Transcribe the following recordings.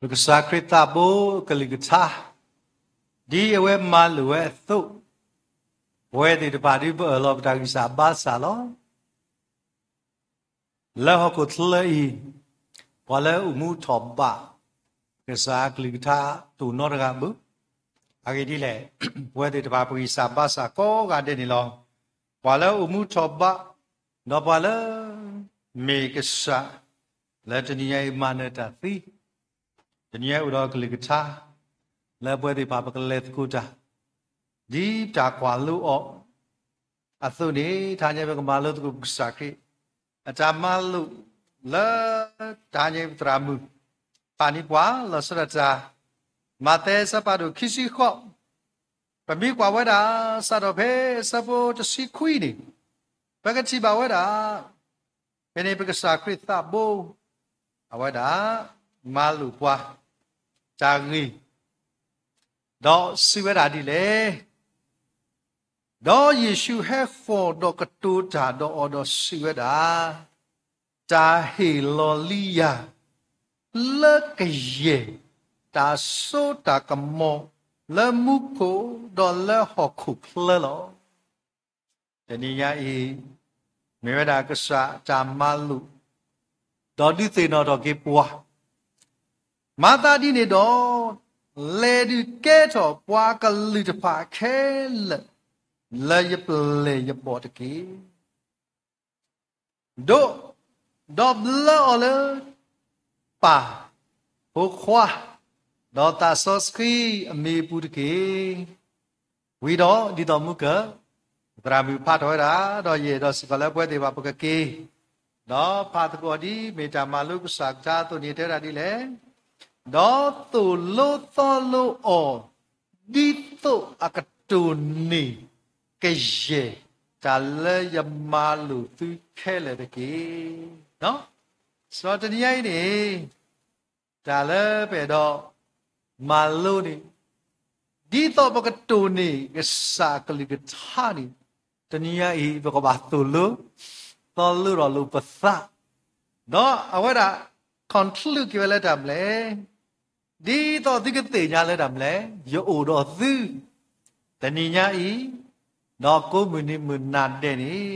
ပကစၢ်ခရံာ်သးဘိအကလုၢ်ကထါ, ဒ်အဝဲမၤလိာ်ဝဲအသိး, ပဝဲသ့ၣ်တဖၣ်ဒုးပအၢၣ်လီၤပတၢ်ဂံၢ်စၢ်ဘါစၢ်လီၤ. လၢဟီၣ်ခိၣ်ချၢအံၤ, ပှၤလၢအိၣ်မူထီၣ်ဘး ကစၢ်အကလုၢ်ကထါတအိၣ်နီတဂၤဘၣ်. အဂ့ၢ်ဒ်လဲၣ်, ပဝဲသ့ၣ်တဖၣ်ပဂံၢ်စၢ်ဘါစၢ်ကိးဂၤဒဲးန့ၣ်လီၤ. ပှၤလၢအိၣ်မူထီၣ်ဘး, ဒီးပှၤလၢ မ့ၢ်ကစၢ် လၢတနံၤညါအံၤမၤနၢၤတၢ်သံ, တနံၤညါအံၤအိၣ်ဒီးကလုၢ်ကထါ လၢပဝဲသ့ၣ်တဖၣ်ပကလဲၤသကိးတၢ် ဒ်တၢ်ကွၢ်လိအီၤအသိးန့ၣ်, တဟါညါအံၤပကမၤလိသကိးပကစၢ်ခရံာ် အတၢ်မၤလိာ်လၢ တဟါညါအံၤပသရၣ်မုၣ် ဖးန့ၢ်ပှၤ လီၤဆီဒၣ်တၢ် မးသဲအဆၢဖးဒိၣ်ခံဆံဃိး, ပမ့ၢ်ကွၢ်ဝဲဒၣ် စးထီၣ်ဖဲအဆၢဖိတဆံခွံန့ၣ်, ပကထံၣ်ဘၣ်ဝဲဒၣ် ဖဲန့ၣ်ပကစၢ်ခရံာ်သးဘိ အဝဲဒၣ် မၤလိာ်ပှၤ တၢ်ဂ့ၢ် ဒီးစံးဝဲဒၣ်ဒ်လဲၣ်. ဒီးယ့ၣ်ၡူးဟဲဃီၤဒီးကတိၤတၢ်ဒီးအီၤဒီးစံးဝဲဒၣ်, တၢ်ဟ့ၣ်လီၤလံယၤ လၢကယဲၢ်တၢ်စိတၢ်ကမီၤ လၢမူခိၣ်ဒီးလၢဟီၣ်ခိၣ်ချၢလီၤ. တနံၤညါအံၤ မ့ၢ်ဝဲဒၣ်ကစၢ်အတၢ်မၤလိာ် ဒီးဒုးသ့ၣ်နီၣ်ထီၣ်က့ၤပှၤ, မၤသးဒ်န့ၣ်ဒီး လဲၤဒုးကဲထီၣ်ပှၤကလုာ်တဖၣ်ခဲလၢာ် လၢယပျဲၢ်ယဘီၣ်တက့ၢ်. ဒိး, ဒီးဘျၢအီၤလၢ ပၢ်, ဖိခွါ, ဒီးသးစီဆှံအမံၤအပူၤတက့ၢ်. ဝံၤဒီးဒ်သိးမုၢ်ကၢၢ် သရၣ်မုၣ်ဖးထီၣ်ဝဲဒၣ်, ဒီးယအဲၣ်ဒိးစ့ၢ်ကီးလၢပဝဲသ့ၣ်တဖၣ်ပကက့ၤ ဒီးဖးသကိးအီၤဒ်မ့ၢ်တၢ်မၤလိကစၢ်ကထါအသိးန့ၣ်တဲဝဲဒၣ်ဒ်လဲၣ်. ဒီးသိၣ်လိသီလိအီၤ ဒ်သိးအကတိၢ်န့ၢ် ကယဲၢ်တၢ်လၢယမၤလိာ်သုခဲလၢာ်တက့ၢ်. ဒီးတနံၤညါအံၤန့ၣ် တၢ်လၢပအဲၣ်ဒိးမၤလိန့ၣ်, ဒ်သိးပကတိၢ်န့ၢ်ကစၢ်အကလုၢ်ကထါန့ၣ်, တနံၤညါအံၤ ပကဘၣ်သိၣ်လိ သီလိထီၣ်လိာ်ပသး, ဒီးအဝဲဒၣ် conclude က့ၤဝဲလၢတၢ်မနုၤလဲၣ်. ဒ်သိးသုကသ့ၣ်ညါလၢတၢ်မနုၤလဲၣ်, ယအိၣ်ဒီးသု တနံၤညါအံၤ, ဒီးကိးမုၢ်နံၤမုၢ်နၤဒဲးန့ၣ်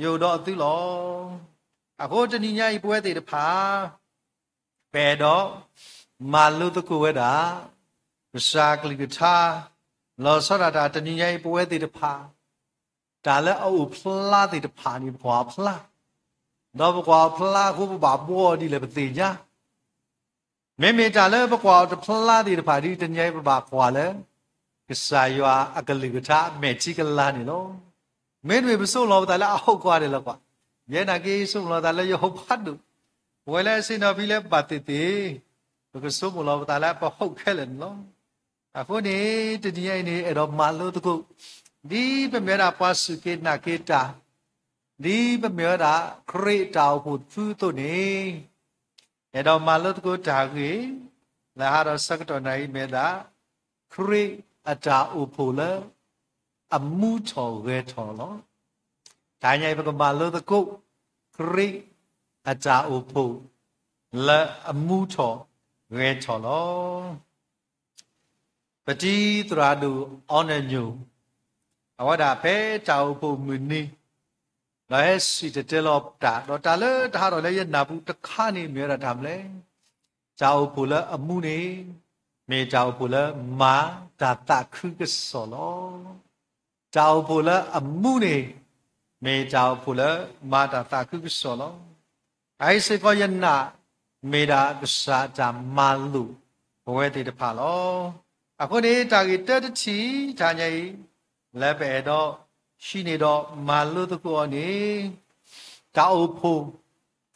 ယအိၣ်ဒီးသုလီၤ. အဃိတနံၤညါအံၤ ပဝဲသ့ၣ်တဖၣ် ပအဲၣ်ဒိးမၤလိသကိးဝဲဒၣ် ကစၢ်ကလုၢ်ကထါ, လီၤဆီဒၣ်တၢ်တနံၤညါအံၤ ပဝဲသ့ၣ်တဖၣ် တၢ်လၢအအိၣ်ဖျါသ့ၣ်တဖၣ်န့ၣ် ပကွၢ်အီၤဖျါ, ဒီးပကွၢ်အီၤဖျါအဃိ ပဘၣ်ဘှီအီၤဒ်လဲၣ်ပသ့ၣ်ညါ, မ့မ့ၢ်တၢ်လၢပကွၢ်အီၤတဖျါသ့ၣ်တဖၣ်ဒီး တနံၤညါအံၤပဘၣ်ကွၢ်လၢ ကစၢ်ယွၤအကလုၢ်ကထါအမဲာ်ထံကလၤန့ၣ်လီၤ. မ့တမ့ၢ်ပဆိကမိၣ်လီၤပသးလၢအဟုတ်ခွါဒဲးလီၤကွၢ်, ယဲနာ်က့ဆိကမိၣ်လီၤပသးလၢယဟုတ်ဖးဒိၣ်, ပဝဲလၢအဆ့ၣ်နီၤဖဲလၢဘၣ်သ့ၣ်သ့ၣ်, ပကဆိကမိၣ်လီၤပသးလၢပဟုတ်ခဲလၢာ်န့ၣ်လီၤ. အဃိန့ၣ် တနံၤညါအံၤန့ၣ် အဲၣ်ဒိးမၤလိသကိး, ဒ်ပမ့ၢ်ဝဲဒၣ်ပှၤစူၢ်က့ၤနာ်က့ၤတၢ်, ဒ်ပမ့ၢ်ဝဲဒၣ်ခရံာ်အတၢ်အိၣ်ဖှိၣ်တဖုအသိးန့ၣ်, အဲၣ်ဒိးမၤလိသကိးတၢ်ဂ့ၢ် လၢဟါဒီးဆၢကတီၢ်နၣ်အံၤမ့ၢ်ဒၣ် ခရံာ်အတၢ်အိၣ်ဖှိၣ်လၢအမူထီၣ်ဂဲၤထီၣ်လီၤ. တနံၤညါအံၤ ပကမၤလိသကိး ခရံာ်အတၢ်အိၣ်ဖှိၣ်လၢအမူထီၣ်ဂဲၤထီၣ်လီၤ. ပတံၤသရၣ်ဒိၣ်အီနၢၣ်ညိၣ် အဝဲဒၣ်ဖဲတၢ်အိၣ်ဖှိၣ်မုၢ်နံၤ ဒီးဟဲစံၣ်တဲၤတဲလီၤတၢ်, ဒီးတၢ်လၢတဟးထီၣ်လၢယနၢ်ပူၤတခါန့ၣ် မ့ၢ်ဝဲဒၣ်တၢ်မနုၤလဲၣ်, တၢ်အိၣ်ဖှိၣ်လၢအမူန့ၣ် မ့ၢ်တၢ်အိၣ်ဖှိၣ်လၢမၤတၢ်သးခုကစီၣ်လီၤ. တၢ်အိၣ်ဖှိၣ်လၢအမူန့ၣ် မ့ၢ်တၢ်အိၣ်ဖှိၣ်လၢမၤတၢ်သးခုကစီၣ်လီၤ. အအံၤစ့ၢ်ကီးယနာ် မ့ၢ်ဒၣ်ကစၢ်အတၢ်မၤလိာ်ပဝဲသ့ၣ်တဖၣ်လီၤ. အဃိန့ၣ် တၢ်ဂ့ၢ်တၢတထံၣ် တနံၤညါအံၤ လၢပအဲၣ်ဒိးဟံးန့ၢ်ဒီးမၤလိသကိးအီၤန့ၣ်, တၢ်အိၣ်ဖှိၣ်,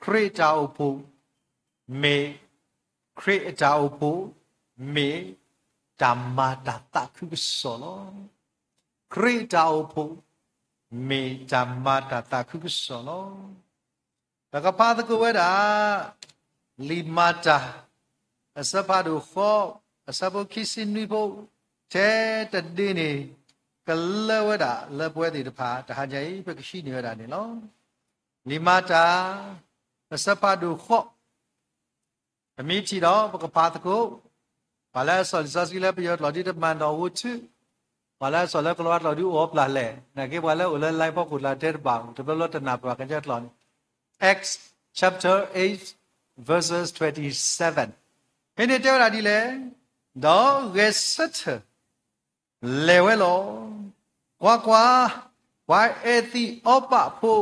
ခရံာ်အတၢ်အိၣ်ဖှိၣ်, မ့ၢ်, ခရံာ်အတၢ်အိၣ်ဖှိၣ်, မ့ၢ်တၢ်မၤတၢ်သးခုကစီၣ်လီၤ. ခရံာ်အတၢ်အိၣ်ဖှိၣ်, မ့ၢ်တၢ်မၤတၢ်သးခုကစီၣ်လီၤ. ပကဖးသကိးဝဲဒၣ် လံာ်မၤတၢ် အဆၢဖးဒိၣ်ဃိး, အဆၢဖိခံဆံနွံဖိ, ထဲတဒ့န့ၣ် ကလၢဝဲဒၣ်လၢပဝဲသ့ၣ်တဖၣ် တဟါညါအံၤ ပကဟံးန့ၢ်ဝဲဒၣ်န့ၣ်လီၤ. လံာ်မၤတၢ် အဆၢဖးဒိၣ်ဃိး ပမ့ၢ်ထံၣ်ဒီး ပကဖးသကိး, ပှၤလၢအစိာ်လံာ်စီဆှံလၢပယီၤကျိာ်ဒု တမၤနီၣ်ဧိၤဆူၣ်, ပှၤလၢအစိာ်လၢကလံးကျိာ်ဒု အိၣ်အီပျၢ်လဲၣ်, နာ်က့ပှၤလၢအိၣ်လၢ line ဖီခိၣ်ကျါတဲတဘၣ်, တဘျီဘျီတနၢ်ပၢၢ်ကညီကျိာ်န့ၣ်, Acts chapter eight, verses twenty-seven. ဖဲန့ၣ်တဲဝဲဒၣ်ဒ်လဲၣ်, ဒီးဂဲၤဆၢထၢၣ် လဲၤဝဲလီၤ. ကွၢ်ကွၢ်, ပှၤအဲၤသံးအီပးဖိ,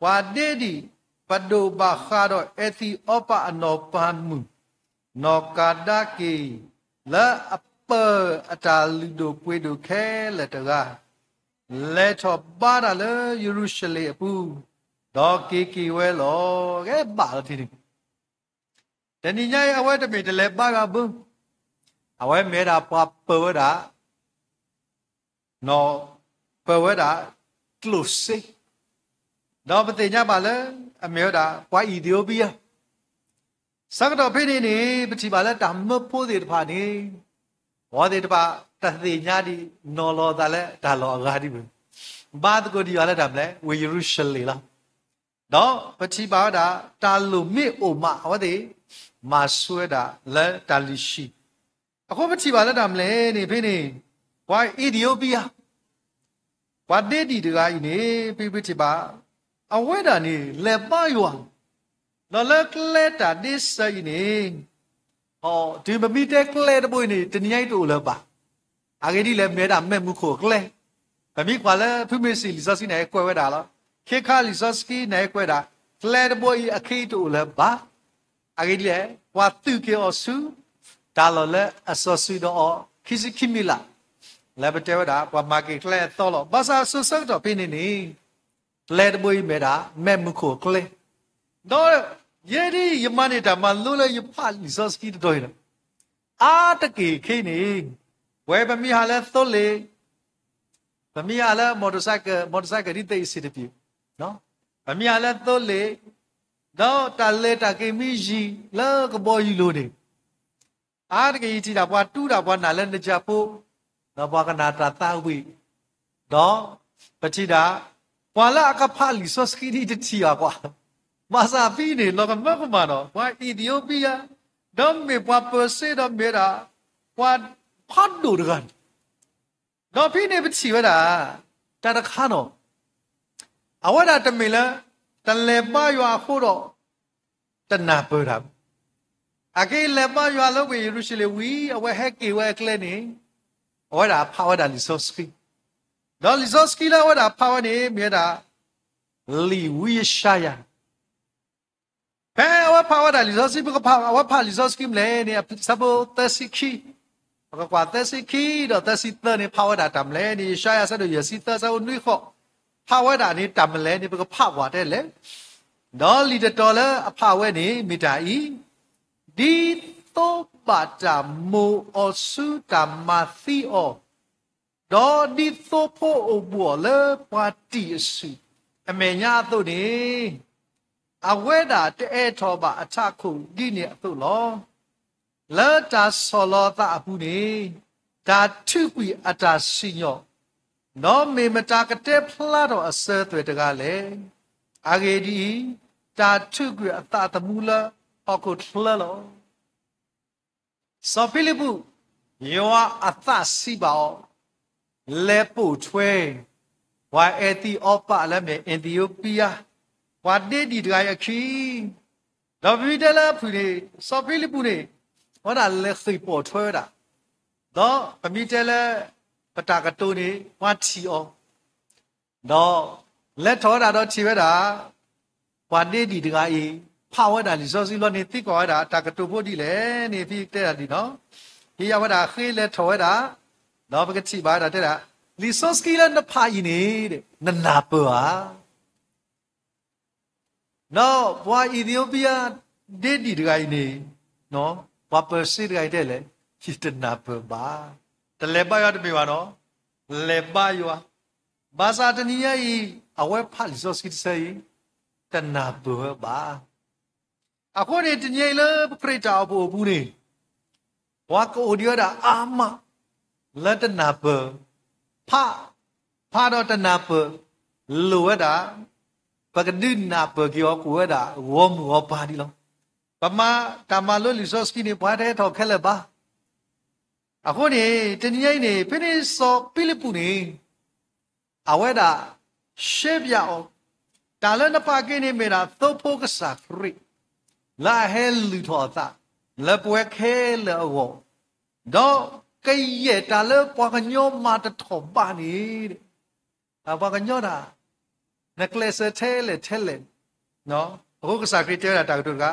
ပှၤဒ့ဒံး ပဒိၣ်ဘၣ်ဃးဒီးအဲၤသံးအီပးအနီၢ်ပၤမုၣ်, နီၢ်ကၤဒၤက့ၤ လၢအပၢၢ်အတၢ်လုၢ်ဒိၣ်ပှ့ၤဒိၣ်ခဲလၢာ်တဂၤ, လဲၤထီၣ်ဘါတၢ်လၢယရူၤၡလ့ၣ်အပူၤ, ဒီးက့ၤက့ၤဝဲလီၤ. ကဲဘၣ်လီၤထံန့ၣ် တနံၤညါအံၤ အဝဲတမ့ၢ်တလဲၤဘါယွၤဘၣ်, အဝဲမ့ၢ်ဝဲဒၣ်ပှၤပၢၢ်ဝဲဒၣ် နီၢ်ပၢၢ်ဝဲဒၣ် ကျိၣ်စ့, ဒီးပသ့ၣ်ညါဘၣ်လၢ အမ့ၢ်ဝဲဒၣ် ပှၤအံၣ်သံးအိပံယါ, ဆၢကတီၢ်ဖဲန့ၣ်န့ၣ် ပထံၣ်ဘၣ်လၢတၢ်မၢဖိသ့ၣ်တဖၣ်န့ၣ် အဝဲသ့ၣ်တဖၣ် တသ့ၣ်ညါဒံး နီၤလီၤအသးလၢတၢ်လီၢ်အဂၤဒံးဘၣ်, ဘါသကိးဒံးယွၤလၢတၢ်မနုၤလဲၣ်, ဝ့ၢ်ယရူၤၡလ့ၣ်လီၤ. ဒီးပထံၣ်ဘၣ်ဝဲဒၣ် တၢ်လိၣ်မ့ၢ်အိၣ်မး အဝဲသ့ၣ် မၤဆိဝဲဒၣ်လၢတၢ်လုၢ်ဟံၣ်, အဃိပထံၣ်ဘၣ်လၢတၢ်မနုၤလဲၣ်န့ၣ် ဖဲန့ၣ် ပှၤအံၣ်သံးအိပံယါ ပှၤဒ့ဒံးတဂၤအံၤန့ၣ် ဖဲပထံၣ်ဘၣ် အဝဲဒၣ်န့ၣ် လဲၤဘါယွၤ, ဒီးလၢကျဲတၢ်ဒ့စၢၤအံၤန့ၣ် တုၤပမ့ၢ်တဲကျဲတဘိအံၤန့ၣ် တနံၤညါအံၤတအိၣ်လၢၤဘၣ်. အဂ့ၢ်ဒ်လဲၣ်, မ့ၢ်ဝဲဒၣ်မဲးမူခိၣ်အကျဲ, ပမ့ၢ်ကွၢ်လၢဖုမ့ၢ်စံၣ်လံာ်စီဆှံန့ၣ် ကွဲးဝဲဒၣ်လီၤ. ခဲခါလံာ်စီဆှံန့ၣ်ကွဲးဒၣ် ကျဲတဘိအံၤ အခဲအံၤတအိၣ်လၢၤဘၣ်. အဂ့ၢ်ဒ်လဲၣ်, ပှၤသုးက့ၤအီၤဆူ တၢ်လီၢ်လၢအစီၤစုၤဒီးအီၤ ခံဆံခံမံးလး လၢပတဲဝဲဒၣ် ပှၤမၤက့ၤကျဲအသီလီၤ. ဘၣ်ဆၣ်အစိၤဆၢကတီၢ်ဖဲန့ၣ်န့ၣ် ကျဲတဘိအံၤမ့ၢ်ဒၣ် မဲးမူခိၣ်အကျဲ, ဒီးယဲဒ်အံၤ ယမၤန့ၢ်တၢ်မၤလိလၢယဖးလံာ်စီဆှံတတီၤအံၤလီၤ. အါတက့ၢ်ခဲအံၤန့ၣ် ဝဲပမ့ၢ်ဟးလၢသိလ့ၣ်, ပမ့ၢ်ဟးလၢ motorcycle, motorcycle ဒ်သိးအံၤစ့ၢ်တပံၤ, ပမ့ၢ်ဟးလၢသိလ့ၣ်, ဒီးတၢ်လဲၤတၢ်က့ၤမ့ၢ်ယံၤလၢကဘီယူၤလိၤန့ၣ် အါတက့ၢ်ယထံၣ်ဒၣ်ပှၤတူၢ်ဒၣ်ပှၤနၢ်လၢနယၤဖိ, ဒီးပှၤကနၣ်တၢ်သးဝံၣ်, ဒီးပထံၣ်ဒၣ် ပှၤလၢအကဖးလံာ်စီဆှံဒ်တထံၣ်ဘၣ်ကွၢ်, ဘၣ်ဆၣ်ဖဲအံၤန့ၣ် လီၤကမၢကမၣ်ဒီး ပှၤအံၣ်သံးအိပံယါ, ဒီးမ့ၢ်ပှၤပၢၤစ့ဒီးမ့ၢ်ဝဲဒၣ် ပှၤဖးဒိၣ်တဂၤန့ၣ်, ဒီးဖဲန့ၣ်ပထံၣ်ဝဲဒၣ် တၢ်တခါနီၤ အဝဲဒၣ်တမ့ၢ်လၢ တလဲၤဘါယွၤအဃိဒီး တနၢ်ပၢၢ်တၢ်ဘၣ်. အက့ၤလဲၤဘါယွၤလၢဝ့ၢ်ယရူၤၡလ့ၣ်ဝံၤ အဝဲဟဲက့ၤဝဲအကျဲန့ၣ် အဝဲဒၣ်ဖးဝဲဒၣ်လံာ်စီဆှံ, ဒီးလံာ်စီဆှံလၢအဝဲဒၣ်ဖးဝဲန့ၣ် မ့ၢ်ဝဲဒၣ် လံာ်ဝံယၡါယၤ ဖဲအဝဲဖးဝဲဒၣ်လံာ်စီဆှံ ပကဖး အဝဲဖးလံာ်စီဆှံမနုၤလဲၣ်န့ၣ် အဆၢဖိသၢဆံခံ, ပကကွၢ်သၢဆံခံဒီးသၢဆံသၢန့ၣ် ဖးဝဲဒၣ်တၢ်မနုၤလဲၣ်န့ၣ် ယၡါယၤအဆၢဒိၣ်ယဲၢ်ဆံသၢ အဆၢဖိနွံဃိး, ဖးဝဲဒၣ်န့ၣ်တၢ်မနုၤလဲၣ်န့ၣ် ပကဖးကွၢ်ထဲလဲၣ်. ဒီးလံာ်တတီၤလၢအဖးဝဲန့ၣ် မ့ၢ်တၢ်အံၤ, ဒ်သိးဘၣ်တၢ်မိၣ်အီၤဆူတၢ်မၤသံအီၤ ဒီးဒ်သိဖိအိၣ်ဘှီၣ်လၢပှၤတံာ်အစုၣ်အမဲာ်ညါအသိးန့ၣ်, အဝဲဒၣ်တအဲၣ်ထီၣ်ဘၣ်အထးခိၣ်ဒ်န့ၣ်အသိးလီၤ. လၢတၢ်ဆီၣ်လီၤအသးအပူၤန့ၣ်, တၢ်ထုးကွံာ်အတၢ်စံၣ်ညီၣ်, ဒီးမ့ၢ်မတၤကတဲဖျါထီၣ်အစၢၤအသွဲၣ်တဂၤလဲၣ်. အဂ့ၢ်ဒ်အံၤ, တၢ်ထုးကွံာ်အသးသမူလၢဟီၣ်ခိၣ်ချၢလီၤ. စီၤဖံလံးပူး, ယွၤအသးစံးဘၣ်အီၤ, လဲၤပိာ်ထွဲ ပှၤအဲၤသံးအီပးလၢအမ့ၢ်အ့သံးဧိပံယါ, ပှၤဒ့ဒံးတဂၤအံၤအခံ, ဒီးပမ့ၢ်တဲလၢအဖုၣ်န့ၣ် စီၤဖံလံးပူးန့ၣ် အဝဲဒၣ်လဲၤဃ့ၢ်ပိာ်ထွဲဝဲဒၣ်, ဒီးပမ့ၢ်တဲလၢ ပတၢ်ကတိၤန့ၣ် ပှၤထံၣ်အီၤ ဒီးလဲၤထီၣ်ဝဲဒၣ်ဒီးထံၣ်ဝဲဒၣ် ပှၤဒ့ဒံးတဂၤအံၤ ဖးဝဲဒၣ်လံာ်စီဆှံလီၤန့ၣ် သံကွၢ်ဝဲဒၣ် တၢ်ကတိၤဖိဒ်လဲၣ်န့ၣ် ဖဲတဲဒၣ်ဒ်နီၤ, ဖဲအဝဲဒၣ်ဃ့လဲၤထီၣ်ဝဲဒၣ်, ဒီးပကထံၣ်ဘၣ်ဝဲဒၣ်တဲဒၣ်, လံာ်စီဆှံလၢနဖးအံၤန့ၣ် နနၢ်ပၢၢ်ဧါ ဒီးပှၤအံၣ်သံးဧိပံယါ ဒ့ဒံးတဂၤအံၤန့ၣ်, ပှၤပၢၤစ့တဂၤအံၤတဲလဲၣ်, ယတနၢ်ပၢၢ်ဘၣ်. တလဲၤဘါယွၤတမ့ၢ်ဘၣ်နီၤ, လဲၤဘါယွၤ, ဘၣ်ဆၣ်တနံၤညါအံၤ အဝဲဖးလံာ်စီဆှံတဆၢအံၤ တနၢ်ပၢၢ်ဝဲဘၣ်. အဃိန့ၣ် တနံၤညါအံၤလၢပခရံာ်တၢ်အိၣ်ဖှိၣ်အပူၤန့ၣ် ပှၤကအိၣ်ဒံးဝဲဒၣ်အါမး လၢတနၢ်ပၢၢ်, ဖး, ဖးဒီးတနၢ်ပၢၢ်, လိၣ်ဝဲဒၣ် ပကဒုးနၢ်ပၢၢ်က့ၤအီၤ ကအိၣ်ဝဲဒၣ်ဂီၢ်မုၢ်ဂီၢ်ပၤဒံးလီၤ. ပမၤတၢ်မၤလိလံာ်စီဆှံန့ၣ် ပှၤတဟဲထီၣ်ခဲလၢာ်ဘၣ်. အဃိန့ၣ် တနံၤညါအံၤန့ၣ် ဖဲန့ၣ်စီၤဖံလံးပူးန့ၣ် အဝဲဒၣ် ရှဲပၠးအီၤ, တၢ်လၢနပာ်က့ၤန့ၣ်မ့ၢ်ဒၣ်သိဖိကစၢ်ခရံာ် လၢအဟဲလုၢ်ထီၣ်အသး လၢပဝဲခဲလၢာ်အဂီၢ်, ဒီးကယဲၢ်တၢ်လၢပှၤကညီမၤတထီၣ်ဘၣ်န့ၣ် ပှၤကညီတၢ် နကျဲးစၢးထဲလဲၣ်ထဲလဲၣ်, အဃိကစၢ်ခရံာ်တဲဝဲဒၣ်တၢ်ကတိၤတခါ,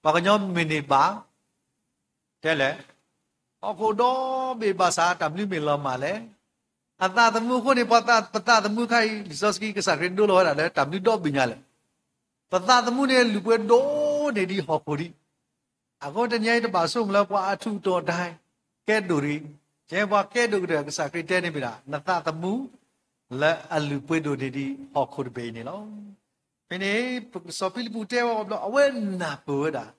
ပှၤကညီမ့ၢ်န့ၢ်ဘၣ် တဲလဲၣ်, ဟီၣ်ခိၣ်ဒီဘ့ၣ်ဘၣ်ဆၣ်တၢ်မနုၤမ့ၢ်လီၤမၢ်လဲၣ်. အသးသမူအဃိန့ၣ် ပသးသမူခါအံၤ လံာ်စီဆှံကစၢ်ခရံာ်ဒိလီၤဝဲဒၣ်လၢတၢ်မနုၤဒီဘ့ၣ်ညါလဲၣ်. ပသးသမူန့ၣ်လုၢ်ပှ့ၤဒိၣ်န့ၢ်ဒံးဟီၣ်ခိၣ်ဒံး အဃိတနံၤအံၤတဘၣ်ဆိကမိၣ်လၢပှၤအထူးအတီၤဒၣ် ကဲဒိၣ်တဂ့ၤ, ကဲပှၤကဲဒိၣ်ကတၢၢ် ကစၢ်ခရံာ်တဲန့ၣ်မ့ၢ်ဒၣ် နသးသမူ လၢအလုၢ်ပှ့ၤဒိၣ်န့ၢ်ဒံးဟီၣ်ခိၣ်တဘ့ၣ်အံၤန့ၣ်လီၤ. ဖဲန့ၣ် စီၤဖံလံးပူးတဲဝဲအီၤဘျီ အဝဲနၢ်ပၢၢ်ဝဲဒၣ်,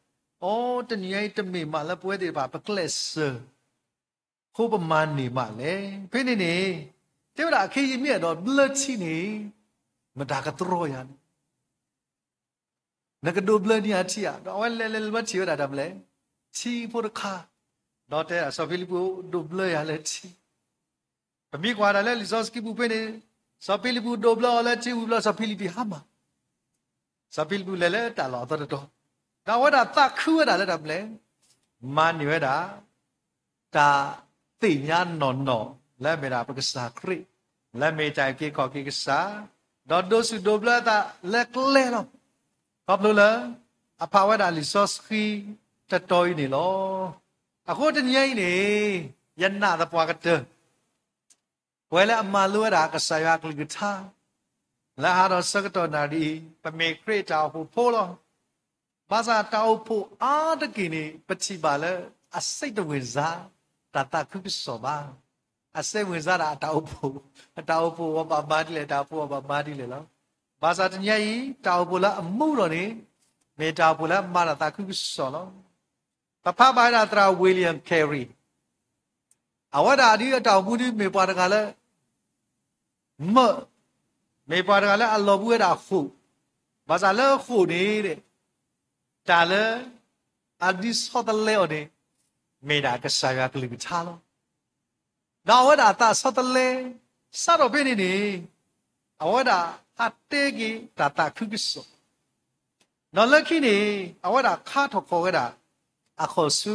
အိ တနံၤညါအံၤတမ့ၢ်မးလၢပဝဲသ့ၣ်တဖၣ် ပကျဲးစၢး ဃိပမၤန့ၢ်မးလဲၣ်. ဖဲန့ၣ်န့ၣ် တဲဝဲဒၣ်အခ့ယမ့ၢ်အဲၣ်ဒိးဘျၢထံန့ၣ် မတၤကတြီယၤန့ၣ် နကဒိးဘျၢန့ၢ်အထံဧါ. ဒီးအဝဲလဲၤလဲၤလဲၤဘျီထံၣ်ဝဲဒၣ်တၢ်မနုၤလဲၣ်, ထံဖိတခါ, ဒီးတဲဒၣ်စီၤဖံလံးပူး ဒိးဘျၢယၤလၢထံ. ပမ့ၢ်ကွၢ်ဒၣ်လၢလံာ်စီဆှံပူၤဖဲန့ၣ် စီၤဖံလံးပူးဒိးဘျၢအီၤလၢထံဝံၤဘျီ စီၤဖံလံးပူးဟါမၢ် စီၤဖံလံးပူးလဲၤလၢတၢ်လီၢ်အသီတတီၤ, ဒီးအဝဲဒၣ်သးခုဝဲဒၣ်လၢတၢ်မနုၤလဲၣ်, မၤန့ၢ်ဝဲဒၣ် တၢ်သ့ၣ်ညါနီၢ်နီၢ် လၢအမ့ၢ်ဒၣ်ပကစၢ်ခရံာ်, လၢအမ့ၢ်တၢ်အုၣ်က့ၤခီၣ်က့ၤကစၢ်, ဒီးဒိးဆူၣ်ဒိးဘျၢအသးလၢကျဲလီၤ. ခီဖျိလၢ အဖးဝဲဒၣ်လံာ်စီဆှံတတီၤအံၤန့ၣ်လီၤ. အဃိတနံၤညါအံၤန့ၣ် ယနာ်သပှၢ်ကတၢၢ် ပဝဲလၢအမၤလိဝဲဒၣ်ကစၢ်ယွၤအကလုၢ်ကထါ လၢဟါဒီးဆၢကတီၢ်နၣ်ရံၣ်အံၤ ပမ့ၢ်ခရံာ်အတၢ်အိၣ်ဖှိၣ်ဖိလီၤ. ဘၣ်ဆၣ်တၢ်အိၣ်ဖှိၣ်အါတက့ၢ်န့ၣ် ပထံၣ်ဘၣ်လၢ အစိတ်တဝင်စား တၢ်သးခုကစီၣ်ဘၣ်. အစိတ်ဝင်စားဒၣ်အတၢ်အိၣ်ဖှိၣ်, အတၢ်အိၣ်ဖှိၣ်အဘၣ်မၤဒ်လဲၣ်, တၢ်အိၣ်ဖှိၣ်အဘၣ်မၤဒ်လဲၣ်လီၤ. ဘၣ်ဆၣ်တနံၤညါအံၤ တၢ်အိၣ်ဖှိၣ်လၢအမူဒီးန့ၣ် မ့ၢ်တၢ်အိၣ်ဖှိၣ်လၢအမၤတၢ်သးခုကစီၣ်လီၤ. ပဖးဘၣ်ဝဲဒၣ်သရၣ် William Carey အဝဲဒၣ်ဒ်အတၢ်အိၣ်မူဒ်မ့ၢ်ပှၤတဂၤလၢ မၢ, မ့ၢ်ပှၤတဂၤလၢအလီၤဘှံးဝဲဒၣ်ဃိာ်, ဘၣ်ဆၣ်လၢဃိာ်န့ၣ် တၢ်လၢ အဒုးဆီတလဲအီၤန့ၣ် မ့ၢ်ဒၣ်ကစၢ်ယွၤကလုၢ်ကထါလီၤ. ဒီးအဝဲဒၣ်အသးဆီတလဲ, စးထီၣ်ဖဲန့ၣ်န့ၣ် အဝဲဒၣ်ဟးတဲက့ၤတၢ်သးခုကစီၣ်, ဒီးလၢခံန့ၣ် အဝဲဒၣ်ခါထီၣ်ခီၣ်ဝဲဒၣ် အခီၣ်ဆူ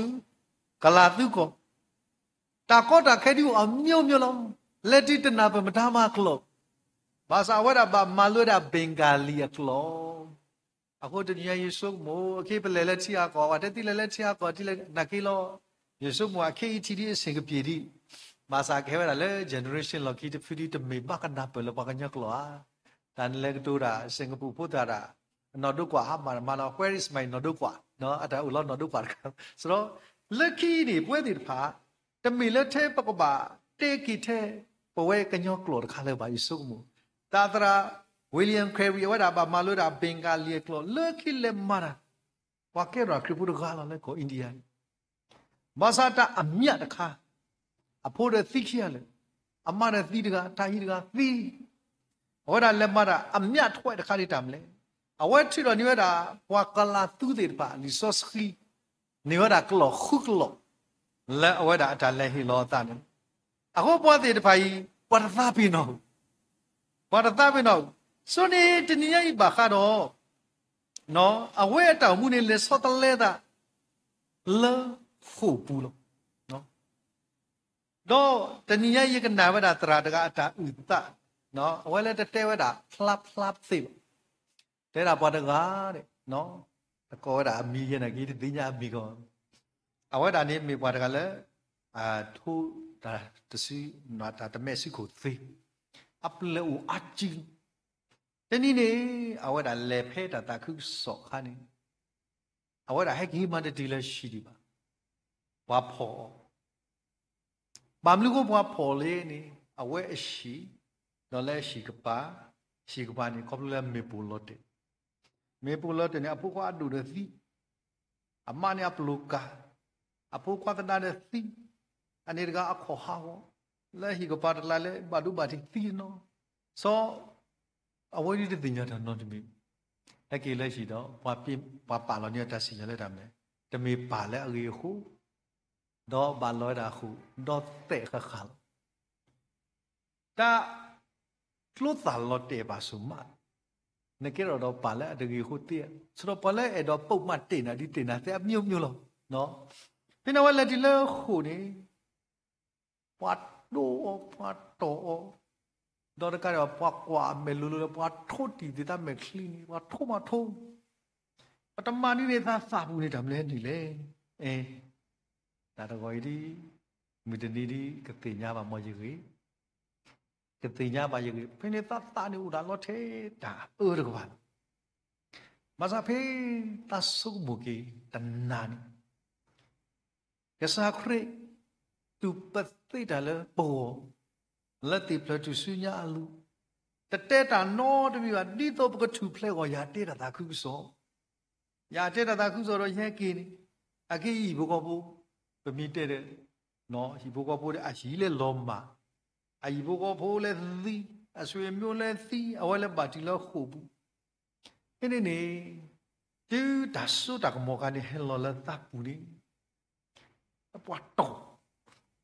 ကလၤသူကီၢ်, တၢ်ကီတၢ်ခဲဒ်အီၤအမျိုးမျိုးလီၤ. လဲၤတုၤတနၢ်ပၢၢ်မတၤမၤကျိာ်, ဘၣ်ဆၣ်အဝဲဒၣ်ဘၣ်မၤလိဝဲဒၣ် Bengali အကျိာ်. အဃိတနံၤညါယဆိကမိၣ် အခ့ပလဲၤလၢထံအါကီၢ် ပှၤတဲသ့လဲၤလၢထံအါကီၢ်ဒ်လဲၣ် နာ်က့လီၤ. ယဆိကမိၣ်အခ့အံၤထံဒ်အဆ့ၣ်ကပံၤဒံး, ဘၣ်ဆၣ်ကဟဲဝဲဒၣ်လၢ generation လီၢ်ခံတဖုဒ်တမ့ၢ်ဘၣ်ကနၢ်ပၢၢ်လၢပှၤကညီကျိာ်ဧါ. တၢ်နလဲၤကတိၤတၢ် စ့ၣ်ကပူၤဖိသၣ်တၢ် နီၢ်ဒိကွာ်ဟါမၢ်မးလီၤ, Where is my နီၢ်ဒိကွာ်, အတၢ်အိၣ်လီၤနီၢ်ဒိကွာ်တခါ. ဆိုတော့ လၢခံအံၤန့ၣ် ပဝဲသ့ၣ်တဖၣ် တမ့ၢ်လၢထဲပကဘၣ်တဲက့ၤထဲ ပဝဲကညီကျိာ်တခါလၢၤဘၣ် ယဆိကမိၣ်. တၢ်သရၣ် William Carey အဝဲဒၣ်ဘၣ်မၤလိဝဲဒၣ် Bengali အကျိာ် လၢခံလဲၤမၤတၢ် ပှၤကဲထီၣ်ခရံာ်ဖိတဂၤလီၤလၢကီၢ် India န့ၣ် ဘၣ်ဆၣ်တၢ်အမျးတခါ, အဖိဒီးသံခံဂၤလၢာ်, အမါဒီးသံတဂၤ, တၢ်ဟံၣ်တဂၤသံ, အဝဲဒၣ်လဲၤမၤတၢ်အမျးထွဲတခါဒ်တၢ်မနုၤလဲၣ်. အဝဲထုးထီၣ်န့ၢ်ဝဲဒၣ် ပှၤကလၤသူသ့ၣ်တဖၣ် လံာ်စီဆှံ န့ၢ်ဝဲဒၣ်ကျိာ်ဃုကျိာ် လၢအဝဲဒၣ်အတၢ်လဲၤဟ့ၣ်လီၤအသးန့ၣ်. အဃိပှၤသ့ၣ်တဖၣ်အံၤ ပှၤတသးပ့ၤနီၣ်, ပှၤတသးပ့ၤနီၣ်, ဆိန့ၣ်တနံၤညါအံၤဘၣ်ဃးဒီး အဝဲအတၢ်အိၣ်မူန့ၣ် လဲၤဆီတလဲသး လၢဃိာ်ပူၤလီၤ. ဒီးတနံၤညါအံၤယကနၣ်ဝဲဒၣ်သရၣ်တဂၤအတၢ်အုၣ်သး, အဝဲလၢတတဲဝဲဒၣ်ဖျါဖျါသ့ဘၣ်, တဲဒၣ်ပှၤတဂၤ, တကိးဝဲဒၣ်အမံၤယဲနာ်က့ တသ့ၣ်ညါအမံၤကီး, အဝဲဒၣ်န့ၣ်မ့ၢ်ပှၤတဂၤလၢ ထိတၢ်တစု, တၢ်တမဲာ်ဆံးခိၣ်သ့, အပျဲၢ်အိၣ်အါကံလီၤ. တနံၤန့ၣ် အဝဲဒၣ်လဲၤဖဲတၢ်သးခုကစီၣ်အခါန့ၣ် အဝဲဒၣ်ဟဲက့ၤမၤတတုၤလၢဟံၣ်ဒံးဘၣ်, ပှၤဖီၣ်အီၤ, ဘၣ်မနုၤဃိပှၤဖီၣ်လဲၣ်န့ၣ် အဝဲအဟံၣ်, ဒီးလၢအဟံၣ်ကပၤ, ဟံၣ်ကပၤန့ၣ် ခီဖျိလၢမ့ၢ်ပိၢ်လီၤတဲာ်, မ့ၢ်ပိၢ်လီၤတဲာ်န့ၣ် အဖိခွါအဒိၣ်ဒီးသံ, အမါန့ၣ်အပျိၢ်ကၤ, အဖိခွါသဒါဒီးသံ, အန့ၣ်တဂၤအခီၣ်ဟးဂီၤ, လၢဟံၣ်ကပၤတလါလၢဘၣ်ဒိဘၣ်ထံးသံနီၤ, စီၤ အဝဲဒၣ်တသ့ၣ်ညါတၢ်နီတမံၤဘၣ်. ဟဲက့ၤလၢဟံၣ်ဒီး ပှၤပာ်လီၤန့ၢ်အတၢ်စံၣ်ညီၣ်လၢတၢ်မနုၤလဲၣ်, တမ့ၢ်ပာ်လၢအဂ့ၤအဃိ, ဒီးဘၣ်လီၤဝဲဒၣ်အဃိ, ဒီးသဲးဃၣ်ဃၣ်လီၤ. တၢ်ကျိသၣ်လီၤတဲာ်ဘၣ်ဆိၣ်မး, နကဲထီၣ်ဒီးပာ်လၢအတဂ့ၤအဃိသ့, ဆိဒီးပှၤလၢအဲၣ်ဒိးပိာ်မၤတ့ၢ်နၤဒ်တ့ၢ်နၤသ့အမျိုးမျိုးလီၤ. ဖဲန့ၣ်အဝဲလဲၤတုၤလၢဃိာ်န့ၣ် ပှၤဒိအီၤ ပှၤတီၢ်အီၤ, ဒီးတကးဒံးဘၣ် ပှၤကွၢ်အမဲာ်လိၤလိၤလၢ ပှၤထိးတံၢ်သ့ၣ်တၢ်မဲာ်ချံန့ၣ် ပှၤထိးမးထိး, ပတမၤဒ်န့ၣ် သးသးပူၤန့ၣ် တၢ်မနုၤလဲၣ်. အဲ, တၢ်တဂီၤအံၤဒ် မုၢ်တနံၤဒ် ကသ့ၣ်ညါဘၣ်မ့ၢ်ယဂ့ၤ, ကသ့ၣ်ညါဘၣ်ယဂ့ၤ, ဖဲန့ၣ်သးသးန့ၣ်အိၣ်ဒၣ်လီၤထဲတၢ်အၢတကပၤလီၤ. ဘၣ်ဆၣ်ဖဲသးဆိကမိၣ်က့ၤတနၤန့ၣ် ကစၢ်ခရံာ် တူၢ်ပသ့တၢ်လၢပဂီၢ် လၢသ့ၣ်ဖျၢၣ်ထူၣ်စုညါအလိၤ, တတဲတၢ်နီတမံၤဘၣ်, ဒ်သိးပကထူၣ်ဖျဲးဂီၤ ယတဲတၢ်သးခုကစီၣ်, ယတဲတၢ်သးခုကစီၣ်ဒီးယဟဲက့ၤန့ၣ်, အက့ၤယဟံၣ်ဖိဃီဖိ, ပမ့ၢ်တဲဒီး ဟံၣ်ဖိဃီဖိဒီးအဟံၣ်လၢလီၤမၢ်, အဟံၣ်ဖိဃီဖိလၢသံ, အဆွေမျိုးလၢသံ, အဝဲလၢဘၣ်တံၢ်လၢဃိာ်ပူၤ ဖဲန့ၣ်န့ၣ် တုၤတၢ်စိတၢ်ကမီၤအခါန့ၣ် ဟဲလီၤလၢသးပူၤန့ၣ် ပှၤတီၢ်,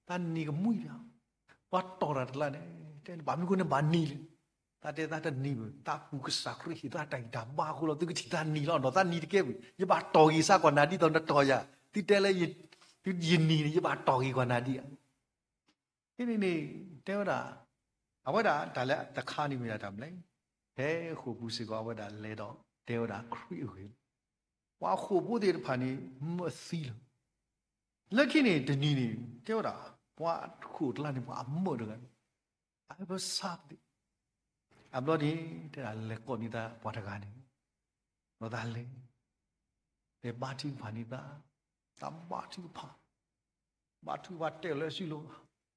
သးနံၤကမှံဒၣ်, ပှၤတီၢ်တၢ်တကျါန့ၣ် တဲဘၣ်မနုၤဃိန့ၣ်ဘၣ်နံၤလဲၣ်, သးတဲသးတနံၤဘၣ်, သးပူၤကစၢ်ခရံာ်ဟ့ၣ်သးတၢ်ဂံၢ်တၢ်ဘါအဃိလီၤ, သုကထံၣ်သးနံၤလီၤ, ဒီးသးနံၤတကဲဘၣ်, ယဘၣ်တီၢ်ဂ့ၤစ့ၢ်ကီးနၤဒ်သိးနတီၢ်ယၤ, သုတဲလၢ ယနံၤန့ၣ် ယဘၣ်တီၢ်ဂ့ၤကွၢ်နၤဒ်အ ဖဲန့ၣ်န့ၣ် တဲဝဲဒၣ်, အဝဲဒၣ်တၢ်လၢတခါန့ၣ်မ့ၢ်ဒၣ်တၢ်မနုၤလဲၣ်, ဖဲဃိာ်ပူၤစ့ၢ်ကီး အဝဲဒၣ်လဲၤဒီးတဲဝဲဒၣ်ခရံာ်အဂ့ၢ်လီၤ. ပှၤဃိာ်ဖိသ့ၣ်တဖၣ်န့ၣ် မၢသံလီၤ. လၢခံန့ၣ်တနံၤန့ၣ် တဲဝဲဒၣ် ပှၤဃိာ်တကျါန့ၣ် ပှၤအမၢတဂၤန့ၣ် အဟဲပၢဆါသ့ၣ် အဘျီန့ၣ် တဲဒၣ်လဲၤကိးန့ၢ်သးပှၤတဂၤန့ၣ်, ဒီးသးလဲၤ, တဲဘါထုကဖၣ်န့ၢ်သး, သးဘါထုကဖၣ်, ဘါထုကဖၣ်တဲလၢစုလိၤ,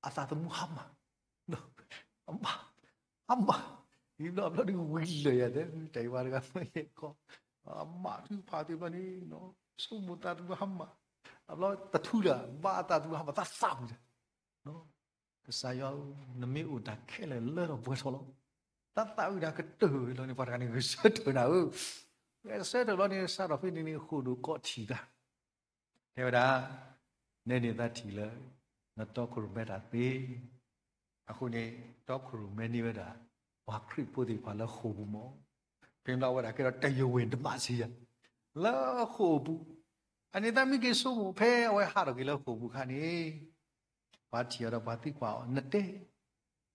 အသးသမူဟါမၢ်, အမၢ်, ဟါမၢ်, ဒ်ဘျီဘျီဒုးဝံၤလၢာ်ယၤသ့ၣ် တၢ်အံၤပှၤတဂၤမ့ၢ်ယဲၢ်ကီ, အဘါထုကဖၣ်သ့ၣ်ဘျီန့ၣ် ဆိကမိၣ်သးသမူဟါမၢ်, အဘျီတထူလၢာ် ဘါအသးသမူဟါမၢ် သးသးပူၤဒီး ကစၢ်ယွၤဧၢ, နမ့ၢ်အိၣ်တၢ်ခဲလၢာ်လၢထီၣ်ပှဲၤထီၣ်လီၤ. သးသးဝံၣ်တၢ်ကတၢၢ်ဝဲလီၤန့ၣ် ပှၤတဂၤန့ၣ် ဂဲၤဆၢထၢၣ်နၤဧၢ, ဂဲၤဆၢထၢၣ်လီၤန့ၣ် စးထီၣ်ဖဲန့ၣ်န့ၣ် ဃိာ်ဒိၣ်ကိးထံၣ်သး, တဲဝဲဒၣ်, နဲန့ၣ်သးထံၣ်လၢ နတီခိၣ်ရိၣ်မဲတၢ်သ့, အဃိန့ၣ် တီခိၣ်ရိၣ်မဲန့ၢ်ဝဲဒၣ် ပှၤခရံာ်ဖိသ့ၣ်တဖၣ်လၢဃိာ်ပူၤမး, ဖဲန့ၣ်အဝဲဒၣ်ကဲထီၣ်တၢ်ယဝ့ၢ်တမးစံယၤ လၢဃိာ်ပူၤ, အန့ၣ်သးမ့ၢ်က့ၤဆိကမိၣ် ဖဲအဝဲဟးထီၣ်က့ၤလၢဃိာ်ပူၤအခါန့ၣ် ပှၤထံၣ်အီၤဒီးပှၤသံကွၢ်အီၤ နတဲ,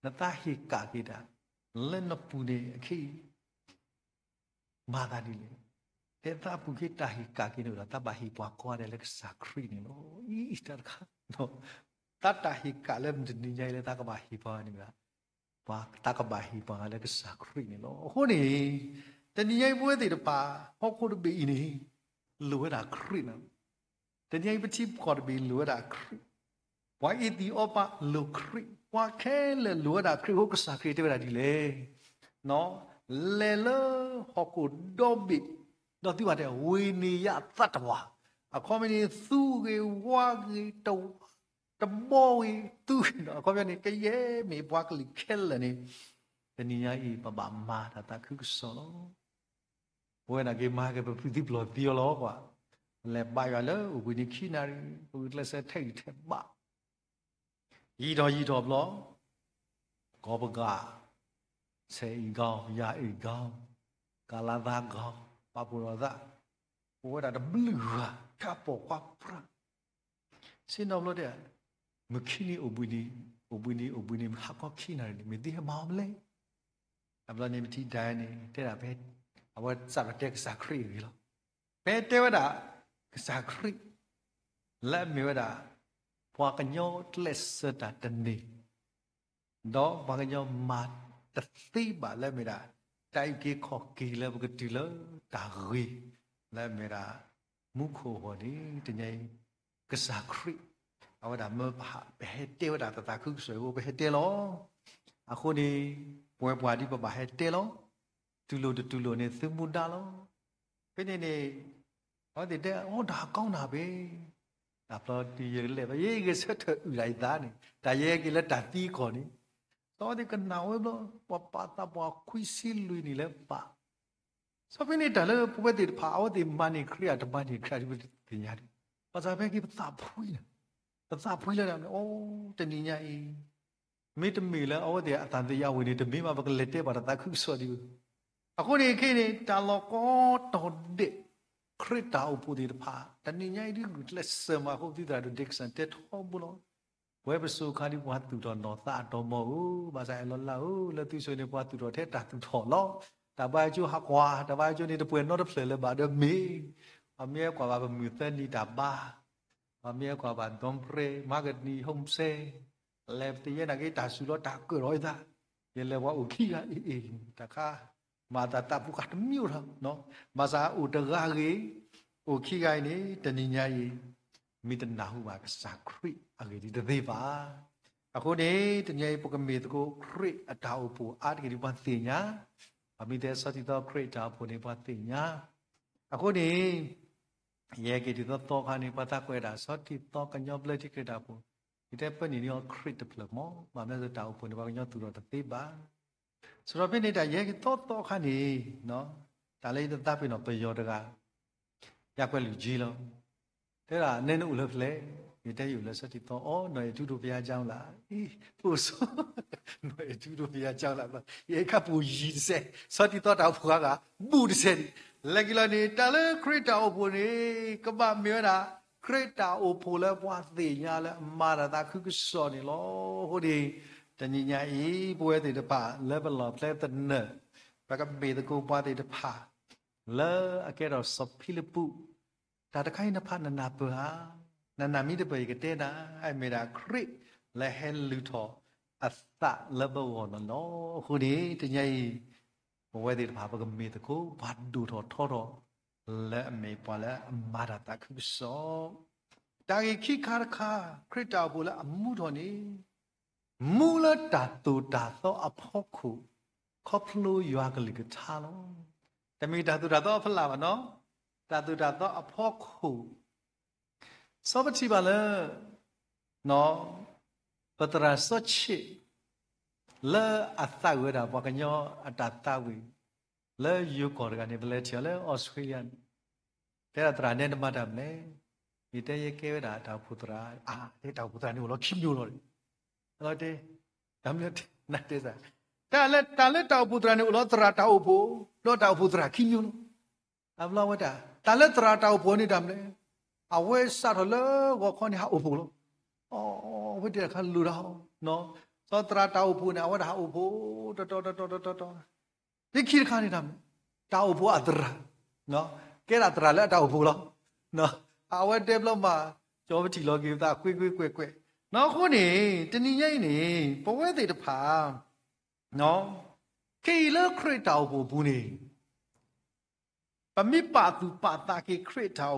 နသးဟ့ၣ်ကၣ်က့ၤတၢ် လၢနပူၤန့ၣ်အခဲအံၤ မၤသးဒ်လဲၣ်, ဖဲသးအပူၤခ့တၢ်ဟ့ၣ်ကၣ်က့ၤန့ၣ်ဒီး သးဘၣ်ဟ့ၣ်ပှၤကိးဂၤဒဲးလၢကစၢ်ခရံာ်န့ၣ်လီၤ. အံၤတၢ်တခါ, သးတၢ်ဟ့ၣ်ကၣ်လၢမုၢ်တနံၤညါအံၤလၢသးကဘၣ်ဟ့ၣ်ပှၤန့ၣ်မ့ၢ်ဒၣ် ပှၤသးကဘၣ်ဟ့ၣ်ပှၤလၢကစၢ်ခရံာ်န့ၣ်လီၤ. အဃိန့ၣ် တနံၤညါအံၤပဝဲသ့ၣ်တဖၣ် ဟီၣ်ခိၣ်တဘ့ၣ်အံၤန့ၣ် လိၣ်ဝဲဒၣ်ခရံာ်လီၤ. တနံၤညါအံၤပထံပကီၢ်တဘ့ၣ်လိၣ်ဝဲဒၣ်ခရံာ်, ပှၤအ့သံၣ်အီပၤလိၣ်ခရံာ်, ပှၤခဲလၢာ်လိၣ်ဝဲဒၣ်ခရံာ်အဃိ ကစၢ်ခရံာ်တဲဝဲဒၣ်ဒ်လဲၣ်, လဲၤလၢဟီၣ်ခိၣ်ဒီဘ့ၣ်, ဒီးသုဘၣ်တဲ ဝေနေယျသတ္တဝါ, အခီပညီန့ၣ် သူဂ့ၤဝါဂ့ၤ တဝါ တဘီဂ့ၤ သူဂ့ၤဒီး အခီပညီန့ၣ် ကယဲၢ်မ့ၢ်ပှၤကလုာ်ခဲလၢာ်န့ၣ် တနံၤညါအံၤ ပဘၣ်မၤတၢ်သးခုကစီၣ်လီၤ. ပဝဲဒၣ်က့ၤမၤက့ၤပဖုသံပျီၢ်သံအီၤလီၤကွၢ်, ပလဲၤဘါယွၤလၢအိၣ်ဘှံးနံၤခံနၣ်ရံၣ်, ပဂုာ်ကျဲးစၢးထဲးဂံၢ်ထဲးဘါ, ယံာ်ထီၣ်ယံာ်ထီၣ်ဘျီ, ကီပဂၤ, ဆဲးအံၤဂီၤ, ယၤအံၤဂီၤ, ကလၤသးဂီၤ, ပာ်ဖှိၣ်ထီၣ်သး, ပဝဲဒၣ်တဘျုးဂၤ ဖၠၣ်ပိာ်ခွါပြၢ် ဆ့ၣ်နီၤဘျီတဲ, မုၢ်ခံနံၤအိၣ်ဘှံးနံၤ, အိၣ်ဘှံးနံၤ အိၣ်ဘှံးနံၤ ဟါခီခံနၣ်ရံၣ်န့ၣ် မ့ၢ်သုဟဲမၤအီၤမလဲၣ်. အဘျီန့ၣ် ပထံၣ်ဒၣ်န့ၣ် တဲဒၣ်ဖဲ အဝဲစးထီၣ်တဲကစၢ်ခရံာ်အဂ့ၢ်လီၤ. ဖဲတဲဝဲဒၣ် ကစၢ်ခရံာ် လၢအမ့ၢ်ဝဲဒၣ် ပှၤကညီကျဲးစၢးတၢ်တန့ၢ် ဒီးပှၤကညီမၤတသ့ဘၣ်လၢအမ့ၢ်ဒၣ် တၢ်အုၣ်က့ၤခီၣ်က့ၤလၢပကတုၤလၢတၢ်ဂ့ၤ လၢအမ့ၢ်ဒၣ် မူခိၣ်အဂီၢ်န့ၣ် တနံၤအံၤ ကစၢ်ခရံာ် အဝဲဒၣ်မၢပဟး ပဟဲတဲဝဲဒၣ်တၢ်သးခုကစီၣ်အံၤ ပဟဲတဲလီၤ. အဃိန့ၣ် ပဝဲပှၤဒ်ပဘၣ်ဟဲတဲလီၤ. တူၢ်လိာ်တတူၢ်လိာ်န့ၣ် သုမူဒါလီၤ. ဖဲန့ၣ်န့ၣ် အဝဲသ့ၣ်တဲ အိ တၢ်အကီနၢ်ဘ့ၣ် တၢ်ဖျီတယဲၢ်လဲၣ် ယဲယဂဲၤဆၢထၢၣ်အုၣ်ဒၣ်ယသးန့ၣ် တၢ်ယဲက့ၤလၢတၢ်သံအကီၢ်န့ၣ် ဒီးအဝဲသ့ၣ်ကနၣ်ဝဲဘျီ ပှၤပာ်သးပှၢ်ခွံဆံလွံၢ်နံၣ်လၢပာ် စီဖဲန့ၣ်တၢ်လၢပဝဲသ့ၣ်တဖၣ် အဝဲသ့ၣ်မၤန့ၢ်ခရံာ်ဧါ တမၤန့ၢ်ခရံာ်ဧါ ဒ်ပသ့ၣ်ညါဒံး, ဘၣ်ဆၣ်ဖဲက့ၤပသးဖှံလီၤ, ပသးဖှံလီၤဒၣ်န့ၣ် အိ တနံၤညါအံၤ မ့တမ့ၢ်လၢအဝဲသ့ၣ်အသးသယၣ်ဝံၤန့ၣ် တမ့ၢ်ဘၣ် ပကလဲၤတဲဘၣ်တၢ်သးခုကစီၣ်ဒံးဘၣ်. အဃိန့ၣ်ခဲအံၤန့ၣ် တၢ်လီၢ်ကိးတီၤဒဲး ခရံာ်တၢ်အိၣ်ဖှိၣ်သ့ၣ်တဖၣ် တနံၤညါအံၤ ဒ်ဂုာ်ကျဲးစၢးမၤအဃိ ပသုသရၣ်ဒိၣ် Dickson တဲထီဘိလီၤ. ပဝဲပစိၤခါဒ်ပှၤသူၣ်ထီၣ်နီၢ်သးအတီၤမီၤဧၢ, ဘၣ်ဆၣ်အဲၣ်လီၤလၢ်ဧၢ, လၢသုစိၤန့ၣ် ပှၤသူၣ်ထီၣ်ထဲတၢ်သူၣ်ထီၣ်လီၤ. တၢ်ဘါယွၤကၠိဟးကွၢ်, တၢ်ဘါယွၤကၠိန့ၣ် တပှဲၤနီတဖျၢၣ်လၢၤဘၣ်ဒီးမ့ၢ်, ပှၤမ့ၢ်ဟဲကွၢ်ဘၣ်ပမုၢ်သၢနံၤတၢ်ဘါ, ပှၤမ့ၢ်ဟဲကွၢ်ဘၣ် ဒွန်ပြဲ မၤကနံၤ ဟိၣ်စဲ လဲၤပသ့ၣ်ညါနာ်က့တၢ်စူၤလီၤ တၢ်ကၢၣ်ထီၣ်အသး, ယလဲၤပှၤအိၣ်ခံဂၤအံၤအံၤ တၢ်ခါ မၤသးသးဖိခါတမံၤအိၣ်ထီၣ်, ဘၣ်ဆၣ်အိၣ်တဂၤဂ့ၤ, အိၣ်ခံဂၤအံၤန့ၣ် တနံၤညါအံၤ မ့ၢ်တနၢ်ဟူဘၣ်ကစၢ်ခရံာ်အဂ့ၢ်ဒ်တသ့ဘၣ်. အဃိန့ၣ် တနံၤအံၤ ပကမ့ၢ်သကိးခရံာ်အတၢ်အိၣ်ဖှိၣ်အါတက့ၢ်ဒ်ပှၤသ့ၣ်ညါ, ပှၤမ့ၢ်တဲဆီထံသီခရံာ်အတၢ်အိၣ်ဖှိၣ်န့ၣ် ပှၤသ့ၣ်ညါ. အဃိန့ၣ် ယဟဲက့ၤဒ်သိးသီခါန့ၣ် ပှၤသးကွဲးဒၣ် ဆီထံသီကညီဘျၢထံခရံာ်တၢ်အိၣ်ဖှိၣ်, ယတဲပၢနုာ်န့ၢ်အီၤခရံာ်တဖျၢၣ်မီၢ်, ဘၣ်မနုၤလဲၣ်တၢ်အိၣ်ဖှိၣ်န့ၣ် ပှၤကညီသူၣ်ထီၣ်တသ့ဘၣ်. စရီဖဲန့ၣ်တၢ်ယဟဲက့ၤသီသီခါန့ၣ်, တၢ်လၢယတသးပ့ၤနီၣ်ပယီၤတဂၤ ယကွဲးလုၢ်ကၠ့လီၤ. တဲဒၣ်နဲနအိၣ်လၢဖဲလဲၣ်, ယတဲယအိၣ်လၢဆီထံသီ, အိ နီၢ်အဲၣ်ထူဒိၣ်ဖယါကၠီလၢ, အိၣ်ဆိ, နီၢ်အဲၣ်ထူဒိၣ်ဖယါကၠီလၢ, ယအဲၣ်ခါပူၤယံၤတစဲး, ဆီထံသီတၢ်အိၣ်ဖှိၣ်ဂၤဂၤ, ဘူးတစဲးဒံး, လဲၤက့ၤလီၤန့ၣ် တၢ်လၢခရံာ်တၢ်အိၣ်ဖှိၣ်န့ၣ် ကဘၣ်မ့ၢ်ဝဲဒၣ် ခရံာ်တၢ်အိၣ်ဖှိၣ်လၢပှၤသ့ၣ်ညါလၢအမၤတၢ်သးခုကစီၣ်န့ၣ်လီၤ. အဃိန့ၣ် တနံၤညါအံၤ ပဝဲသ့ၣ်တဖၣ်လၢပလီၢ်ဖဲသနၢၣ်, ပကမ့ၢ်သကိးပှၤသ့ၣ်တဖၣ် လၢအကဲထီၣ်စီၤဖံလံးပူး, တၢ်တခါအံၤနဖးနနၢ်ပၢၢ်ဧါ, နနၢ်မ့ၢ်တပၢၢ်ယကတဲနၤ, အမ့ၢ်ဒၣ်ခရံာ်လၢဟဲလုၢ်ထီၣ်အသးလၢပဂီၢ်န့ၣ်လီၤ. အဃိန့ၣ် တနံၤညါအံၤ ပဝဲသ့ၣ်တဖၣ် ပကမ့ၢ်သကိး ပှၤဒိၣ်ထီၣ်ထီထီၣ် လၢအမ့ၢ်ပှၤလၢအမၤတၢ်သးခုကစီၣ်. တၢ်ဂ့ၢ်ခံခါတခါ, ခရံာ်တၢ်အိၣ်ဖှိၣ်လၢအမူထီၣ်န့ၣ် မူလၢတၢ်သိၣ်တၢ်သီအဖီခိၣ်, ခီဖျိယွၤကလုၢ်ကထါလီၤ. တမ့ၢ်တၢ်သိၣ်တၢ်သီအဖီလာ်ဘၣ်နီၤ, တၢ်သိၣ်တၢ်သီအဖီခိၣ်, စီၤပထံၣ်ဘၣ်လၢ ပသရၣ်စီၤဆံး လၢအသးဝံၣ်ဝဲဒၣ်ပှၤကညီအတၢ်သးဝံၣ် လၢယိၤကီၢ်တဂၤန့ၣ် ပလဲၤထံၣ်အီၤလၢအီစထြ့လယါန့ၣ်, တဲဒၣ်သရၣ်နဲနမၤတၢ်မနုၤလဲၣ်, ယတဲယကဲဝဲဒၣ်တၢ်အိၣ်ဖှိၣ်သရၣ်, အါ တဲတၢ်အိၣ်ဖှိၣ်သရၣ်န့ၣ်အိၣ်လီၤခံမျိုးလီၤ, အတဲ, တၢ်မနုၤတဲ, နတဲစ့ၢ်, တၢ်လၢ တၢ်လၢတၢ်အိၣ်ဖှိၣ်သရၣ်န့ၣ်အိၣ်လီၤသရၣ်တၢ်အိၣ်ဖှိၣ်, ဒီးတၢ်အိၣ်ဖှိၣ်သရၣ်ခံမျိုးလီၤ. အဘျီဝဲဒၣ် တၢ်လၢသရၣ်တၢ်အိၣ်ဖှိၣ်န့ၣ်တၢ်မနုၤလဲၣ်, အဝဲစးထီၣ်လၢဂီၤခီန့ၣ်ဟးအိၣ်ဖှိၣ်လီၤ. အဝဲတဲတခါလိၣ်ဒၣ်, စီၤသရၣ်တၢ်အိၣ်ဖှိၣ်န့ၣ် အဝဲဒၣ်ဟးအိၣ်ဖှိၣ် တီတီတီတီတီတီတီ, လၢခံတခါန့ၣ်တၢ်မနုၤလဲၣ်, တၢ်အိၣ်ဖှိၣ်အသရၣ်, ကဲဒၣ်သရၣ်လၢအတၢ်အိၣ်ဖှိၣ်လီၤ. အဝဲတဲဘျီမး, ကၠီပထံၣ်လီၤက့ၤပသးကွ့ကွ့ကွဲးကွဲး, အဃိန့ၣ် တနံၤညါအံၤန့ၣ် ပဝဲသ့ၣ်တဖၣ် ခဲအံၤ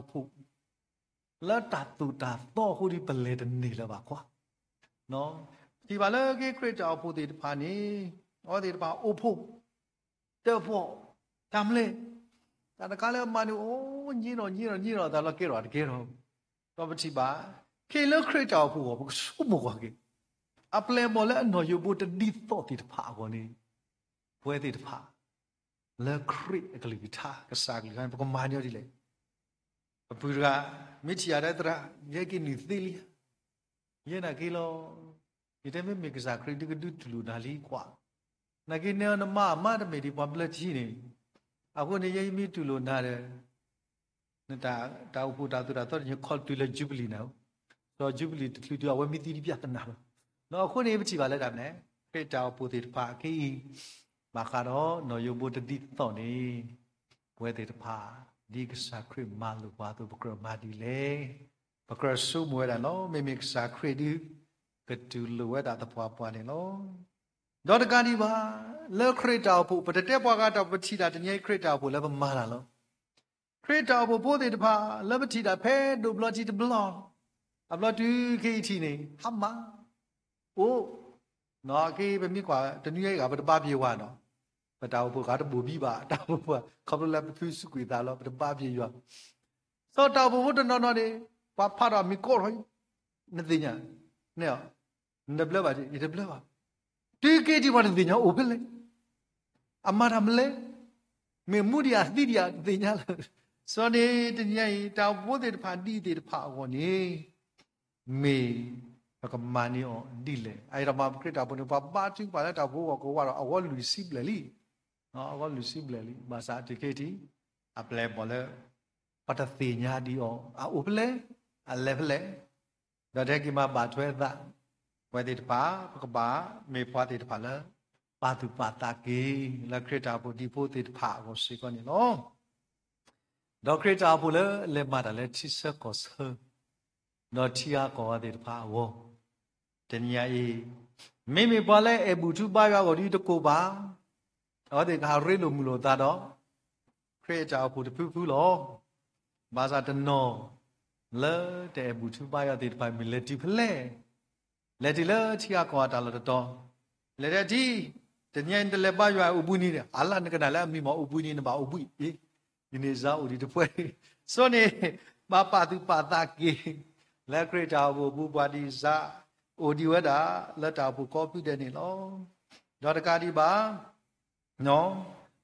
လၢခရံာ်တၢ်အိၣ်ဖှိၣ်အပူၤန့ၣ် ပမ့ၢ်ပာ်သူၣ်ပာ်သးက့ၤခရံာ်တၢ်အိၣ်ဖှိၣ် လၢတၢ်သိၣ်တၢ်သီအဃိဒီး ပလဲၤတန့ၢ်လၢၤဘၣ်ကွၢ်. ပထံၣ်ဘၣ်လၢက့ၤခရံာ်တၢ်အိၣ်ဖှိၣ်သ့ၣ်တဖၣ်န့ၣ် အဝဲသ့ၣ်တဖၣ်အိၣ်ဖှိၣ် တၢၣ်ပီၣ် တၢ်မလဲၣ်, တၢ်တခါလၢအမၤန့ၣ် အိၣ်ညံနီၣ်ညံနီၣ်ညံနီၣ်သးလီၤ ကဲထီၣ်တကဲထီၣ်, ဒီးပထံၣ်ဘၣ် ခဲအံၤလၢခရံာ်တၢ်အိၣ်ဖှိၣ်အဂီၢ် ပကဆိကမိၣ်ကွၢ်က့ၤ အပျဲၢ်အဘီၣ်လၢအနီၣ်ယိးဘိတဒ်သိးသ့ၣ်တဖၣ်အဂီၢ်န့ၣ် ပဝဲသ့ၣ်တဖၣ် လၢခရံာ်အကလုၢ်ကထါ ကစၢ်အကလုၢ်ကထါန့ၣ် ပကမၤန့ၢ်အီၤဒ်လဲၣ်. ပပုၢ်တဂၤ မ့ၢ်ထံၣ်ယၤဒီးသရၣ် ယဲက့ၤနုာ်သ့လံဧါ, ယဲနာ်က့ၤလီၤ. ယတဲမ့မ့ၢ်ကစၢ်ခရံာ်ဒုးကဒုးတူၢ်လိာ်နၤလံကွၢ်, နာ်က့ၤနဲအီၤနမါအမါတမ့ၢ်ဒ်ပှၤဘျၢထံန့ၣ်, အဃိန့ၣ် ယဲယမ့ၢ်တူၢ်လိာ်နၤဒီး နတၢ် တၢ်အိၣ်ဖှိၣ်တၢ်သိၣ်တၢ်သီတခါန့ၣ် ခီတုၤလၢယူဘလံၤနၤ, ဒီးယူဘလံၤတချုးတုၤအဝဲမ့ၢ်သံတဘျီသနာ်လီၤ. အဃိန့ၣ် ပထံၣ်ဘၣ်လၢတၢ်မနုၤလဲၣ်, ခရံာ်တၢ်အိၣ်ဖှိၣ်သ့ၣ်တဖၣ်ခဲအံၤ ဘၣ်ဃးဒီးနီၣ်ယိးဘိတဒ်သိးန့ၣ် ပဝဲသ့ၣ်တဖၣ် ဒ်ကစၢ်ခရံာ်မၤလိာ်ပှၤအသိး ပကြၢးမၤဒ်လဲၣ်, ပကြၢးဆိကမိၣ်ဝဲဒၣ်လီၤ. မ့မ့ၢ်ကစၢ်ခရံာ်ဒုး ကတူၢ်လိာ်ဝဲဒၣ်သပှၢ်ပှၢ်န့ၣ်လီၤ. ဒီးတကးဒံးဘၣ် လၢခရံာ်တၢ်အိၣ်ဖှိၣ် ပတတဲပှၤဂၤတၢ် ပထံၣ်တၢ်တနံၤအံၤခရံာ်တၢ်အိၣ်ဖှိၣ်လၢပမၤတၢ်လီၤ. ခရံာ်တၢ်အိၣ်ဖှိၣ်ဖိသ့ၣ်တဖၣ် လၢပထံၣ်တၢ်ဖဲဒိၣ်ဘျီထံတဘျီ, အဘျီတုၤခဲအံၤထံၣ်န့ၣ် ဟါမၢ်, အိၣ်, ခဲအံၤပမ့ၢ်ကွၢ် တနွံအံၤဂၤ ပတဘါဘျဲးဝဲနီၤ, ပတၢ်အိၣ်ဖှိၣ်ဂၤတဘိၣ်ဘံၣ်ဘၣ် တၢ်အိၣ်ဖှိၣ် ခီဖျိလၢပဖုစူးကွံာ်သးလီၤ ပတဘါဘျဲးယွၤ. စီၤတၢ်အိၣ်ဖှိၣ်ဖိတနီၤနီၤန့ၣ် ပှၤဖးဒီးမ့ၢ်ကီထီၣ်အံၤ နသ့ၣ်ညါ, နတဘျၢဘၣ် ယတဘျၢဘၣ်. တုၤက့ၤထံၣ်ပှၤတသ့ၣ်ညါအိၣ်ဖဲလဲၣ်, အမၤတၢ်မနုၤလဲၣ်. မ့ၢ်မူဒံးဧါသံဒံးဧါတသ့ၣ်ညါလၢၤ. စီၤန့ၣ်တနံၤညါအံၤ တၢ်အိၣ်ဖှိၣ်ဖိသ့ၣ်တဖၣ်ဒ်အံၤသ့ၣ်တဖၣ်အဂီၢ်န့ၣ် မ့ၢ်ပကမၤန့ၢ်အီၤဒ်လဲၣ်. အအံၤဒီးမ့ၢ်ပခရံာ်တၢ်အိၣ်ဖှိၣ်န့ၣ် ပှၤဘါထုကဖၣ်လၢတၢ်အိၣ်ဖှိၣ်အဂီၢ်ကိးဝါဒီး အဂီၢ်လွံၢ်ဆံဘျဲၣ်လံ, အဂီၢ်လွံၢ်ဆံဘျဲၣ်လံ. ဘၣ်ဆၣ်အတခ့ထံ အပျဲၢ်အဘီၣ်လၢ ပတသ့ၣ်ညါဒံးအီၤ အအိၣ်ဖဲလဲၣ်, အလဲၤဖဲလဲၣ်, ဒီးတဟဲက့ၤမၤဘၣ်ထွဲအသး, ပဝဲသ့ၣ်တဖၣ် ပကဘၣ်မ့ၢ်ပှၤသ့ၣ်တဖၣ်လၢ ပာ်သူၣ်ပာ်သးက့ၤ လၢခရံာ်တၢ်အိၣ်ဖှိၣ်ဒံဖိသ့ၣ်တဖၣ်အဂီၢ်စ့ၢ်ကီးန့ၣ်လီၤ. ဒီးခရံာ်တၢ်အိၣ်ဖှိၣ်လၢအလဲၤမၤတၢ်လၢထံဆၢကီၢ်ဆၢ ဒီးထံဂၤကီၢ်ဂၤသ့ၣ်တဖၣ်အဂီၢ်, တနံၤညါအံၤ မ့မ့ၢ်ပှၤလၢအအဲၣ်ဘူၣ်ထူဘါယွၤအဂီၢ်ဒ်တကိးဘၣ်, အဝဲသ့ၣ်ကဟးရ့လိာ်မုာ်လိာ်သးဒီး ခရံာ်တၢ်အိၣ်ဖှိၣ်တဖုဖုလီၤ. ဘၣ်ဆၣ်တနီၤ လၢတအဲၣ်ဘူၣ်ထူဘါယွၤသ့ၣ်တဖၣ် မ့ၢ်လဲၤတုၤဖဲလဲၣ်, လဲၤတုၤလၢထံဂၤကီၢ်ဂၤတၢ်လီၢ်တတီၤ, လဲၤထဲထံ, တနံၤညါအံၤနတလဲၤဘါယွၤအိၣ်ဘှံးနံၤန့ၣ် အလၢနကနၣ်လၢအမံၤမး အိၣ်ဘှံးနံၤ နဘၣ်အိၣ်ဘှံးအံၤ, ဒ်န့ၣ်စါအိၣ်ဒံးတဖှဲ, စီၤန့ၣ် ဘၣ်ပာ်သူၣ်ပာ်သးက့ၤ လၢခရံာ်တၢ်အိၣ်ဖှိၣ်အပူၤ ပှၤဒ်စါ အိၣ်ဒံးဝဲဒၣ် လၢတၢ်အိၣ်ဖှိၣ်ကိးဖုဒဲးန့ၣ်လီၤ. ဒီးတကးဒံးဘၣ်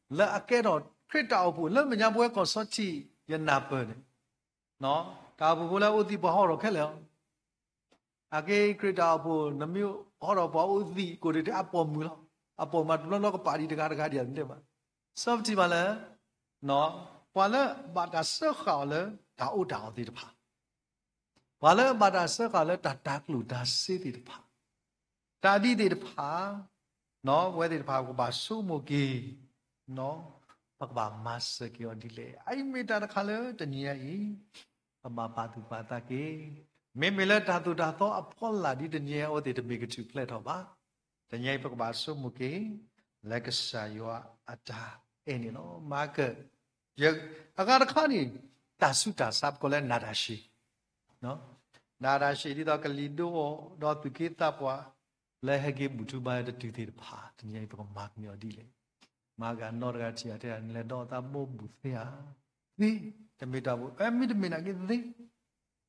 လၢအကဲထီၣ်ခရံာ်တၢ်အိၣ်ဖှိၣ်လၢမဲာ်ညါပဝဲကီၢ်စီထံး ယနၢ်ပၢၢ်န့ၣ် တၢ်အိၣ်ဖှိၣ်ဖိလၢအအိၣ်သံးပှၤဟီထီၣ်ခဲလၢာ်လီၤ. အက့ခရံာ်တၢ်အိၣ်ဖှိၣ် နမ့ၢ်ဟီထီၣ်ပှၤအိၣ်သံးကိးဒံး အပိာ်မုၣ်လီၤ. အပိာ်မုၣ်တဘျီဘျီကပာ်ဒံးတဂၤတဂၤဒံးအသ့ဘၣ်. စီၤပထံၣ်ဘၣ်လၢ ပှၤလၢဘၣ်တၢ်စၢဃာ်အီၤလၢတၢ်အီၣ်တၢ်အီသ့ၣ်တဖၣ် ပှၤလၢအဘၣ်တၢ်စၢဃာ်လၢတၢ်တၤကျိၣ်တၤစ့သ့ၣ်တဖၣ်, တၢ်ဒ်သ့ၣ်တဖၣ်, ပဝဲသ့ၣ်တဖၣ်ပကဘၣ်ဆိကမိၣ်က့ၤ, ပကဘၣ်မၤစၢၤက့ၤအီၤဒ်လဲၣ်. အအံၤမ့ၢ်တၢ်တခါလၢတနံၤညါအံၤ ပဘၣ်ပာ်သူၣ်ပာ်သးက့ၤ, မ့မ့ၢ်လၢတၢ်သိၣ်တၢ်သီအဖီလာ်ဒ်တနံၤညါအံၤ အဝဲသ့ၣ်တမ့ၢ်ကထူၣ်ဖျဲးထီၣ်ဘၣ်. တနံၤညါအံၤ ပကဘၣ်ဆိကမိၣ်က့ၤ လၢကစၢ်ယွၤအတၢ်အဲၣ်န့ၣ်လီၤ. မၤက အဂၤတခါန့ၣ် တၢ်ဆူးတၢ်ဆါ ပကိးလၢနၤတၢ်ရှ့, နၤတၢ်ရှ့ ဒ်သိးကလံၤဒိအီၤ ဒီးသူၣ်က့သးပှၢ် လၢဟဲက့ၤဘူၣ်ထူဘါယွၤတတုၤသ့ၣ်တဖၣ် တနံၤညါအံၤ ပကမၤကန့ၢ်အီၤဒ်လဲၣ်. မၤက့ၤအနီၢ်တဂၤထံၣ်အီၤတဲ နလဲၤဒီးသးဘိဘူးသ့ဧါ, သ့, တမ့ၢ်တၢ်ဘိ, အဲ မ့တမ့ၢ်နာ်က့သ့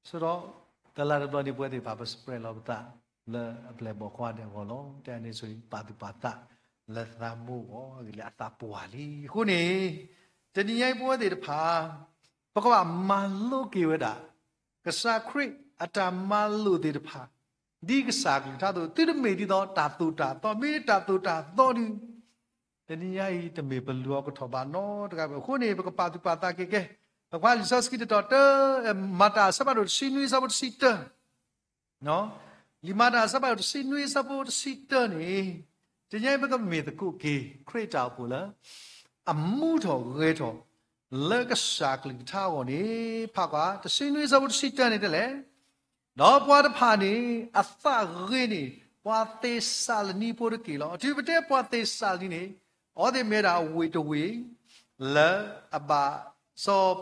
ဆိဒီး တလါတဘျီန့ၣ် ပဝဲသ့ၣ်တဖၣ် ပ spread လီၤပသး လၢအပျဲၢ်အဘီၣ်ကိးဂၤဒဲးအဂီၢ်လီၤ. တၢ်န့ၣ်ဆိအံၤ ပာ်သူၣ်ပာ်သး လၢသးဘိအဂီၢ် အဂ့ၢ်လၢအသးပှၢ်လံ. အဃိန့ၣ် တနံၤညါအံၤ ပဝဲသ့ၣ်တဖၣ် ပကဘၣ်မၤလိက့ၤဝဲဒၣ် ကစၢ်ခရံာ်အတၢ်မၤလိာ်သ့ၣ်တဖၣ် ဒ်ကစၢ်အကလုၢ်ကထါအသိး သုတမ့ၢ်ဒ်သိးတၢ်သိၣ်တၢ်သီ, မ့ၢ်တၢ်သိၣ်တၢ်သီဒီး တနံၤညါအံၤ တမ့ၢ်ပလူၤအီၤကထီၣ်ဘၣ်နီတဂၤဘၣ်. အဃိန့ၣ် ပကပာ်သူၣ်ပာ်သးက့ၤကဲ, ပကွၢ်လံာ်စီဆှံတတီၤတၢ် မၤတၢ်အဆၢဖးဒိၣ်တဆံနွံအဆၢဖိတဆံတၢ, လံာ်မၤတၢ်အဆၢဖးဒိၣ်တဆံနွံအဆၢဖိတဆံတၢန့ၣ်, တနံၤညါအံၤ ပကမ့ၢ်သကိးက့ၤ ခရံာ်တၢ်အိၣ်ဖှိၣ်လၢ အမူထီၣ်ဂဲၤထီၣ် လၢကစၢ်အကလုၢ်ကထါအဂီၢ်န့ၣ်, ဖးကွၢ် တဆံနွံအဆၢဖိတဆံတၢန့ၣ်တဲလဲၣ်, ဒီးပှၤတဖၣ်န့ၣ် အသးဂ့ၤန့ၢ် ပှၤသ့းစၤလနံဖိတက့ၢ်လီၤ. တုၤပတဲပှၤသ့းစၤလနံန့ၣ် အဝဲသ့ၣ်မ့ၢ်ဝဲဒၣ်အဝ့ၢ်တဝ့ၢ် လၢအဘၣ်စီၤ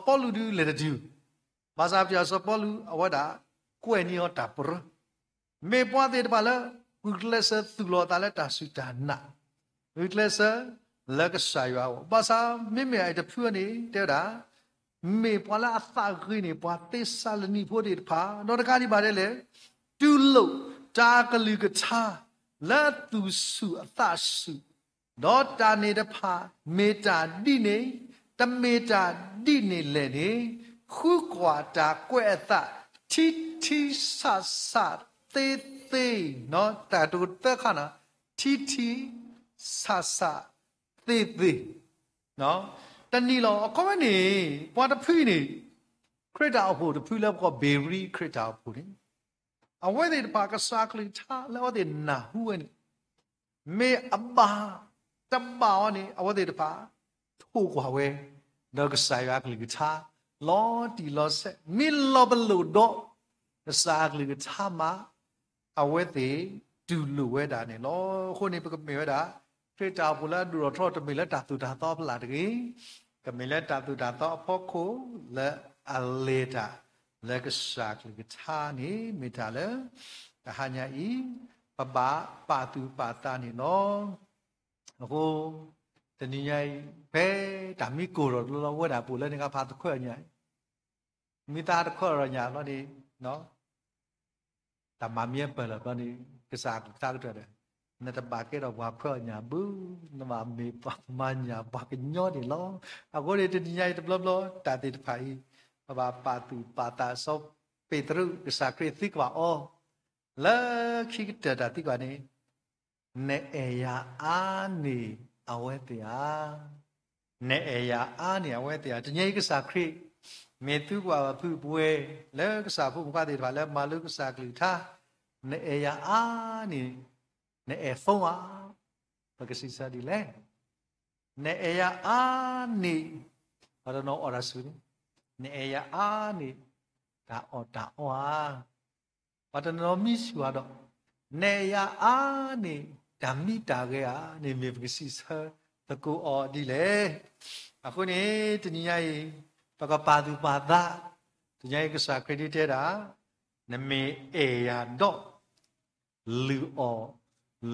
ပီလူးဒုးလဲၤတတုၤ, ဘၣ်ဆၣ်ပတံၢ်အီၤ စီၤပီလူး အဝဲဒၣ်ကွဲးန့ၢ်အီၤတၢ်ပရၢ မ့ၢ်ပှၤသ့ၣ်တဖၣ်လၢ ဂုာ်ကျဲးစၢးသူၣ်လီၤအသးလၢတၢ်စူၢ်တၢ်နာ်, ဂုာ်ကျဲးစၢးလၢကစၢ်ယွၤအဂီၢ်. ဘၣ်ဆၣ်မ့မ့ၢ်အတဖုန့ၣ် တဲဝဲဒၣ် မ့ၢ်ပှၤလၢအသးဂ့ၤန့ၢ် ပှၤသ့းစၤလနံဖိသ့ၣ်တဖၣ်, ဒီးတကးဒံးဘၣ်ဒ်လဲၣ်, တူၢ်လိာ်တၢ်ကလုၢ်ကထါ လၢအသူၣ်ဆူၣ်အသးဆူၣ်, ဒီးတၢ်န့ၣ်တဖၣ် မ့ၢ်တၢ်ဒ်န့ၣ်, တမ့ၢ်တၢ်ဒ်န့ၣ်လဲၣ်န့ၣ်, ဃုကွၢ်တၢ်ကွဲးအသး ထံထံဆးဆးသ့သ့, တၢ်ကတိၤသၢခါန့ၣ်, ထံထံဆးဆးသ့သ့, တနံၤလီၤ. အခီပညီန့ၣ် ပှၤတဖုန့ၣ် ခရံာ်တၢ်အိၣ်ဖှိၣ်တဖုလၢပကိးဘ့ၤရံခရံာ်တၢ်အိၣ်ဖှိၣ်န့ၣ်, အဝဲသ့ၣ်တဖၣ်ကစၢ်အကလုၢ်ကထါလၢအဝဲသ့ၣ်နၢ်ဟူဝဲန့ၣ် မ့ၢ်အဘၣ်တဘၣ်အီၤန့ၣ် အဝဲသ့ၣ်တဖၣ် ထိၣ်ကွၢ်ဝဲ ဒီးကစၢ်ယွၤအကလုၢ်ကထါ လီၤတံၢ်လီၤဆဲး, မ့ၢ်လီၤပလိာ်ဒီး ကစၢ်အကလုၢ်ကထါမး အဝဲသ့ၣ်တူၢ်လိာ်ဝဲဒၣ်န့ၣ်လီၤ. အဃိန့ၣ် ပကမ့ၢ်ဝဲဒၣ် ခရံာ်တၢ်အိၣ်ဖှိၣ်လၢအဒိၣ်ထီၣ်ထီ တမ့ၢ်လၢတၢ်သိၣ်တၢ်သီအဖီလာ်တဂ့ၤ, ကမ့ၢ်လၢတၢ်သိၣ်တၢ်သီအဖီခိၣ် လၢအလဲၤတၢ်လၢကစၢ်အကလုၢ်ကထါန့ၣ် မ့ၢ်တၢ်လၢ တဟါညါအံၤ ပဘၣ်ပာ်သူၣ်ပာ်သးန့ၣ်လီၤ. အဃိ တနံၤညါအံၤ ဖဲတၢ်မံကိၢ်ထီၣ်တဘျီလီၤ ဝဲဒၣ်ပအိၣ်လၢန့ၣ်အခါ ပသခွဲးအီၤညါ, မ့ၢ်သးတခွဲးအီၤညါဘျီန့ၣ် တၢ်မၤမံပၢၢ်လီၤဘျီန့ၣ် ကစၢ်အကလုၢ်ကထါကတၢၢ်ဒီး နတဘၣ်ကဲထီၣ်ပှၤခွဲးအီၣ်ညၣ်ဘၣ်, နဘၣ်မ့ၢ်ပှၤမၤညၣ်ပှၤကညီန့ၣ်လီၤ. အဃိန့ၣ် တနံၤညါအံၤတဘျီဘျီ တၢ်သ့ၣ်တဖၣ်အံၤ ပဘၣ်ပာ်သူၣ်ပာ်သး စီၤပ့းတရူး ကစၢ်ခရံာ်သံကွၢ်အီၤ လၢခံကတၢၢ်တၢ်သံကွၢ်န့ၣ်, နအဲၣ်ယၤအါန့ၢ်အဝဲသ့ၣ်ဧါ. နအဲၣ်ယၤအါန့ၢ်အဝဲသ့ၣ်ဧါ. တနံၤညါအံၤကစၢ်ခရံာ် မ့ၢ်သံကွၢ်ပှၤဖုပှဲၤ လၢကစၢ်ဖိမုၣ်ဖိခွါသ့ၣ်တဖၣ်လၢမၤလိကစၢ်ကလုၢ်ကထါ, နအဲၣ်ယၤအါန့ၢ်, နအဲၣ်ဖိဧါ. ပကစံးဆၢဒ်လဲၣ်. နအဲၣ်ယၤအါန့ၢ်, ပှၤတနီၤအီၣ်တၢ်ဆူၣ်န့ၣ်, နအဲၣ်ယၤအါန့ၢ် တၢ်အီၣ်တၢ်အီဧါ. ပှၤတနီၤမံဆူၣ်အါဒီး, နအဲၣ်ယၤအါန့ၢ် တၢ်မံတၢ်ဂဲၤဧါန့ၣ် မ့ၢ်ပကစံးဆၢသကိးအီၤဒ်လဲၣ်. အဃိန့ၣ် တနံၤညါအံၤ ပကပာ်သူၣ်ပာ်သး, တနံၤညါအံၤကစၢ်ခရံာ်ဒ်တဲဒၣ်, နမ့ၢ်အဲၣ်ယၤဒီး လုၢ်အီၣ်,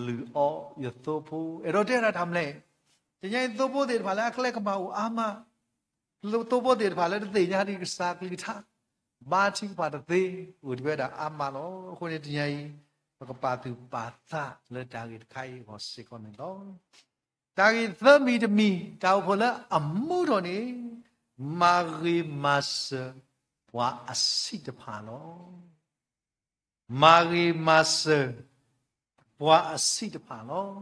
လုၢ်အီယသိဖိ, အဲၣ်ဒိးတဲဒၣ်တၢ်မနုၤလဲၣ်. တနံၤညါအံၤသိဖိသ့ၣ်တဖၣ်လၢအကျဲကမၣ်အိၣ်အါမး, သိဖိသ့ၣ်တဖၣ်လၢတသ့ၣ်ညါဒံးကစၢ်ကလုၢ်ကထါ, ဘါထုကဖၣ်တသ့, အိၣ်ဒံးဝဲဒၣ်အါမးလီၤ. အဃိန့ၣ်တနံၤညါအံၤ ပကပာ်သူၣ်ပာ်သးလၢတၢ်ဂ့ၢ်တခါအံၤအဂီၢ်စ့ၢ်ကီးန့ၣ်လီၤ. တၢ်ဂ့ၢ်သၢမံၤတမံၤ, တၢ်အိၣ်ဖှိၣ်လၢအမူထီၣ်န့ၣ်, မၤဂ့ၤမၤစၢၤပှၤအဆံးတဖၣ်လီၤ. မၤဂ့ၤမၤစၢၤ ပှၤအဆံးတဖၣ်လီၤ.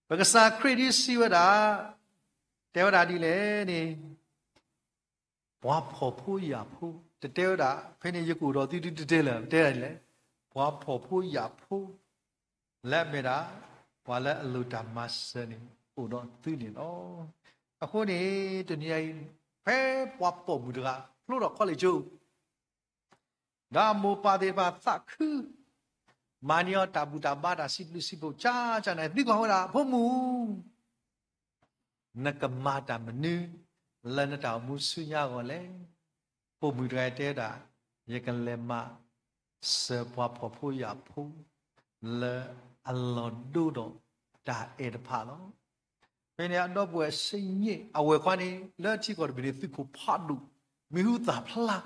ပကစၢ်ခရံာ်ဒ်စံးဝဲဒၣ်, တဲဝဲဒၣ်ဒ်လဲၣ်န့ၣ်, ပှၤဖှီၣ်ဖိယာ်ဖိ, တတဲဝဲဒၣ်, ဖဲန့ၣ်ယကအိၣ်ဒီးသုဒ်တတဲလၢၤ, တဲဒ်လဲၣ်, ပှၤဖှီၣ်ဖိယာ်ဖိ လၢအမ့ၢ်ဒၣ် ပှၤလၢအလိၣ်တၢ်မၤစၢၤန့ၣ် အိၣ်ဒီးသုန့ၣ်လီၤ. အဃိန့ၣ် တနံၤအံၤ ဖဲပှၤပိာ်မုၣ်တဂၤ ဖျိထီၣ်ခီလ့ၣ်ကၠိ ဒီးအမိၢ်ပၢ်သ့ၣ်တဖၣ်သးခု မၤန့ၢ်အီၤတၢ်ဘူၣ်တၢ်ဘါတၢ်စံးဘျုးစံးဖှိၣ် ကၢကၢန့ၣ် သံကွၢ်ဝဲဒၣ် ဖိမုၣ်, နကမၤတၢ်မနုၤ လၢနတၢ်အိၣ်မူဆူညါအဂီၢ်လဲၣ်. ပိာ်မုၣ်တဂၤတဲဝဲဒၣ်, ယကလဲၤမၤစၢၤပှၤဖှီၣ်ဖိယာ်ဖိ လၢအလီၢ်ဒိဒီးတၢ်အဲၣ်တဖၣ်လီၤ. ဖဲန့ၣ် အဒီပုၢ်ဝဲၢ်စ့ၣ်န့ၣ် အဝဲၢ်ခွါန့ၣ် လၢထံကီၢ်တဘ့ၣ်န့ၣ် သုးခိၣ်ဖးဒိၣ် မံၤဟူသၣ်ဖျါ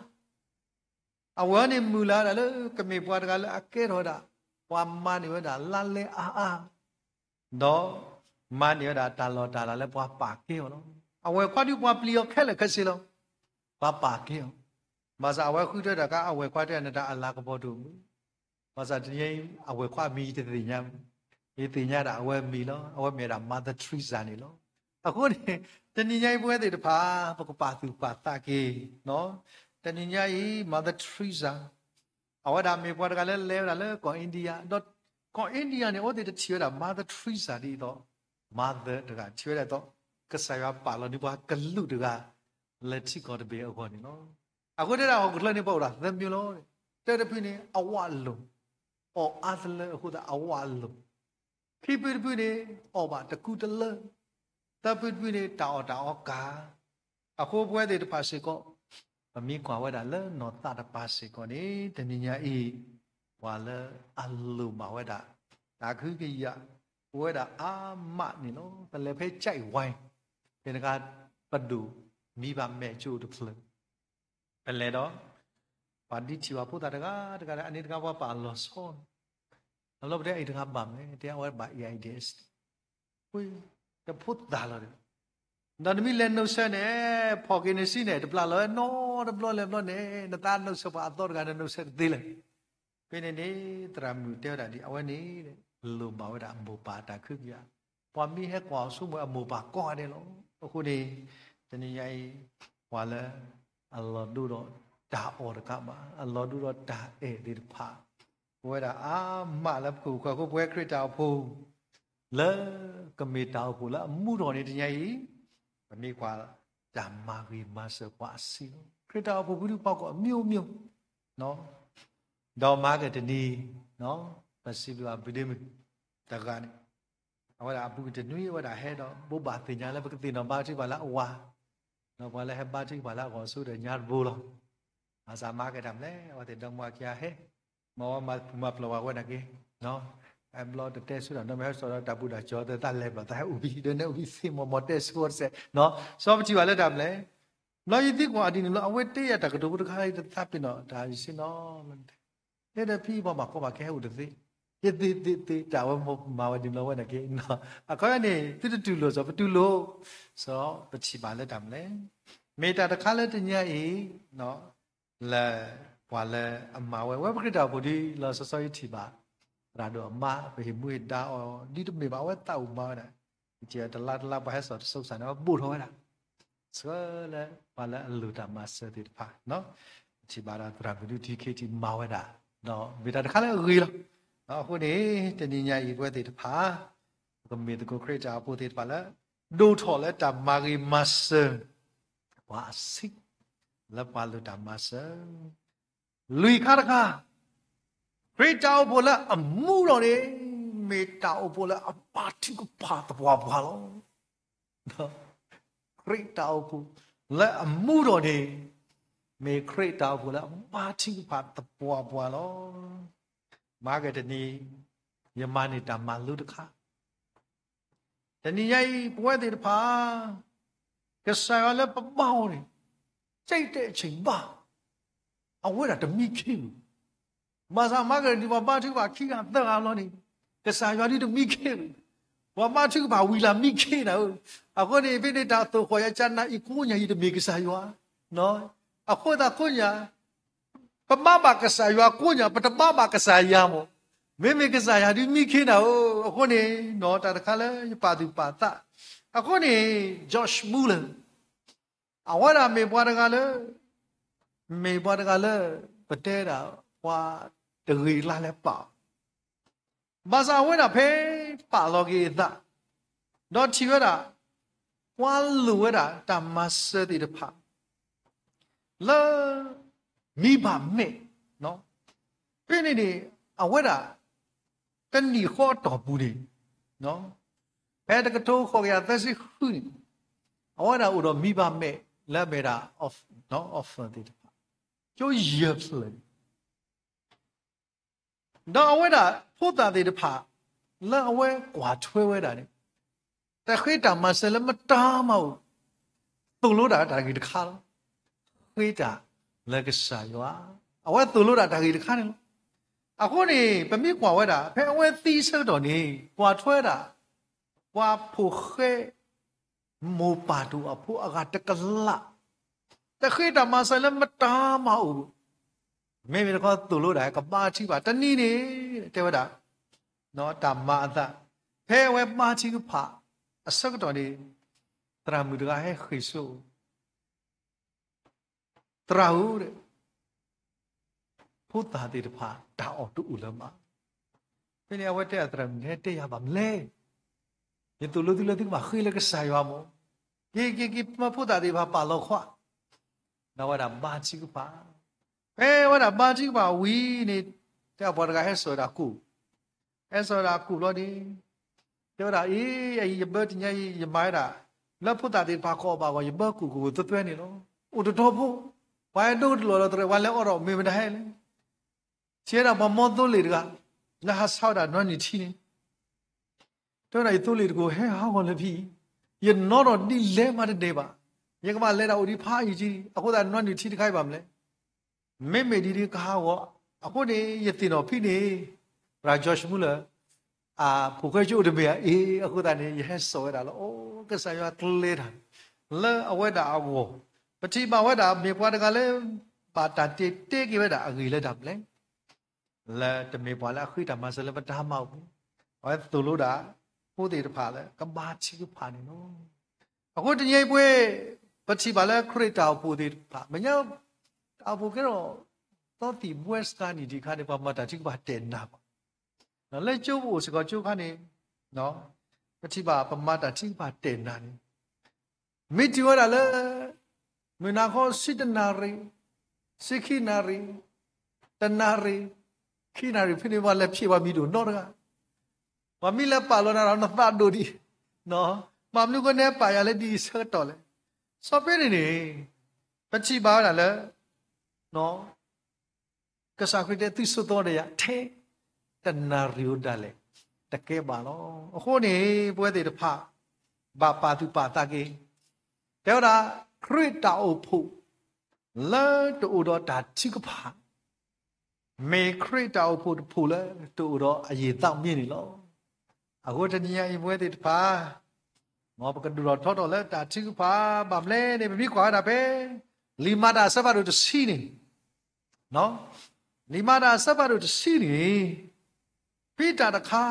အဝဲန့ၣ်မုၢ်လၢ်ဒၣ်လၢကမ့ၢ်ပှၤတဂၤလၢအကဲထီၣ်ဝဲဒၣ် ပှၤမၤန့ၢ်ဝဲဒၣ်လါလဲအါအါ, ဒီးမၤန့ၢ်ဝဲဒၣ်တၢ်လီၢ်တၢ်လၤလၢပှၤပာ်ကဲအီၤလီၤ. အဝဲၢ်ခွါဒုးပှၤပျံၤအီၤခဲလၢာ်ခဲဆ့လီၤ. ပှၤပာ်ကဲအီၤ, ဘၣ်ဆၣ်အဝဲဃုထၢတၢ်ခါ အဝဲၢ်ခွါတဲ နတၢ်အလၤကပီၤတအိၣ်မူ ဘၣ်ဆၣ်တနံၤအံၤ အဝဲၢ်ခွါအမံၤယတသ့ၣ်ညါ, ယသ့ၣ်ညါဒၣ်အဝဲအမံၤလီၤ. အဝဲမ့ၢ်ဝဲဒၣ် Mother Teresa န့ၣ်လီၤ. အဃိန့ၣ် တနံၤညါအံၤပဝဲသ့ၣ်တဖၣ် ပကပာ်သူၣ်ပာ်သးက့ၤ, တနံၤညါအံၤ Mother Teresa အဝဲဒၣ်မ့ၢ်ပှၤတဂၤလၢလဲၤဝဲဒၣ်လၢကီၢ် India ဒီးကီၢ် India န့ၣ် အဝဲသ့ၣ်တထံၣ်ဝဲဒၣ် Mother Teresa ဒ်သိး Mother တဂၤ ထံၣ်ဝဲဒၣ်သိး ကစၢ်ယွၤပာ်လီၤန့ၢ်ပှၤကလူးတဂၤ လၢထံကီၢ်တဘ့ၣ်အဂီၢ်န့ၣ်လီၤ. အဃိတဲဒၣ်ဟီၣ်ခိၣ်ချၢန့ၣ် ပှၤအိၣ်ဒၣ်သၢမျိုးလီၤ. တၢတဖုန့ၣ် အဝးလိၤ, အီၣ်အါတလၢအဃိသတးအဝးလိၤ, ခံဖုတဖုန့ၣ် အီၣ်ဘၣ်တကူတလၢ, သၢဖုတဖုန့ၣ် တၢ်အီၣ်တၢ်အီကၤ အဃိပဝဲသ့ၣ်တဖၣ်စ့ၢ်ကီး ပမ့ၢ်ကွၢ်ဝဲဒၣ်လၢနီၢ်သးတပၤစ့ၢ်ကီးန့ၣ် တနံၤညါအံၤ ပှၤလၢအလိၣ်ဘၣ်ဝဲဒၣ် တၢ်ကဟုကယာ် အိၣ်ဝဲဒၣ်အါမးန့ၣ်လီၤ. ပလဲၤဖဲကၠဲးဝဲ ဖဲန့ၣ်တခါ ပဒိၣ်မံဘၣ်မဲာ်ကၠိတဖျၢၣ် ပလဲၤဒီး ပှၤဒ်ထံၣ်ဘၣ်ဖိသၣ်တဂၤတဂၤ အန့ၣ်တဂၤပှၤပာ်အလီၤဆီ အလီၤပတဲအံၤတဂၤဘၣ်မလဲၣ် တဲအဝဲဘၣ် AIDS တဖိသၣ်လီၤဒီး ဒီးနမ့ၢ်လဲၤနိးဆၢန့ၣ် ဖီၣ်က့ၤနစံၣ်န့ၣ် တပျၢ်လီၤဝဲနီတဘျီလဲၤဘျီန့ၣ် နသးနိးဆၢပှၤအသီတဂၤ နနိးဆၢတသ့လၢၤ. ဖဲန့ၣ်န့ၣ် သရၣ်မုၣ်တဲဝဲဒၣ်ဒ်အဝဲန့ၣ် လိၣ်ဘၣ်ဝဲဒၣ်အမိၢ်ပၢ်တၢ်ကဟုကယာ် ပှၤမ့ၢ်ဟဲကွၢ်အီၤဆိကမိၣ်အမိၢ်ပၢ်ကိးဂၤဒဲးလီၤ. အဃိန့ၣ် တနံၤညါအံၤ ပှၤလၢအလီၤဒိဒီးတၢ်အီၣ်တကးဘၣ် အလီၤဒိဒီးတၢ်အဲၣ်သ့ၣ်တဖၣ် အိၣ်ဝဲဒၣ်အါမးလၢပခိၣ်ပဃၢၤအဃိ ပဝဲခရံာ်တၢ်အိၣ်ဖှိၣ် လၢကမ့ၢ်တၢ်အိၣ်ဖှိၣ်လၢအမူထီၣ်န့ၣ် တနံၤညါအံၤ ပမ့ၢ်ကွၢ်တၢ်မၤဂ့ၤမၤစၢၤပှၤအဆံးလီၤ. ခရံာ်တၢ်အိၣ်ဖှိၣ်ဖုဒုးပှၤကိးအမျိုးမျိုး ဒီးမၤကတနံၤ ပစံးဘျုးအဘုဒ့မုၣ်တဂၤန့ၣ် အဝဲဒၣ်အပူၤကွံာ်တနွံအဝဲဒၣ်ဟဲဒီး ဘိးဘၣ်သ့ၣ်ညါလၢပကသ့ၣ်နီၣ်ဘါထုကဖၣ်လၢအဝၤ, ဒီးပှၤလၢဟဲဘါထုကဖၣ်လၢအဂီၢ်ဆိဒီးညါတဘိလီၤ. ဘၣ်ဆၣ်မၤကတၢ်မနုၤလဲၣ် အဝဲသ့ၣ်ဒီမါခံဂၤဟဲ မ်အဝဲမၤပူၤမၤပျီၢ်ဝဲဒၣ်က့ၤ အဲဘျီတတဲဆိဒီး ဒီးမ့ၢ်ဟဲစိာ်ဒီးတၢ်ဘူၣ်တၢ်ကၠီၤသးလဲၤဘျီၣ်သးဟဲအိၣ်ဘံၣ် ဒီးနဲအိၣ်ဘံၣ်သ့ၣ်မီၢ်မီၢ်တဲဆိအီၤတစဲး စီၤပထံၣ်ဘၣ်လၢတၢ်မနုၤလဲၣ် ဘျီယသံကွၢ်အီၤဒ်န့ၣ်ဘျီ အဝဲတဲယၤတၢ်ကတိၤဖိတခါအံၤ တသးပ့ၤနီၣ်တၢ်ယစ့နီၤ တဲဒီးဖံဘီမးကီဘၣ်ကဟဲအိၣ်တသ့ သ့သ့သ့သ့ တၢ်ဝဲမၤဝဲဒ်န့ၣ်လီၤဝဲန့ၣ်က့, အခီပညီန့ၣ် သုတတူၢ်လိာ်စီၤ ပတူၢ်လိာ်, စီၤ ပထံၣ်ဘၣ်လၢတၢ်မနုၤလဲၣ်, မ့ၢ်တၢ်တခါလၢတနံၤညါအံၤ လၢပှၤလၢအမၤဝဲ ဝဲပခရံာ်တၢ်အိၣ်ဖှိၣ်ဒ်လီၤဆီဆီယထံၣ်ဘၣ်, သရၣ်ဒိၣ်အမါ ပဟ့ၣ်မူဟ့ၣ်ဒါအီၤ ဒ်တမ့ၢ်ဘၣ် အဝဲသးအိၣ်မၤဝဲဒၣ်, တလါတလါပှၤဟဲစိာ်တစိၤကစၢ်န့ၣ် အဝဲဘိၣ်ထီၣ်ဝဲဒၣ် ဆှၢလၢပှၤလၢအလိၣ်တၢ်မၤစၢၤသ့ၣ်တဖၣ်, ပထံၣ်ဘၣ်ဒီးသရၣ်မုၣ်ဒုး ထံခ့ထံမၤဝဲဒၣ်, ဒီးမ့ၢ်တၢ်တခါလၢအဂ့ၤလီၤ. အဃိန့ၣ် တနံၤညါအံၤပဝဲသ့ၣ်တဖၣ် ပကမ့ၢ်သကိးခရံာ်တၢ်အိၣ်ဖှိၣ်သ့ၣ်တဖၣ်လၢ ဒိၣ်ထီၣ်လၢတၢ်မၤဂ့ၤမၤစၢၤ ပှၤအဆံး လၢပှၤလိၣ်တၢ်မၤစၢၤ, လွံၢ်ခါတခါ, ခရံာ်တၢ်အိၣ်ဖှိၣ်လၢအမူထီၣ်န့ၣ် မ့ၢ်တၢ်အိၣ်ဖှိၣ်လၢအဘါထုကဖၣ်သပှၢ်ပှၢ်လီၤ. ခရံာ်တၢ်အိၣ်ဖှိၣ်လၢအမူထီၣ်န့ၣ် မ့ၢ်ခရံာ်တၢ်အိၣ်ဖှိၣ်လၢအဘါထုကဖၣ်သပှၢ်ပှၢ်လီၤ. မၤက့ၤတနံၤ ယမၤန့ၢ်တၢ်မၤလိတခါ တနံၤညါအံၤ ပဝဲသ့ၣ်တဖၣ် ကစၢ်ယွၤလၢပဘါအီၤန့ၣ် ကြိတ်တဲ့အချိန်ဘၣ် အဝဲဒၣ်တမံခ့ဘၣ်. ဘၣ်ဆၣ်မၤက့ၤဒ်ပှၤဘါထုကဖၣ်ခံဂၤသၢဂၤလီၤန့ၣ် ကစၢ်ယွၤဒ်တမံခ့ဘၣ်. ပှၤဘါထုကဖၣ်ဝံၤလၢမံခ့နၤဧၢ. အဃိန့ၣ် ဖဲန့ၣ်တၢ်သိၣ်ဃီၣ်ယၤကနၤအံၤကိးညါ ယတမ့ၢ်ကစၢ်ယွၤ, အဃိသတးကိးညါ ပဘါဘၣ်ကစၢ်ယွၤကိးညါ ပတဘါဘၣ်ကစၢ်ယွၤမး. မ့မ့ၢ်ကစၢ်ယွၤဒ်မံခ့နၤဧၢ. အဃိန့ၣ် တၢ်တခါလၢယပာ်သူၣ်ပာ်သး, အဃိန့ၣ် George Muller အဝဲဒၣ်မ့ၢ်ပှၤတဂၤလၢ မ့ၢ်ပှၤတဂၤလၢ ပတဲဒၣ် ပှၤတဂ့ၤလၢ်လၢပာ် ဘၣ်ဆၣ်အဝဲဒၣ်ဖဲပာ်လီၤက့ၤအသး ဒီးထံၣ်ဝဲဒၣ် ပှၤလိၣ်ဝဲဒၣ်တၢ်မၤစၢၤသ့ၣ်တဖၣ် လၢ မံဘၣ်မဲာ်, ဖဲန့ၣ်န့ၣ် အဝဲဒၣ် တနံၣ်ဃီအတီၢ်ပူၤန့ၣ် ဖဲတကထိဃိးကယၤသၢဆံဃုန့ၣ် အဝဲဒၣ်အိၣ်ဒီးမံဘၣ်မဲာ်လၢအမ့ၢ်ဒၣ် orphan သ့ၣ်တဖၣ် ကၠိယဲၢ်ဖျၢၣ်န့ၣ် ဒီးအဝဲဒၣ်ဖိသၣ်သ့ၣ်တဖၣ် လၢအဝဲကွၢ်ထွဲဝဲဒၣ်န့ၣ် တဃ့တၢ်မၤစၢၤလၢမတၤမၤအိၣ်, သိၣ်လိဒၣ်တၢ်ဂ့ၢ်တခါလီၤ. ဃ့တၢ်လၢကစၢ်ယွၤ, အဝဲသိၣ်လိဒၣ်တၢ်ဂ့ၢ်တခါန့ၣ်လီၤ. အဃိန့ၣ် ပမ့ၢ်ကွၢ်ဝဲဒၣ် ဖဲအဝဲသံဆၢကတီၢ်န့ၣ် ကွၢ်ထွဲဝဲဒၣ် ပှၤဖိဃဲ မိၢ်ပၢ်ဒိၣ်အဖိအဂၤတကလး တဃ့တၢ်မၤစၢၤလၢမတၤမၤအိၣ်, မ့မ့ၢ်တခီသိၣ်လိဒၣ်ကဘါထုကဖၣ်တနံၤန့ၣ် တဲဝဲဒၣ် တၢ်မၤအသး, ဖဲအဝဲဘါထုကဖၣ်အဆၢကတီၢ်န့ၣ် သရၣ်မုၣ်တဂၤဟဲဃ့ၢ်စိ သရၣ်ဧၢ, ဖိသၣ်သ့ၣ်တဖၣ် တၢ်အီၣ်တအိၣ်လၢၤဘၣ်. ဖဲန့ၣ်အဝဲတဲအသရၣ်မုၣ် နဟဲတဲယၤဘၣ်မနုၤလဲၣ်. ယသိၣ်လိသုလၢသုကဘၣ်ဃ့လၢကစၢ်ယွၤမး. က့ၤက့ၤက့ၤ မၢဖိသၣ်သ့ၣ်တဖၣ်ပာ်လီၤခွါ, ဒီးဝဲဒၣ်ဘါထုကဖၣ်. ဖဲဝဲဒၣ်ဘါထုကဖၣ်ဝံၤန့ၣ် တဲပှၤတဂၤဟဲစိာ်ဝဲဒၣ်ကိၣ်, ဟဲစိာ်ဝဲဒၣ်ကိၣ်ဘျီန့ၣ် တဲဝဲဒၣ် အံၤ အံၤယဘၢတနံၤညါအံၤ ယမၤဝဲဒၣ် လၢဖိသၣ်သ့ၣ်တဖၣ်ကအီၣ်ဘၣ်အဂီၢ် ယဘၢကိၣ်ကိၣ်သွဲသွဲန့ၣ်လီၤ. အိၣ်တတီၤဖိ, ပှၤဟဲဒိတလီၢ်ဒီးသရဲၣ် ပှၤလဲၤအီၣ်ဒီးမ့ၢ်မတၤဟဲလဲၣ်. ဆှၢဒၣ်ပှၤမီသိလ့ၣ်တဂၤ လၢဟးဆါဝဲဒၣ်နွံနံၣ်ထံန့ၣ် တဲဝဲဒၣ် ယသိလ့ၣ်တကိၣ် ဟဲဟးဂီၤလၢဖဲအံၤ, ယနီၣ်ထီၣ်ဒ်လဲၣ်မးတန့ၢ်ဘၣ်. ယကဘၣ်လဲၤဒၣ်အိၣ်ဒံးဖးအံၤက့ၤ, အဃိသတးနွံနံၣ်ထံတခါအံၤဘၣ်မနုၤလဲၣ်. မ့မ့ၢ်ဒ်န့ၣ်ကဟးဂီၤ, အဃိန့ၣ် ယသ့ၣ်နီၣ်ဖဲန့ၣ် သရၣ် George Muller အဖိဃဲကၠိအိၣ်တမ့ၢ်ဧါ, အ့ အဃိသတးန့ၣ် ယဟဲစိာ်ဝဲဒၣ်လီၤ. အိ ကစၢ်ယွၤကျဲၤတၢ် လၢအဝဲဒၣ်အဂီၢ်, ပထံၣ်ဘၣ်ဝဲဒၣ် မ့ၢ်ပှၤတဂၤလၢ ဘၣ်တၢ်တ့တဲက့ၤဝဲဒၣ်အဂ့ၢ်လၢတၢ်မနုၤလဲၣ် လၢတမ့ၢ်ပှၤလၢအဃ့တၢ်မၤစၢၤလၢပတၢ်မၤအိၣ်, အဝဲသိၣ်လိဒၣ် ဖိသ့ၣ်တဖၣ်လၢကဘါထုကဖၣ်န့ၣ်လီၤ. အဃိတနံၤအံၤပှဲၤ ပထံၣ်ဘၣ်လၢခရံာ်တၢ်အိၣ်ဖှိၣ်သ့ၣ်တဖၣ် မဲာ်ညါ တၢ်အိၣ်ဖှိၣ်ကဲထီၣ် သီသံၣ်ဘှဲစှၤနံၣ်ဒံးအခါန့ၣ် ပှၤမၤတၢ်ထုကဖၣ်တဲာ်နၤဘၣ်. လၢကၠိပအိၣ်စ့ၢ်ကီးကၠိအခါန့ၣ် ပထံၣ်ဘၣ်ပမၤတၢ်ထုကဖၣ်တဲာ်နၤန့ၣ် မ့ၢ်တုၤဝဲဒၣ်လၢ မုၢ်နၤခီဆံတနၣ်ရံၣ်, ဆံခံနၣ်ရံၣ်, တနၣ်ရံၣ်, ခံနၣ်ရံၣ်ဖဲန့ၣ် ပှၤလဲၤဖျဲးပှၤမံၤဒိၣ်နီတဂၤ, ပှၤမ့ၢ်လဲၤပာ်လီၤနၤဒီးနသးဒိၣ်ဒံး, မ့ၢ်မနုၤဃိနပာ်ယၤလၢဒ်အံၤဆၢကတီၢ်လဲၣ်. စီၤပ့န့ၣ်န့ၣ် ပထံၣ်ဘၣ်ဝဲဒၣ်လၢ ကစၢ်ခရံာ်တဲသုဆိသီဒီးယၤထဲ တနၣ်ရံၣ်ဧိၤဒၣ်လဲာ် တကဲဘၣ်လီၤ. အဃိန့ၣ် ပဝဲသ့ၣ်တဖၣ် ဘၣ်ပာ်သူၣ်ပာ်သးက့ၤ တဲဝဲဒၣ် ခရံာ်တၢ်အိၣ်ဖှိၣ် လၢတအိၣ်ဒီးတၢ်ထုကဖၣ် မ့ၢ်ခရံာ်တၢ်အိၣ်ဖှိၣ်တဖှိၣ်လၢတအိၣ်ဒီးအယံာ်သးမံန့ၣ်လီၤ. အဃိတနံၤညါအံၤ ပဝဲသ့ၣ်တဖၣ် မ်ပကဒိၣ်ထီၣ်ထီထီၣ်လၢတၢ်ထုကဖၣ် ဘၣ်မနုၤလဲၣ်န့ၣ် ပမ့ၢ်ကွၢ်ဝဲဒၣ်ဖဲ လံာ်မၤတၢ်အဆၢဖးဒိၣ်တဆံန့ၣ် လံာ်မၤတၢ်အဆၢဖးဒိၣ်တဆံန့ၣ် ဖဲတၢ်တခါ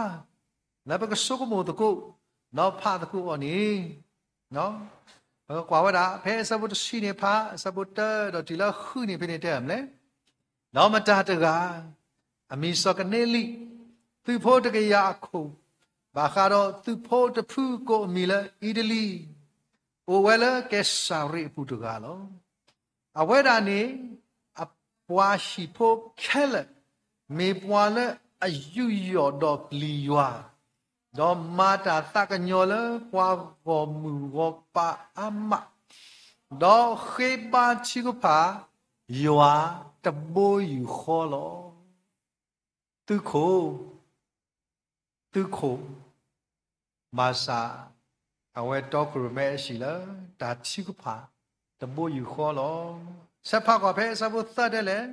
လၢပကဆိကမိၣ်သကိး ဒီးဖးသကိးအီၤန့ၣ် ပကကွၢ်ဝဲဒၣ် ဖဲအဆၢဖိတဆံန့ၣ်ဖး အဆၢဖိတၢဒီးတုၤလၢဃုန့ၣ် ဖဲန့ၣ်တဲမလဲၣ်. ဒီးမတၤတဂၤ အမံၤစီၤကန့လံ, သုးဖိတကယၤအခိၣ်, ဘၣ်ဃးဒီးသုးဖိတဖုကိးအမံၤလၢအံၤတလံ, အိၣ်ဝဲလၢကဲစၤရ့းအပူၤတဂၤလီၤ. အဝဲဒၣ်န့ၣ် အပှၤဟံၣ်ဖိခဲလၢာ် မ့ၢ်ပှၤလၢအယူးယီၣ်ဒီးပျံၤယွၤ, ဒီးမၤတၢ်သးကညီၤလၢပှၤဂီၢ်မုၢ်ဂီၢ်ပၤအါမး, ဒီးဃ့ဘါထုကဖၣ် ယွၤတဘိယူၢ်ဃီလီၤ. သုးခိၣ်, သုးခိၣ်, ဘၣ်ဆၣ် အဝဲတီခိၣ်ရိၣ်မဲအဟံၣ်လၢ တၢ်ထုကဖၣ်တဘိယူၢ်ဃီလီၤ. ဆဲးဖးကွၢ်ဖဲအဆၢဖိသၢတဲလဲၣ်,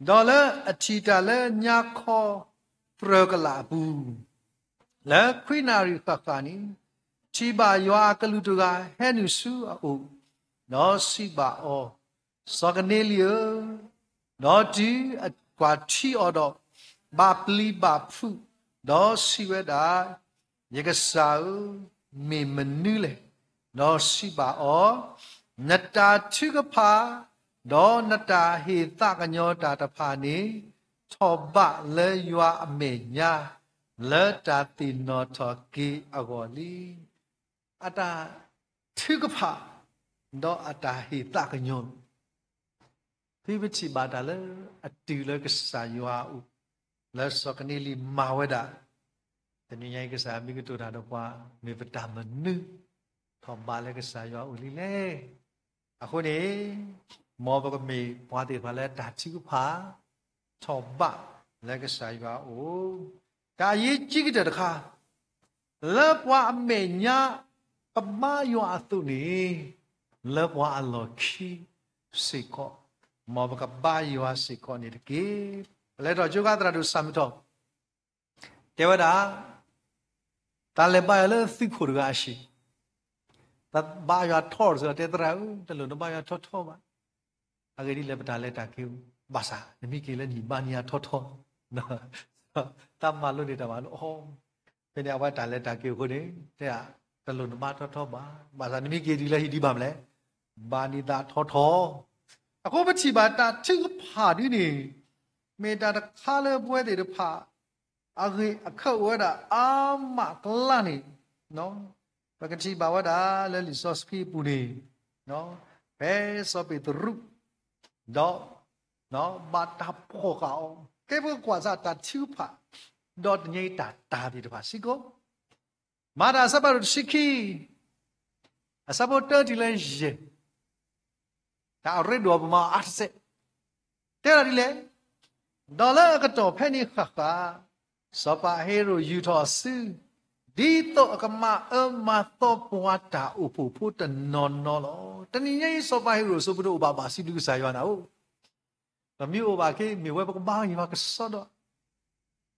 ဒီးလၢအထံၣ်တၢ်လၢညါခီပြၢၤကလာ်အပူၤ လၢခွံနၣ်ရံၣ်ဃၣ်ဃၣ်န့ၣ် ထံၣ်ဘၣ်ယွၤအကလူးတဂၤဟဲနုာ်ဆူအအိၣ်, ဒီးစံးဘၣ်အီၤ, စီၤကန့လံဧၢ, ဒီးတုၤအကွၢ်ထံအီၤဒီး ဘၣ်ပျံၤဘၣ်ဖုး, ဒီးစံးဝဲဒၣ်, ယကစၢ်ဧၢ, မ့ၢ်မနုၤလဲၣ်. ဒီးစံးဘၣ်အီၤ, နတၢ်ထုကဖၣ် ဒီးနတၢ်ဟ့ၣ်သးကညီၤတၢ်တဖၣ်န့ၣ် ထီၣ်ဘးလၢယွၤအမဲာ်ညါ လၢတၢ်သ့ၣ်နီၣ်ထီၣ်က့ၤအဂီၢ်လံ. အတၢ်ထုကဖၣ် ဒီးအတၢ်ဟ့ၣ်သးကညီၤ ဖဲပထံၣ်ဘၣ်တၢ်လၢအတုၤလၢကစၢ်ယွၤအအိၣ်, လၢစီၤကနံလံမၤဝဲဒၣ်, တနံၤညါအံၤ ကစၢ်မ့ၢ်ကတိၤတၢ်ဒီးပှၤ မ့ၢ်ပတၢ်မနုၤ ထီၣ်ဘးလၢကစၢ်ယွၤအအိၣ်လံလဲၣ်. အဃိန့ၣ် မ်ပကမ့ၢ်ပှၤသ့ၣ်တဖၣ်လၢတၢ်ထုကဖၣ် ထီၣ်ဘးလၢကစၢ်ယွၤအအိၣ်, တၢ်အရေးကြီးကတၢၢ်တခါ လၢပှၤအမဲာ်ညါ ပဘါယွၤအသိးန့ၣ် လၢပှၤအလီၢ်ခံစ့ၢ်ကီး မ်ပကဘါယွၤစ့ၢ်ကီးန့ၣ်တက့ၢ်. ပလဲၤထီၣ်ကၠိကါသရၣ်ဒိၣ်စၢ်မုၢ်ထီၣ် တဲဝဲဒၣ်, တၢ်လဲၤဘါယွၤလၢသုးခိၣ်တဂၤအဟံၣ်, တၢ်ဘါယွၤထီတစဲး တဲသရၣ်ဧၢ, တလိၣ်နဘါယွၤထီထီဘၣ်. အဂ့ၢ်ဒ်လဲၣ် ပတၢ်လဲၤတၢ်က့ၤအိၣ်, ဘၣ်ဆၣ် နမ့ၢ်က့ၤလၢနဟံၣ်ဘါန့ၢ်ယၤထီထီ, တၢ်မၤလိန့ၢ်တၢ်မၤလိအီၤ, ဖဲန့ၣ်အဝဲတၢ်လဲၤတၢ်က့ၤအိၣ်အဃိန့ၣ် တဲဒၣ်, တလိၣ်နဘါထီထီဘၣ်, ဘၣ်ဆၣ်နမ့ၢ်က့ၤတုၤလၢဟံၣ်ဒံးဘၣ်မလဲၣ်, ဘါန့ၢ်သးထီထီ. အဃိပထံၣ်ဘၣ်တၢ်ထုကဖၣ်ဒ်န့ၣ် မ့ၢ်တၢ်တခါလၢပဝဲသ့ၣ်တဖၣ် အဂ့ၢ်အခၢးအိၣ်ဝဲဒၣ်အါမးကျါန့ၣ်, ပကထံၣ်ဘၣ်ဝဲဒၣ်လၢလံာ်စီဆှံအပူၤန့ၣ်, ဖဲစီၤပ့းတရူး ဒီး ဘၣ်တၢ်ဖီၣ်ဃာ်အီၤ, ကဲပကကွၢ်စၢ်တၢ်ထုကဖၣ် ဒီးတနံၤအံၤတၢ်တာ်သ့ၣ်တဖၣ်စ့ၢ်ကီး, မၤတၢ်အဆၢဖးဒိၣ်တဆံခံ အဆၢဖိတၢတုၤလၢယဲၢ်, တၢ်အရ့ဒိၣ်အပူၤမၤအါတစဲး, တဲဒၣ်ဒ်လဲၣ်, ဒီးလၢအကတီၢ်ဖဲန့ၣ်ဃၣ်ဃၣ်, စီၤပၤဟ့ရိာ်ယူာ်ထီၣ်အစု, ဒ်သိးအကမၤအၢမၤသီပှၤတၢ်အိၣ်ဖှိၣ်ဖိတနီၤနီၤလီၤ. တနံၤညါအံၤ စီၤပၤဟ့ရိာ်အစိပဒိၣ်အိၣ်ဘၣ်ဘၣ်စံးဘျုးကစၢ်ယွၤနၤဧိၤ, ပမ့ၢ်အိၣ်ဘၣ်က့ၤ မ့ၢ်ဝဲပကဘါယွၤကစီဒီး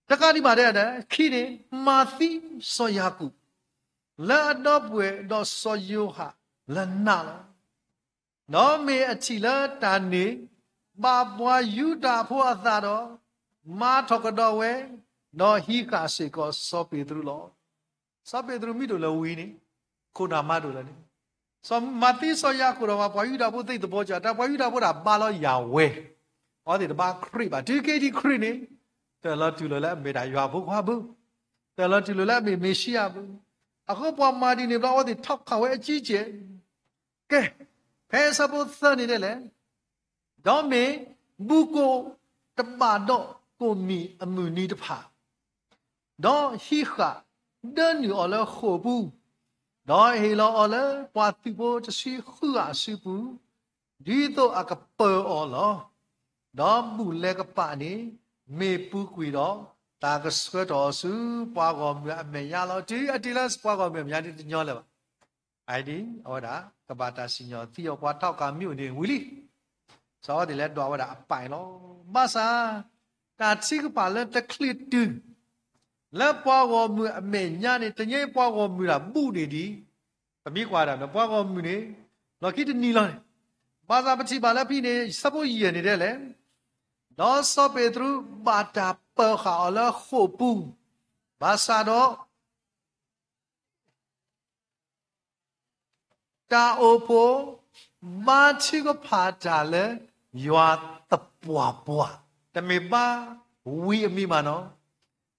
တကးဒံးဘၣ်တဲဒၣ် ခံန့ၣ် မၤသံစီၤယၤကိာ် လၢအဒီပုၢ်ဝဲၢ်ဒီးစီၤယိၤဟၣ်လၢနးလီၤ. ဒီးမ့ၢ်အထံၣ်လၢတၢ်န့ၣ် ဘၣ်ပှၤယူဒၤဖိအသးဒီး မၤထီၣ်ကဒီးဝဲ, ဒီးဟံးဃာ်စ့ၢ်ကီးစီၤပ့းတရူးလီၤ. စီၤပ့းတရူးမ့ၢ်ဒိၣ်လၢဝံၤန့ၣ် ခိၣ်နၢ်မါဒိၣ်လၢန့ၣ်, မၤသံစီၤယၤကိာ်ဒီး ပှၤယူဒၤဖိသ့ၣ်သဘီကၠီ တၢ်ပှၤယူဒၤဖိဒၣ်ဘါလီၤယၤဝဲ, အဝဲသ့ၣ်တဘါခရံာ်ဘၣ်. တုၤက့ၤဒံးခရံာ်န့ၣ် တၢ်လီၤတူၢ်လိာ်လၢအမ့ၢ်ဒၣ်ယွၤဖိခွါဘု, တၢ်လီၤတူၢ်လိာ်လၢအမ့ၢ်မ့ၤၡံယၤဘု, အဃိပှၤမၤဒ်န့ၣ်ဘျီ အဝဲသ့ၣ်ထီၣ်ခးဝဲအကံကဲး ကဲ, ဖဲအဆၢဖိသၢန့ၣ်ဒ်လဲၣ်, ဒီးမ့ၢ်ဘူၣ်ကိၣ်တဘၣ်ဒီးကိၣ်မံၣ်အမုၢ်နံၤတဖၣ်, ဒီးဟံးဃာ်ဒၢနုာ်အီၤလၢဃိာ်ပူၤ, ဒီးဟ့ၣ်လီၤအီၤလၢပှၤသုးဖိတဆံဃုဂၤအစုပူၤ, ဒ်သိးအကပၢၤအီၤလီၤ. ဒီးဘူၣ်လဲၤကပၤန့ၣ် မ့ၢ်ပူၤကွံာ်ဒီး တၢ်ကဆှၢထီၣ်အီၤဆူပှၤဂီၢ်မုၢ်အမဲာ်ညါလီၤ. တုၤအတုၤလၢပှၤဂီၢ်မုၢ်အမဲာ်ညါဒ်တညီလၢၤဘၣ်. အအံၤဒ်အဝဲဒၣ် ကဘၣ်တၢ်စံၣ်ညီၣ်သံအီၤ ပှၤထီၣ်ကးမံအိၣ်န့ၣ်ဝံၤလံ. စီၤအဝဲသ့ၣ်လဲၤဒွးဝဲဒၣ်အပၢ်အံၤလီၤ. ဘၣ်ဆၣ် တၢ်ထုကဖၣ်လၢတချုးတုၤ လၢပှၤဂီၢ်မုၢ်အမဲာ်ညါန့ၣ် တနံၤအံၤပှၤဂီၢ်မုၢ်ဒၣ်ဘူၣ်န့ၣ်ဒံး, ပမ့ၢ်ကွၢ်ဒၣ်ဒီး ပှၤဂီၢ်မုၢ်န့ၣ် လီၢ်ခံတနံၤလီၤန့ၣ်, ဘၣ်ဆၣ်ပထံၣ်ဘၣ်လၢဖဲန့ၣ် ဆၢဖိယဲၢ်န့ၣ်ဒ်လဲၣ်, ဒီးစီၤပ့းတရူးဘၣ်တၢ်ပၢၤဃာ်အီၤလၢဃိာ်ပူၤ, ဘၣ်ဆၣ်ဒီး တၢ်အိၣ်ဖှိၣ် ဘါထုကဖၣ်တၢ်လၢ ယွၤသပှၢ်ပှၢ်, တမ့ၢ်ဘါဝံၤအမံၤမးနီၤ.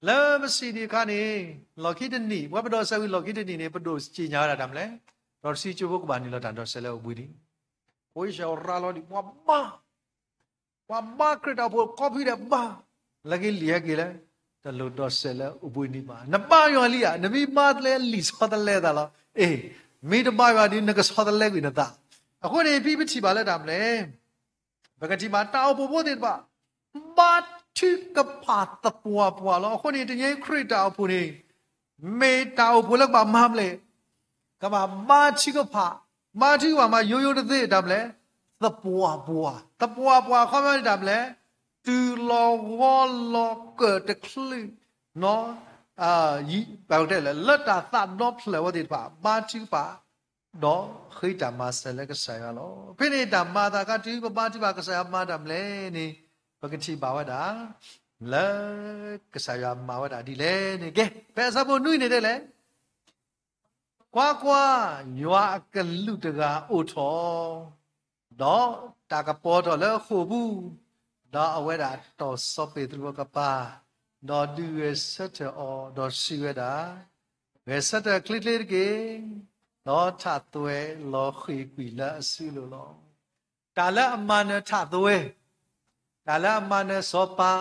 လၢပစံးဒံးအခါန့ၣ် လီၢ်ခံတနံၤ ပဝဲပဒိးစဲးဝံၤလီၢ်ခံတနံၤန့ၣ် ပဒိးစံၣ်ညါဝဲဒၣ်တၢ်မနုၤလဲၣ်, ဒီးတဆံကၠိဖိကဘၣ်နုာ်လီၤတၢ်ဒိးစဲးလၢအိၣ်ဘှံးနံၤ, ပဝဲစဲးရၤလီၤဒံး ပှၤဘါ ပှၤဘါခရံာ်တၢ်အိၣ်ဖှိၣ်ကိးဖုဒဲးဘၣ်, လၢက့ၤလံာ်ဟဲက့ၤလၢ တလိၣ်ဒိးစဲးလၢအိၣ်ဘှံးနံၤဘၣ်. နဘါယွၤလံဧါ, နမ့ၢ်ဘါတလဲလံာ်ဆီတလဲသးလီၤ. အ့, မ့ၢ်တဘါယွၤဒီး နကဆီတလဲကွံာ်နသး. အဃိန့ၣ် ဖဲပထံၣ်ဘၣ်လၢတၢ်မနုၤလဲၣ်, ပကထံၣ်ဘၣ်တၢ်အိၣ်ဖှိၣ်ဖိသ့ၣ်တဖၣ် ဘါထုကဖၣ်သပှၢ်ပှၢ်လီၤ. အဃိန့ၣ် တနံၤအံၤခရံာ်တၢ်အိၣ်ဖှိၣ်န့ၣ် မ့ၢ်တၢ်အိၣ်ဖှိၣ်လၢကဘၣ်မၤမနုၤလဲၣ်, ကဘၣ်ဘါထုကဖၣ်, ဘါထုကဖၣ်မၤယိယိတသ့တၢ်မနုၤလဲၣ်, သပှၢ်ပှၢ်, သပှၢ်ပှၢ်အခီပညီန့ၣ်တၢ်မနုၤလဲၣ်, တုၤလီၤဂီၤလီၤကၢၢ်တချုးနီၤ, လၢတၢ်သးဒီဖျၢၣ်ဝဲသ့ၣ်တဖၣ် ဘါထုကဖၣ် ဒီးဃ့တၢ်မၤစၢၤလၢကစၢ်ယွၤလီၤ. ဖဲန့ၣ်တၢ်မၤအသးအခါ တုၤပဘါထုကဖၣ် ကစၢ်ယွၤမၤတၢ်မနုၤလဲၣ်န့ၣ် ပကထံၣ်ဘၣ်ဝဲဒၣ် လၢကစၢ်ယွၤမၤဝဲဒၣ်ဒ်လဲၣ်န့ၣ် ကဲ ဖဲအဆၢဖိနွံန့ၣ်ဒ်လဲၣ်, ကွၢ်ကွၢ်, ယွၤအကလူးတဂၤအိၣ်ထီၣ်, ဒီးတၢ်ကပီၤထီၣ်လၢဃိာ်ပူၤ, ဒီးအဝဲဒၣ်တီၢ်စီၤပ့းတရူးအကပၤ, ဒီးဒုးဂဲၤဆၢထၢၣ်အီၤ, ဒီးစံးဝဲဒၣ်, ဂဲၤဆၢထၢၣ်ချ့ချ့တက့ၢ်, ဒီးထးသွဲၣ်လီၤဃ့ၢ်ကွံာ်လၢအစုလိၤလီၤ. တၢ်လၢအမၤနၢၤထးသွဲၣ်, တၢ်လၢအမၤနၢၤစီၤပၤ,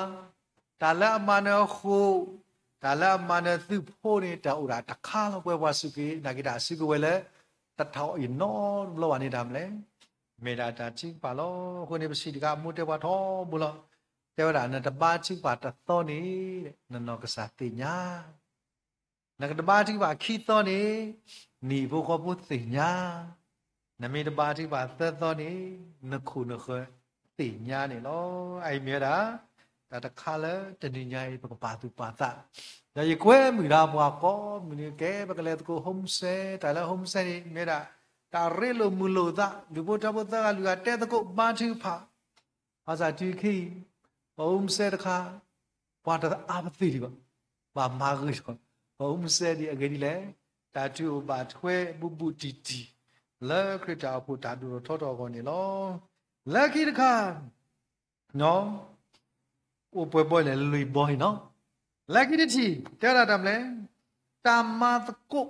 တၢ်လၢအမၤနၢၤဃိာ်, တၢ်လၢအမၤနၢၤသုးဖိန့ၣ် တၢ်အိၣ်ဒၣ်တခါလီၤ. ပဝဲပှၤစူၢ်က့ၤနာ်က့ၤတၢ်စုကဝဲၤလၢ တထီၣ်အံၤနီတဘျီဘၣ်န့ၣ်တၢ်မနုၤလဲၣ်, မ့ၢ်ဒၣ်တၢ်ထုကဖၣ်လီၤ. အဃိန့ၣ် ပစံးတခါ မိၢ်တဲပှၤထီဘိလီၤ. တဲဝဲဒၣ် နတဘါထုကဖၣ်တသီန့ၣ် နနီၢ်ကစၢ်သ့ၣ်ညါ နကတဘါထုကဖၣ်ခံသီန့ၣ် နဟံၣ်ဖိဃီဖိသ့ၣ်ညါ, နမ့ၢ်တဘါထုကဖၣ်သၢသီန့ၣ် နခိၣ်နဃၢၤသ့ၣ်ညါန့ၣ်လီၤ. အအံၤမ့ၢ်ဝဲဒၣ် တၢ်တခါလၢတနံၤညါအံၤ ပကပာ်သူၣ်ပာ်သး, ဒီးယကွဲမုာ်ဒၣ်ပှၤကိးမုၢ်နံၤကဲ ပကလဲၤသကိး home cell, တၢ်လၢ home cell န့ၣ် မ့ၢ်ဝဲဒၣ် တၢ်ရ့လိာ်မုာ်လိာ်သး, လူၤဖိထၢဖိသၢဂၤလွံၢ်ဂၤတဲသကိးဘါထုကဖၣ် ဘၣ်ဆၣ်တုၤခဲအံၤ ပ home cell တခါ ပှၤတအါပသ့ၣ်ဒံးဘၣ်, ဘၣ်မၤဂ့ၤထီၣ်, ပ home cell ဒ်အဂ့ၢ်ဒ်လဲၣ်, တၢ်ထုးအိၣ်ဘၣ်ထွဲဘူးဘူးတံၢ်တံၢ် လၢခရံာ်တၢ်အိၣ်ဖှိၣ်တၢ်ဒိၣ်ထီၣ်ထီထီၣ်အဂီၢ်န့ၣ်လီၤ. လၢခံတခါ အိၣ်ပှဲၤဘီလဲၣ် လွံၢ်ဘီအံၤနီၤ, လၢခံတထံၣ် တဲဝဲဒၣ်တၢ်မနုၤလဲၣ်, တၢ်မၤသကိး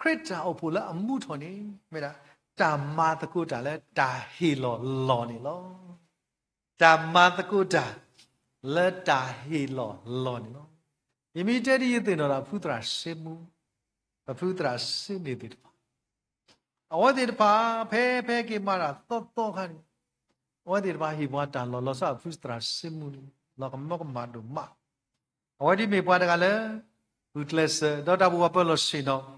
ခရံာ်တၢ်အိၣ်ဖှိၣ်လၢအမူထီၣ်န့ၣ် မ့ၢ်ဒၣ် တၢ်မၤသကိးတၢ်လၢတၢ်ဟ့ၣ်လီၤလီၢ်န့ၣ်လီၤ. တၢ်မၤသကိးတၢ် လၢတၢ်ဟ့ၣ်လီၤလီၢ်န့ၣ်လီၤ. ယမ့ၢ်တဲဒ်ယသ့ၣ်နီၣ်ဒီး ဖုသရၣ်စ့မူ, ပဖုသရၣ်စ့န့ၣ်သ့ၣ်တဖၣ် အဝဲသ့ၣ်တဖၣ် ဖဲဖဲက့ၤမၤတၢ်သီသီခါန့ၣ် အဝဲသ့ၣ်တဖၣ်ဟ့ၣ်ပှၤတၢ်လီၢ်လီၤဆီ ဖုသရၣ်စ့မူန့ၣ် လီၤကမၢကမၣ်ဒိၣ်မး. အဝဲဒ်မ့ၢ်ပှၤတဂၤလၢ ဂုာ်ကျဲးစၢး ဒီးတၢ်ဘှီဘှီပၢလီၢ်ဆ့ၣ်နီၤ,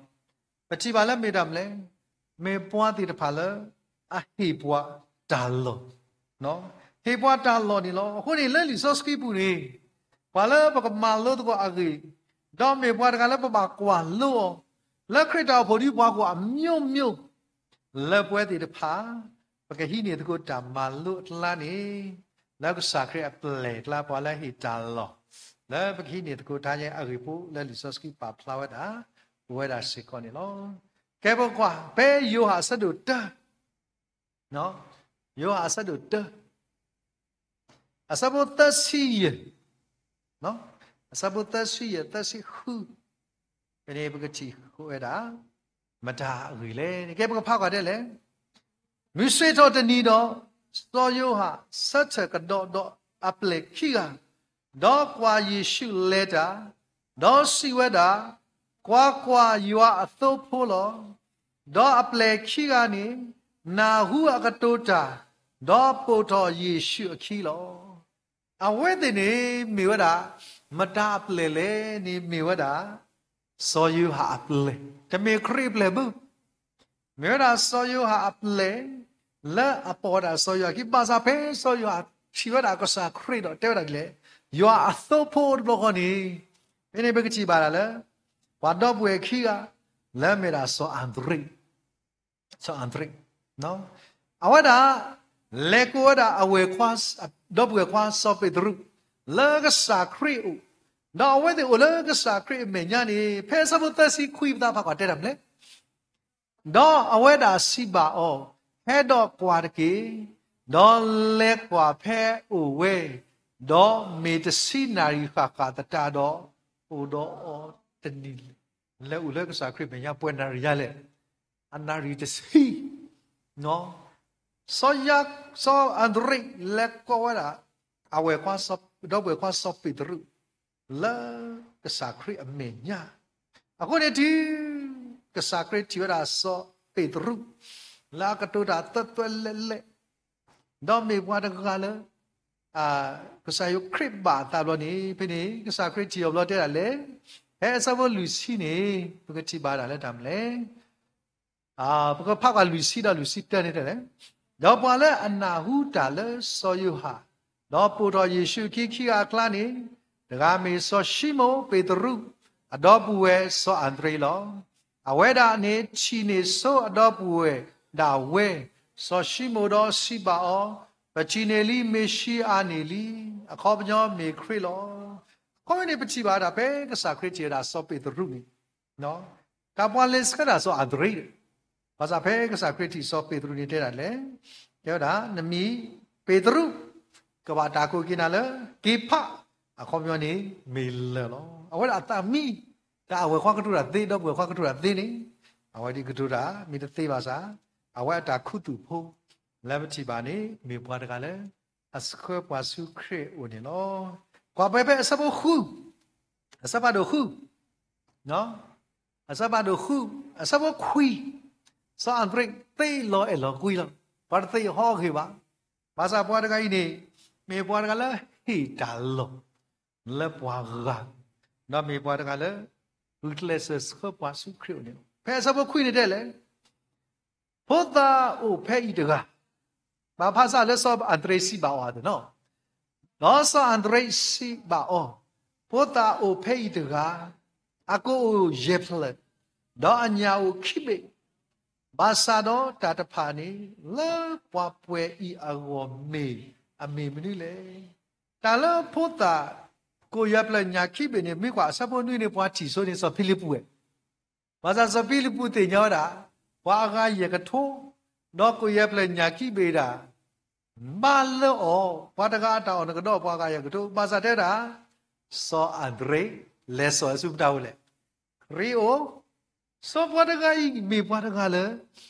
ပထံၣ်ဘၣ်လၢမ့ၢ်တၢ်မနုၤလဲၣ်, မ့ၢ်ပှၤသ့ၣ်တဖၣ်လၢ အဟ့ၣ်ပှၤတၢ်လီၢ် ဟ့ၣ်ပှၤတၢ်လီၢ်န့ၣ်လီၤ. အဃိန့ၣ် လၢလံာ်စီဆှံပူၤန့ၣ် ပှၤလၢပကမၤလိသကိးအဂ့ၢ်, ဒီးမ့ၢ်ပှၤတဂၤလၢပဘၣ်ကွၢ်လိအီၤ, လၢခရံာ်တၢ်အိၣ်ဖှိၣ်ဒ်ပှၤကွၢ်အမျိုးမျိုး, လၢပဝဲသ့ၣ်တဖၣ် ပကဟံးန့ၢ်သကိးတၢ်မၤလိအကျါန့ၣ်, လၢကစၢ်ခရံာ်အပျဲၢ်အကျါ ပှၤလၢဟ့ၣ်တၢ်လီၢ်, လၢပကဟံးန့ၢ်သကိးတၢ်ညါအဂ့ၢ်ဖိ လၢလံာ်စီဆှံပာ်ဖျါဝဲဒၣ် ပဝဲဒၣ်စ့ၢ်ကီးန့ၣ်လီၤ. ကဲပကွၢ် ဖဲယိၤဟၣ်အဆၢဒိၣ်တၢ ယိၤဟၣ်အဆၢဒိၣ်တၢ အဆၢဖိသၢဆံယဲၢ်, အဆၢဖိသၢဆံယဲၢ် သၢဆံဃု, ဖဲန့ၣ်ပကထံၣ်ဃုာ်ဝဲဒၣ် မတၤအဂ့ၢ်လဲၣ်. ကဲပကဖးကွၢ်ဒ်လဲၣ်. မုၢ်ဆ့ၣ်ထီၣ်တနံၤဒီး စီၤယိၤဟၣ်ဆၢထၢၣ်ကဒီးဒီးအပျဲၢ်ခံဂၤ, ဒီးကွၢ်ယ့ၣ်ၡူးလဲၤတၢ်, ဒီးစံးဝဲဒၣ်, ကွၢ်ကွၢ်, ယွၤအသိဖိလီၤ. ဒီးအပျဲၢ်ခံဂၤန့ၣ် နၢ်ဟူအကတိၤတၢ်, ဒီးပိာ်ထီၣ်ယ့ၣ်ၡူးအခံလီၤ. အဝဲသ့ၣ်န့ၣ်မ့ၢ်ဝဲဒၣ် မတၤအပျဲၢ်လဲၣ်န့ၣ် မ့ၢ်ဝဲဒၣ် စီၤယိၤဟၣ်အပျဲၢ်, တမ့ၢ်ခရံာ်အပျဲၢ်ဘၣ်. မ့ၢ်ဝဲဒၣ်စီၤယိၤဟၣ်အပျဲၢ် လၢအပိာ်ဝဲဒၣ်စီၤယိၤဟၣ်အခံ, ဘၣ်ဆၣ်ဖဲစီၤယိၤဟၣ်ထံၣ်ဝဲဒၣ်ကစၢ်ခရံာ်ဒီး တဲဝဲဒၣ်ဒ်လဲၣ်, ယွၤအသိဖိတဘျီဃီန့ၣ်, ဖဲန့ၣ်ပကထံၣ်ဘၣ်ဒၣ်လၢ ပှၤဒီပုၢ်ဝဲၢ်ခံဂၤ လၢအမ့ၢ်ဒၣ်စီၤအၤဒရ့း, စီၤအၤဒရ့း, အဝဲဒၣ် လဲၤကိးဝဲဒၣ်အဝဲၢ်, ဒီပုၢ်ဝဲၢ်ခွါစီၤပ့းတရူး လၢကစၢ်ခရံာ်အအိၣ်, ဒီးအဝဲသ့ၣ်အိၣ်လၢကစၢ်ခရံာ်အမဲာ်ညါန့ၣ် ဖဲအဆၢဖိသၢဆံခွံ ပသးဖးကွၢ်တဲတၢ်မနုၤလဲၣ်. ဒီးအဝဲဒၣ်စံးဘၣ်အီၤ, ဟဲဒီးကွၢ်တက့ၢ်, ဒီးလဲၤကွၢ်ဖဲအိၣ်ဝဲ, ဒီးမ့ၢ်တဆံနၣ်ရံၣ်ဃၣ်ဃၣ်သတးဒီး အိၣ်ဒီးအီၤတနံၤလၢၤ. လဲၤအိၣ်လၢကစၢ်ခရံာ်မဲာ်ညါပှဲၤနၣ်ရံၣ်ယါလဲၣ်, အနၣ်ရံၣ်တဆံ စီၤယၤ, စီၤအၤဒရ့း လဲၤကိးဝဲဒၣ် အဝဲၢ်, ဒီပုၢ်ဝဲၢ်ခွါစီၤပ့းတရူး လၢကစၢ်ခရံာ်အမဲာ်ညါ, အဃိန့ၣ်တုၤ ကစၢ်ခရံာ်ထံၣ်ဝဲဒၣ်စီၤပ့းတရူး လၢအကတိၤတၢ်သွဲသွဲလဲၣ်လဲၣ်, ဒီးမ့ၢ်ပှၤတဂၤလၢ ကစၢ်ယ့ၣ်ၡူးခရံာ်ဘၣ်အသးဘျီန့ၣ် ဖဲန့ၣ် ကစၢ်ခရံာ်ထံၣ်အီၤဘျီတဲဒၣ်လဲၣ်, ဖဲအဆၢဖိလွံၢ်ဆံန့ၣ် ပကထံၣ်ဘၣ်ဒၣ်လၢတၢ်မနုၤလဲၣ်. ပကဖးကွၢ်လွံၢ်ဆံဒီးလွံၢ်ဆံတၢန့ၣ်တဲလဲၣ်. ဒီးပှၤလၢအနၢ်ဟူတၢ်လၢစီၤယိၤဟၣ်, ဒီးပိာ်ထီၣ်ယ့ၣ်ၡူးအခံခံဂၤအကျါန့ၣ်, တဂၤမ့ၢ်စီၤၡံမိၣ်ပ့းတရူး, အဒီပုၢ်ဝဲၢ်စီၤအၤဒရ့းလီၤ. အဝဲဒၣ်န့ၣ်ထံၣ်န့ၢ်ဆိအဒီပုၢ်ဝဲၢ်ဒၣ်ဝဲ, စီၤၡံမိၣ်ဒီးစံးဘၣ်အီၤ, ပထံၣ်န့ၢ်လံမ့ၤၡံအၤန့ၣ်လံ, အခီပညီမ့ၢ်ခရံာ်လီၤ. အခီပညီန့ၣ် ပထံၣ်ဘၣ်ဝဲဒၣ်ဖဲကစၢ်ခရံာ်ထံၣ်ဝဲဒၣ်စီၤပ့းတရူးန့ၣ် တၢ်ပှၤလဲၤဆှၢဒၣ်စီၤအၤဒရ့း, ဘၣ်ဆၣ်ဖဲကစၢ်ခရံာ်ထံၣ်စီၤပ့းတရူးန့ၣ်တဲဒၣ်လဲၣ်, တဲဝဲဒၣ် နမံၤပ့းတရူး, ကဘၣ်တၢ်ကိးက့ၤနၤလၢ က့ၤဖး, အခီပညီန့ၣ် မ့ၢ်လၢၢ်လီၤ. အဝဲဒၣ်အသးမံ, တၢ်အဝဲၢ်ခွါကတိၤတၢ်သ့, ဒီပုၢ်ဝဲၢ်ခွါကတိၤတၢ်သ့န့ၣ်, အဝဲဒၣ်ကတိၤတၢ်မ့ၢ်တသ့ဘၣ်ဆၣ်, အဝဲအတၢ်ခူသူၣ်ဖိ လၢပထံၣ်ဘၣ်န့ၣ် မ့ၢ်ပှၤတဂၤလၢ အဆှၢပှၤဆူခရံာ်အအိၣ်န့ၣ်လီၤ. ကွၢ်ပှဲၤဖဲအဆၢဖိဃု, အဆၢဖးဒိၣ်ဃု, အဆၢဖးဒိၣ်ဃု, အဆၢဖိခွံ, စီၤအၤဒရ့းသ့လီၤအဲၣ်လီၤကွံလီၤ. ပှၤတသ့ဟီဂ့ၤဘၣ်. ဘၣ်ဆၣ်ပှၤတဂၤအံၤန့ၣ် မ့ၢ်ပှၤတဂၤလၢဟ့ၣ်တၢ်လီၢ်လၢပှၤဂၤ, ဒီးမ့ၢ်ပှၤတဂၤလၢ ဂုာ်ကျဲးစၢးဆှၢပှၤဆူခရံာ်အအိၣ်န့ၣ်လီၤ. ဖဲအဆၢဖိခွံန့ၣ်တဲလဲၣ်, ဖိသၣ်အိၣ်ဖဲအံၤတဂၤ, ဘၣ်ဖးစၢ်လၢစီၤအၤဒရ့းစံးဘၣ်အီၤသ့ၣ်နီၤ, ဒီးစီၤအၤဒရ့းစံးဘၣ်အီၤ, ဖိသၣ်အိၣ်ဖဲအံၤတဂၤ, အကိာ်အိၣ်ယဲၢ်ဖျၢၣ်, ဒီးအညၣ်အိၣ်ခံဘ့ၣ်, ဘၣ်ဆၣ်ဒီးတၢ်တဖၣ်န့ၣ် လၢပှၤပှဲၤအံၤအဂီၢ်မ့ၢ်အမ့ၢ်မနုၤလဲၣ်. တၢ်လၢဖိသၣ်ကိာ်ယဲၢ်ဖျၢၣ်ညၣ်ခံဘ့ၣ်န့ၣ် မ့ၢ်ကွၢ်အဆၢဖိနွံန့ၣ် ပှၤထံၣ်ဆိန့ၣ် စီၤဖံလံးပူးဝဲ ဘၣ်ဆၣ်စီၤဖံလံးပူးသ့ၣ်ညါဝဲဒၣ် ပှၤအဂၤယဲၢ်ကထိ, ဒီးကိာ်ယဲၢ်ဖျၢၣ်ညၣ်ခံဘ့ၣ်ဒၣ်, ဘၣ်လၢအီၤ ပှၤတဂၤအတၢ်အီၣ်နကဒီးပှၤအဂၤယဲၢ်ကထိ, ဘၣ်ဆၣ်တဲဝဲဒၣ် စီၤအၤဒရ့း လဲၤစိာ်ဆူမတၤအိၣ်လဲၣ်, ခရံာ်အိၣ်, စီၤပှၤတဂၤအံၤ မ့ၢ်ပှၤတဂၤလၢ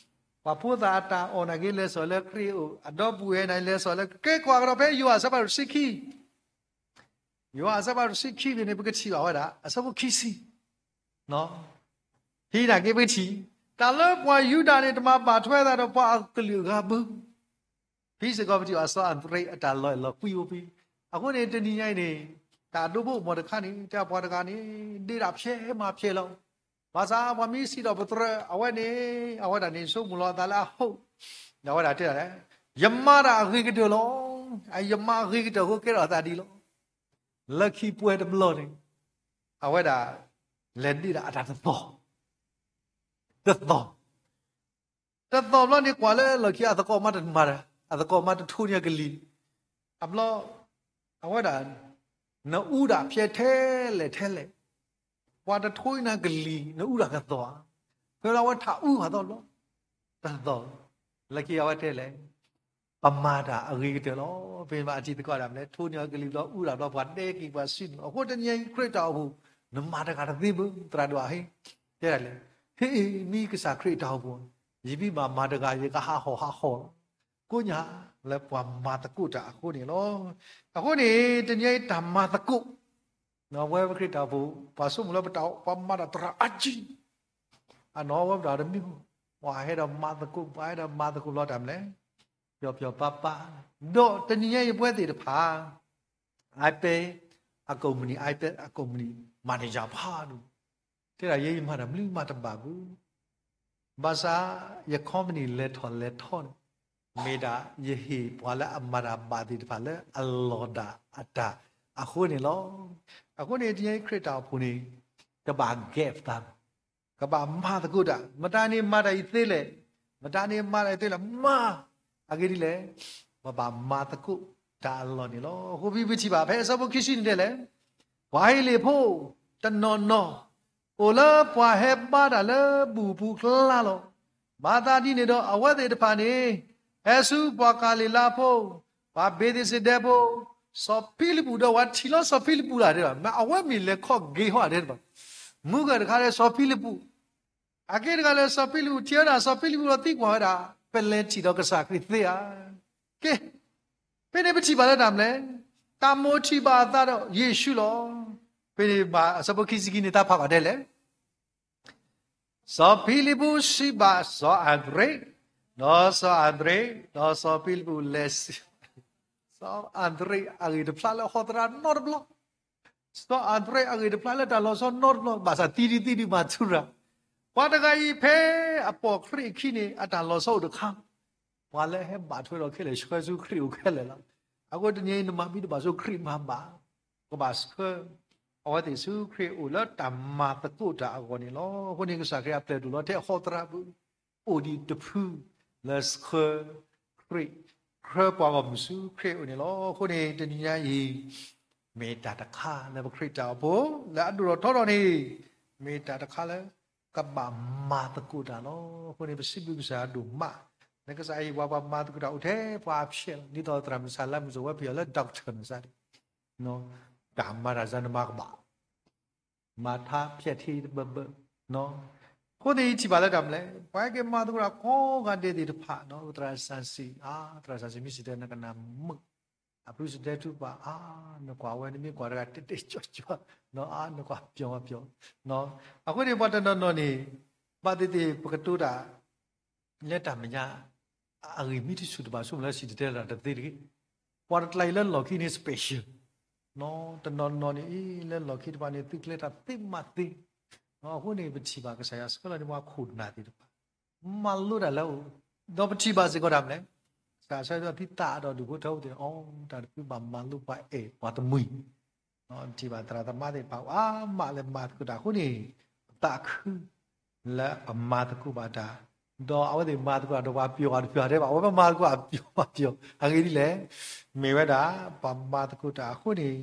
ပှၤဖိသၣ်အတၢ်အီၣ်နာ်က့ လဲၤစိာ်လၢခရံာ်အိၣ်, အဒီပုၢ်ဝဲၢ်နာ်က့ လဲၤစိာ်လၢ ကဲကွၢ်ကဒီးဖဲယိၤဟၣ်အဆၢဖးဒိၣ်တဆံခံ ယိၤဟၣ်အဆၢဖးဒိၣ်တဆံခံန့ၣ် ပကထံၣ်ဘၣ်ဝဲဒၣ် အဆၢဖိခံဆံ, ဟံးနာ်က့ပကထံၣ်, တၢ်လၢပှၤယူဒၤန့ၣ် တမၤဘၣ်ထွဲသးဒီးပှၤအကလုာ်အဂၤဘၣ်. ဖဲစ့ၢ်ကီးပထံၣ်ဘၣ်စီၤအၤဒရ့းအတၢ်လီၤအဲၣ်လီၤကွံအိၣ်ဖဲ, အဃိန့ၣ် တနံၤညါအံၤန့ၣ် တၢ်ဒိဖိအိၣ်မီၢ်တခါန့ၣ် တဲပှၤတဂၤန့ၣ် ဒ့တၢ်ဖျဲးမၤဖျဲးလီၤ. ဘၣ်ဆၣ်ပှၤမ့ၢ်စံးထီၣ်ပတြၢၤ အဝဲန့ၣ် အဝဲဒၣ်န့ၣ် ဆိကမိၣ်လီၤအသးလၢအဟိၣ်, ဒီးအဝဲဒၣ်တဲဒၣ်လဲၣ်, ယမၤတၢ်အဂ့ၤကတၢၢ်လီၤ. ယမၤအဂ့ၤကတၢၢ်အဃိကဲထီၣ်အသးဒ်လီၤ. လၢခံပှဲၤတဘျီန့ၣ် အဝဲဒၣ် လဲၤဒ့ဒၣ်အတၢ်တသီၣ်, တသီၣ်, တသီၣ်ဘျီန့ၣ် ကွၢ်လၢလီၢ်ခံ အသကိးမါတမၤတၢ်, အသကိးမါတထိန့ၢ်အကလံၤ, အဘျီ အဝဲဒၣ် နအူဒၣ်ဖျဲးထဲလဲၣ်ထဲလဲၣ်, ပှၤတထိန့ၢ်ကလံၤ နအူဒၣ်ကသီၣ်ဧါ, ဖဲလၢအဝဲထးအူအသီၣ်ဘျီ တသီၣ်, လၢခံအဝဲတဲလဲၣ် ပမၤတၢ်အဂ့ၤကတၢၢ်လီၤ. ဖဲမ့ၢ်အထံသကိးဒၣ်မနုၤလဲၣ် ထိန့ၢ်အကလံၤဘျီ အူဒၣ်ဘျီ ပှၤဒဲက့ၤပှၤဆူန့ၣ်, အဃိတနံၤအံၤခရံာ်တၢ်အိၣ်ဖှိၣ် နမၤတဂၤတသ့ဘၣ် သရၣ်ဒိၣ်အဟ့ၣ်, တဲဒၣ်လဲၣ်, ဟ့ၣ်အံၤ မ့ၢ်ကစၢ်ခရံာ်တၢ်အိၣ်ဖှိၣ် ယမ့ၢ်ဘၣ်မၤတဂၤ ယကဟးဟီၣ်ဟးဟီၣ်လီၤ. ကိးညါလၢပှၤမၤသကိးတၢ်အဃိန့ၣ်လီၤ. အဃိန့ၣ် တနံၤအံၤတၢ်မၤသကိး ဝဲပခရံာ်တၢ်အိၣ်ဖှိၣ် ပှၤဆိကမိၣ်လၢပတၢ် ပှၤမၤတၢ်သရၣ်အါကံ, အနီၢ်ဝဲပတၢ်တမံၤ, ပှၤဟဲဒီးမၤသကိး ပှၤဟဲဒီးမၤသကိးဘျီတၢ်မနုၤလဲၣ်, ပျီပျီပါပါ, ဒီးတနံၤညါအံၤပဝဲသ့ၣ်တဖၣ် iPad အကုမ္ပဏီ iPad အကုမ္ပဏီ manager ဖးဒိၣ်, တဲဒၣ်ယဲ ယမၤတၢ်မနုၤမၤတဘၣ်ဘၣ် ဘၣ်ဆၣ် ယ company လဲၤထီၣ်လဲၤထီန့ၣ် မ့ၢ်ဒၣ်ယဟ့ၣ်ပှၤလၢအမၤတၢ်ဘၣ်သ့ၣ်တဖၣ်လၢအလီၢ်ဒၣ်အတၢ် အဃိန့ၣ်လီၤ. အဃိန့ၣ် တနံၤအံၤခရံာ်တၢ်အိၣ်ဖှိၣ်န့ၣ် ကဘၣ် give သး, ကဘၣ်မၤသကိးတၢ်, မတၤန့ၣ်မၤတၢ်အံၤသ့လဲၣ်, မတၤန့ၣ်မၤတၢ်အံၤသ့လဲၣ်, မၤ, အဂ့ၢ်ဒ်လဲၣ်, ပဘၣ်မၤသကိးတၢ်အလီၢ်န့ၣ်လီၤ. အဃိပထံၣ်ဘၣ် ဖဲအဆၢဖိခံဆံန့ၣ်တဲလဲၣ်, ပှၤဟ့လ့ၣ်ဖိတနီၤနီၤ အိၣ်လၢပှၤဟဲဘါတၢ်လၢဘူၣ်ပူၤကျါလီၤ. မၤသးဒ်န့ၣ်ဒီး အဝဲသ့ၣ်တဖၣ်န့ၣ် ဟဲဆူပှၤကၤလံၤလါဖိ, ပှၤဘ့းသ့းစဒဲဖိ, စီၤဖံလံးပူးဒီး ပှၤထံၣ်လီၤစီၤဖံလံးပူးတၢ်တဲဘၣ်, မ့ၢ်အဝဲမ့ၢ်လဲၤခီၣ်က့ၤဟီၣ်ဒဲးဘၣ်. မုၢ်ဂၤတခါလၢစီၤဖံလံးပူး, အက့တဂၤလၢစီၤဖံလံးပူး, ထံၣ်ဝဲဒၣ်စီၤဖံလံးပူးဒီးသံကွၢ်ဝဲဒၣ်, ပလဲၤထံၣ်ဒီးကစၢ်ခရံာ်သ့ဧါ. ကဲ, ဖဲန့ၣ်ပထံၣ်ဘၣ်လၢတၢ်မနုၤလဲၣ်, တၢ်မိၣ်ထံၣ်ဘၣ်အသးဒီးယ့ၣ်ၡူးလီၤ. ဖဲန့ၣ်ဘၣ်အဆၢဖိခံဆံခံန့ၣ် တၢ်ဖးကွၢ်တဲလဲၣ် စီၤဖံလံးပူးစံးဘၣ်စီၤအၤဒရ့း, ဒီးစီၤအၤဒရ့း, ဒီးစီၤဖံလံးပူးလဲၤစံး, စီၤအၤဒရ့းအဂ့ၢ်တဖျါလၢဟီၣ်သရၣ်နီတဘျီ, စီၤအၤဒရ့းအဂ့ၢ်တဖျါလၢတၢ်လီၤဆီနီတဘျီ, ဘၣ်ဆၣ်သံဒုသံဒုမၤထူရၤ, ပှၤတဂၤအံၤဖဲအပိာ်ခရံာ်အခံန့ၣ် အတၢ်လီၤဆီအိၣ်တခါ, ပှၤလၢဟဲဘၣ်ထွဲဒီးခဲလၢာ်ဆှၢဆူခရံာ်အိၣ်ခဲလၢာ်လီၤ. အဃိတနံၤအံၤနမၤဘံၣ်တဘၣ်ဆူခရံာ်မၤဘၣ်, ကဘၣ်ဆှၢ အဝဲသ့ၣ်ဆူခရံာ်အိၣ်လၢတၢ်မၤသကိးတၢ်အဂီၢ်န့ၣ်လီၤ. အဃိန့ၣ် ကစၢ်ခရံာ်အပျဲၢ်ဒိၣ်လီၤထဲအဟီၣ်သရၣ်ပူၤ, အိၣ်ဒံးတဖုလၢဆှၢခရံာ်, ဆှၢပှၤဂီၢ်မုၢ်ဆူခရံာ်အိၣ်န့ၣ်လီၤ. အဃိန့ၣ် တနံၤညါအံၤ မ့ၢ်တၢ်တခါလၢပခရံာ်တၢ်အိၣ်ဖှိၣ် လၢအဒိၣ်ထီၣ်ထီထီၣ်န့ၣ် မ့ၢ်တၢ်တခါလၢ ကဘၣ်မၤသကိးတၢ်လီၤ. အဃိန့ၣ် ပစံးဘျုးကစၢ်ယွၤဒိၣ်မး, လၢကစၢ်ယွၤ ပှၤမၤသကိးတၢ်အိၣ်ထဲပှၤအဖျဲၣ်လီၤ. ဒ်သိးသရၣ်မုၣ်ဆၣ်လါမုၣ်စိၤဝဲဖဲအံၤလၢ doctor န့ၣ်စ့ၢ်, တၢ်မၤတၢ်စၢ်နမၤကဘၣ် မၤထါဖျဲၣ်ထံတဘၢဘၢ, အဃိန့ၣ် ယထံၣ်ဘၣ်လၢတၢ်မနုၤလဲၣ်, ပှၤဟဲက့ၤမၤသကိးတၢ်ကိးဂၤဒဲးသ့ၣ်တဖၣ် သရၣ်စၢ်စံး, သရၣ်စၢ်စံး မ့ၢ်စံးတဲနကနၣ်မုာ်, အဖုစံးတဲထူပာ်, နကွၢ်ဝဲ နမ့ၢ်ကွၢ်တဂၤတဲတဲကၠီကၠီ, နကွၢ်ပျီၤပျီၤ, အဃိန့ၣ် ပှၤတနီၤနီၤန့ၣ် ဘၣ်သ့ၣ်သ့ၣ် ပကတိၤတၢ် လၢတၢ်မဲာ်ညါ အဂ့ၢ်မ့ၢ်တဆူၣ်တဘၣ်ဆိကမိၣ်လၢစံၣ်တဲၤတဲလီၤတသ့တဂ့ၤ. ပှၤတကျါအံၤလၢလီၢ်ခံန့ၣ် special, တနီၤနီၤန့ၣ် လၢလီၢ်ခံတဖၣ်န့ၣ် သုးကျဲၤတၢ်သ့မးသ့, အဃိန့ၣ် ပထံၣ်ဘၣ်ကစၢ်ယွၤဆှၢလီၤန့ၢ်ပှၤခိၣ်နၢ်သ့ၣ်တဖၣ် မၤလိတၢ်လၢအအိၣ်, ဒီးပထံၣ်ဘၣ်စ့ၢ်ကီးတၢ်မနုၤလဲၣ်, ကစၢ်ယွၤဆှၢလီၤသုသးဒီးဒူၣ်ဖိထၢဖိသ့ၣ်, အီ တၢ်တဖုဘၣ်မၤလိပှၤအဲၣ် ပှၤတမှံၤ ထံၣ်ဘၣ်သရၣ်သမါသ့ၣ်တဖၣ်အါမးလၢမၤသကိးတၢ်အဃိန့ၣ်, ပသးခုလၢပမၤသကိးဘၣ်တၢ်, ဒီးအဝဲသ့ၣ်မၤသကိးတၢ်ဒီးပှၤပျီၤအီၤတပျီၤတဲဘၣ်, အဝဲပမၤသကိးအပျီၤပျီၤ, အဂ့ၢ်ဒ်လဲၣ်, မ့ၢ်ဝဲဒၣ် ပမၤသကိးတၢ်အဃိန့ၣ်,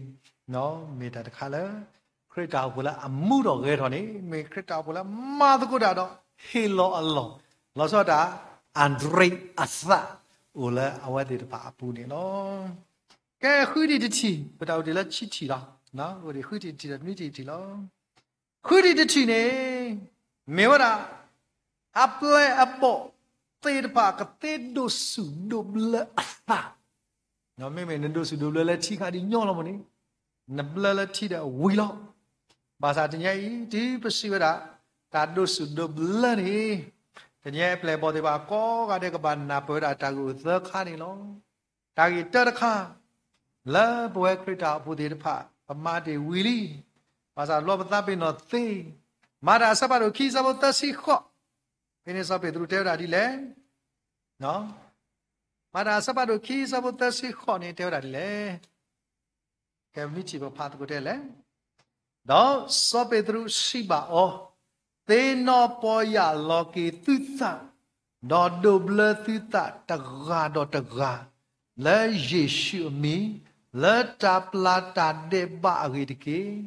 မ့ၢ်တၢ်တခါလၢ ခရံာ်တၢ်အိၣ်ဖှိၣ်လၢအမူဒီးဂဲၤထီၣ်န့ၣ် မ့ၢ်ခရံာ်တၢ်အိၣ်ဖှိၣ်လၢမၤသကိးတၢ်ဒီး ဟ့ၣ်လီၤအလီၢ်, လီၤဆီဒၣ်တၢ် အဒရံအသး အိၣ်လၢအဝဲသ့ၣ်တဖၣ်အပူၤန့ၣ်လီၤ. ကဲဃုဒံးတထံၣ်, ပတၢ်အိၣ်တ့ၢ်လၢဆံထံၣ်လီၤ, ဃုဒံးဃုထံၣ်တထံၣ်ဒီးနွံထံၣ်တထံၣ်လီၤ. ဃုဒံးတထံၣ်န့ၣ် မ့ၢ်ဝဲဒၣ် အပျဲၢ်အဘီၣ်သ့ၣ်တဖၣ်ကသ့ဒိးဆူၣ်ဒိးဘျၢအသး, မ့မ့ၢ်နဒိးဆူၣ်ဒိးဘျၢလၢထံခါဒ်ညီလီၤမ့ၢ်န့ၣ်, နဘျၢလၢထံဒီးဝံၤလီၤ. ဘၣ်ဆၣ်တနံၤအံၤ တုၤပစံးဝဲဒၣ် တၢ်ဒိးဆူၣ်ဒိးဘျၢန့ၣ်, တနံၤအံၤအပျဲၢ်အဘီၣ်သ့ၣ်တဖၣ်ကိးဂၤဒဲးကဘၣ်နၢ်ပၢၢ်ဝဲဒၣ်တၢ်ဂ့ၢ်အိၣ်သၢခါန့ၣ်လီၤ. တၢ်ဂ့ၢ်တၢတခါ လၢပဝဲခရံာ်တၢ်အိၣ်ဖှိၣ်သ့ၣ်တဖၣ် ပမၤတ့ၢ်ဝံၤလံ, ဘၣ်ဆၣ်လီၤပသးပ့ၤနီၣ်သ့, မၤတၢ်အဆၢဖးဒိၣ်ခံအဆၢဖိသၢဆံဃိး, ဖဲန့ၣ်စီၤပ့းတရူးတဲဝဲဒၣ်ဒ်လဲၣ်, မၤတၢ်အဆၢဖးဒိၣ်ခံအဆၢဖိသၢဆံဃိးန့ၣ် တဲဝဲဒၣ်ဒ်လဲၣ်. ကဲမ့ၢ်ထံၣ်ပဖးသကိးတဲလဲၣ်. ဒီးစီၤပ့းတရူးစံးဘၣ်အီၤ, သ့ၣ်နီၣ်ပီၢ်ယၢ်လီၤက့ၤသုသး, ဒီးဒိးဘျၢသုသးတဂၤဒီးတဂၤ, လၢယ့ၣ်ၡူးအမံၤ, လၢတၢ်ပျၢ်တၢ်ဒဲးဘးအဂ့ၢ်တက့ၢ်.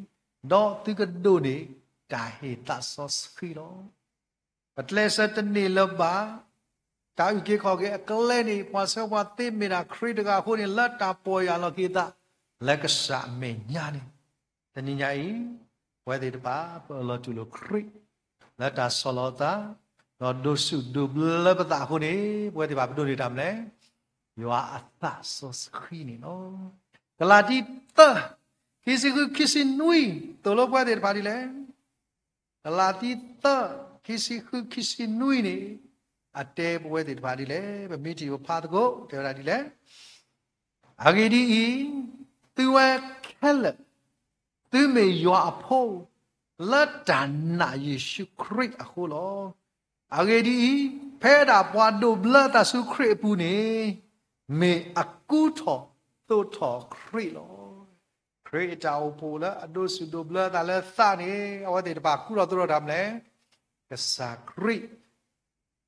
ဒီးသုကဒိးန့ၢ်တၢ်ဟ့ၣ်သးစီဆှံလီၤ. ပကျဲးစၢးတန့ၢ်လၢၤဘၣ်. တၢ်အုၣ်က့ၤခီၣ်က့ၤအကျဲန့ၣ် ပှၤဆှၢပှၤသ့မ့ၢ်ဒၣ်ခရံာ်တဂၤအဃိန့ၣ် လၢတၢ်ပီၢ်ယၢ်လီၤက့ၤသး လၢကစၢ်အမဲာ်ညါန့ၣ်, တနံၤညါအံၤ ပဝဲသ့ၣ်တဖၣ် ပအၢၣ်လီၤတူၢ်လိာ်ခရံာ် လၢတၢ်ဆီၣ်လီၤသး ဒီးဒိးဆူၣ်ဒိးဘျၢပသးအဃိန့ၣ် ပဝဲသ့ၣ်တဖၣ်ပဒိးန့ၢ်တၢ်မနုၤလဲၣ်, ယွၤအသးစီဆှံန့ၣ်လီၤ. ကလၤတံ သၢ, ခံဆံဃု ခံဆံနွံ သိၣ်လိပဝဲသ့ၣ်တဖၣ်ဒ်လဲၣ်. ကလၤတံ သၢ, ခံဆံဃု ခံဆံနွံန့ၣ် အတဲပဝဲသ့ၣ်တဖၣ်ဒ်လဲၣ်. ပမ့ၢ်ထံၣ်ပဖးသကိး တဲဝဲဒၣ်ဒ်လဲၣ်. အဂ့ၢ်ဒ်အံၤ, သုဝဲခဲလၢာ် သုမ့ၢ်ယွၤအဖိ လၢတၢ်နာ်ယ့ၣ်ၡူးခရံာ်အဃိလီၤ. အဂ့ၢ်ဒ်အံၤ, ဖဲဒၣ်ပှၤဒိးဘျၢအသးဆူခရံာ်အပူၤန့ၣ် မ့ၢ်အကူထီၣ်သိးထီၣ်ခရံာ်လီၤ. ခရံာ်အတၢ်အိၣ်ဖှိၣ်လၢအဒိးစူၣ်ဒိးဘျၢအသးလၢသးန့ၣ် အဝဲသ့ၣ်တဖၣ်ဃူထီၣ်သိးထီၣ်တၢ်မနုၤလဲၣ်, ကစၢ်ခရံာ်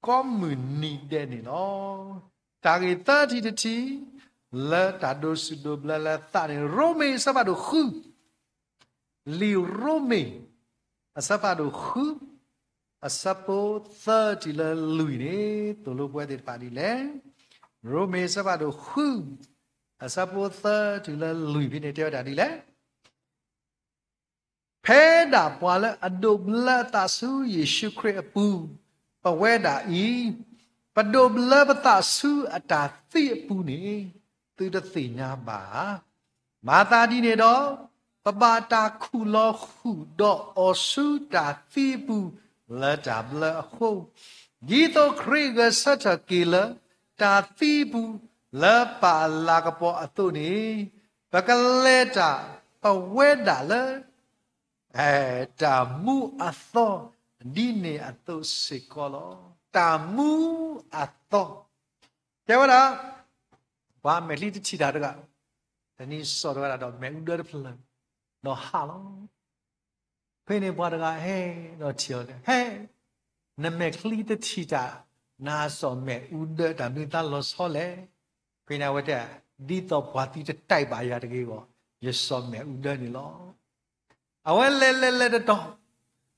ကိးမုၢ်နံၤဒဲးန့ၣ်လီၤ. တၢ်ဂ့ၢ်သၢထံၣ်တထံၣ် လၢတၢ်ဒိးစူၣ်ဒိးဘျၢလၢသးန့ၣ် ရိမ့ၤအဆၢဖးဒိၣ်ဃု လံာ်ရိမ့ၤ အဆၢဖးဒိၣ်ဃု အဆၢဖိသၢတုၤလၢလွံၢ်န့ၣ် သိၣ်လိပဝဲသ့ၣ်တဖၣ်ဒ်လဲၣ်. ရိမ့ၤအဆၢဖးဒိၣ်ဃု အဆၢဖိသၢတုၤလၢလွံၢ်ဖဲန့ၣ် တဲဝဲဒၣ်ဒ်လဲၣ်. ဖဲဒၣ်ပှၤလၢအဒိးဘျၢအသးဆူယ့ၣ်ၡူးခရံာ်အပူၤ, ပဝဲဒၣ်အံၤ, ပဒိးဘျၢပသးဆူအတၢ်သံအပူၤန့ၣ် သုတသ့ၣ်ညါဘၣ်ဧါ. မၤသးဒ်န့ၣ်ဒီး, ပဘၣ်တၢ်ခူၣ်လီၤဃုာ်ဒီးအီၤဆူတၢ်သံအပူၤ လၢတၢ်ဘျၢအဃိ, ဒ်သိးခရံာ်ဂဲၤဆၢထၢၣ်က့ၤလၢတၢ်သံအပူၤ လၢပၢ်အလၤကပီၤအသိးန့ၣ်, ပကလဲၤတၢ်ပဝဲဒၣ်လၢ တၢ်မူအသီ ဒ်န့ၣ်အသိးစ့ၢ်ကီးလီၤ. တၢ်မူအသီ. တဲဝဲဒၣ်, ပှၤမဲာ်ချံတထံၣ်တၢ်တဂၤ, တနံၤစိာ်ထီၣ်ဝဲဒၣ်ဒီးမဲာ်အူဒၢတဖျၢၣ်, ဒီးဟးလီၤ. ဖဲန့ၣ်ပှၤတဂၤဟဲ, ဒီးထံၣ်အီၤတဲ, ဟဲ, နမဲာ်ချံတထံၣ်တၢ်, နဟးစိာ်မဲာ်အူဒၢတၢ်မနုၤအသးလီၤဆီလဲၣ်. ဖဲန့ၣ်အဝဲတဲ, ဒ်သိးပှၤသံတတဲဘၣ်ယၤတဂ့ၤအဂီၢ်, ယစိာ်မဲာ်အူဒၢန့ၣ်လီၤ. အဝဲလဲၤလဲၤလဲၤတတီၤ,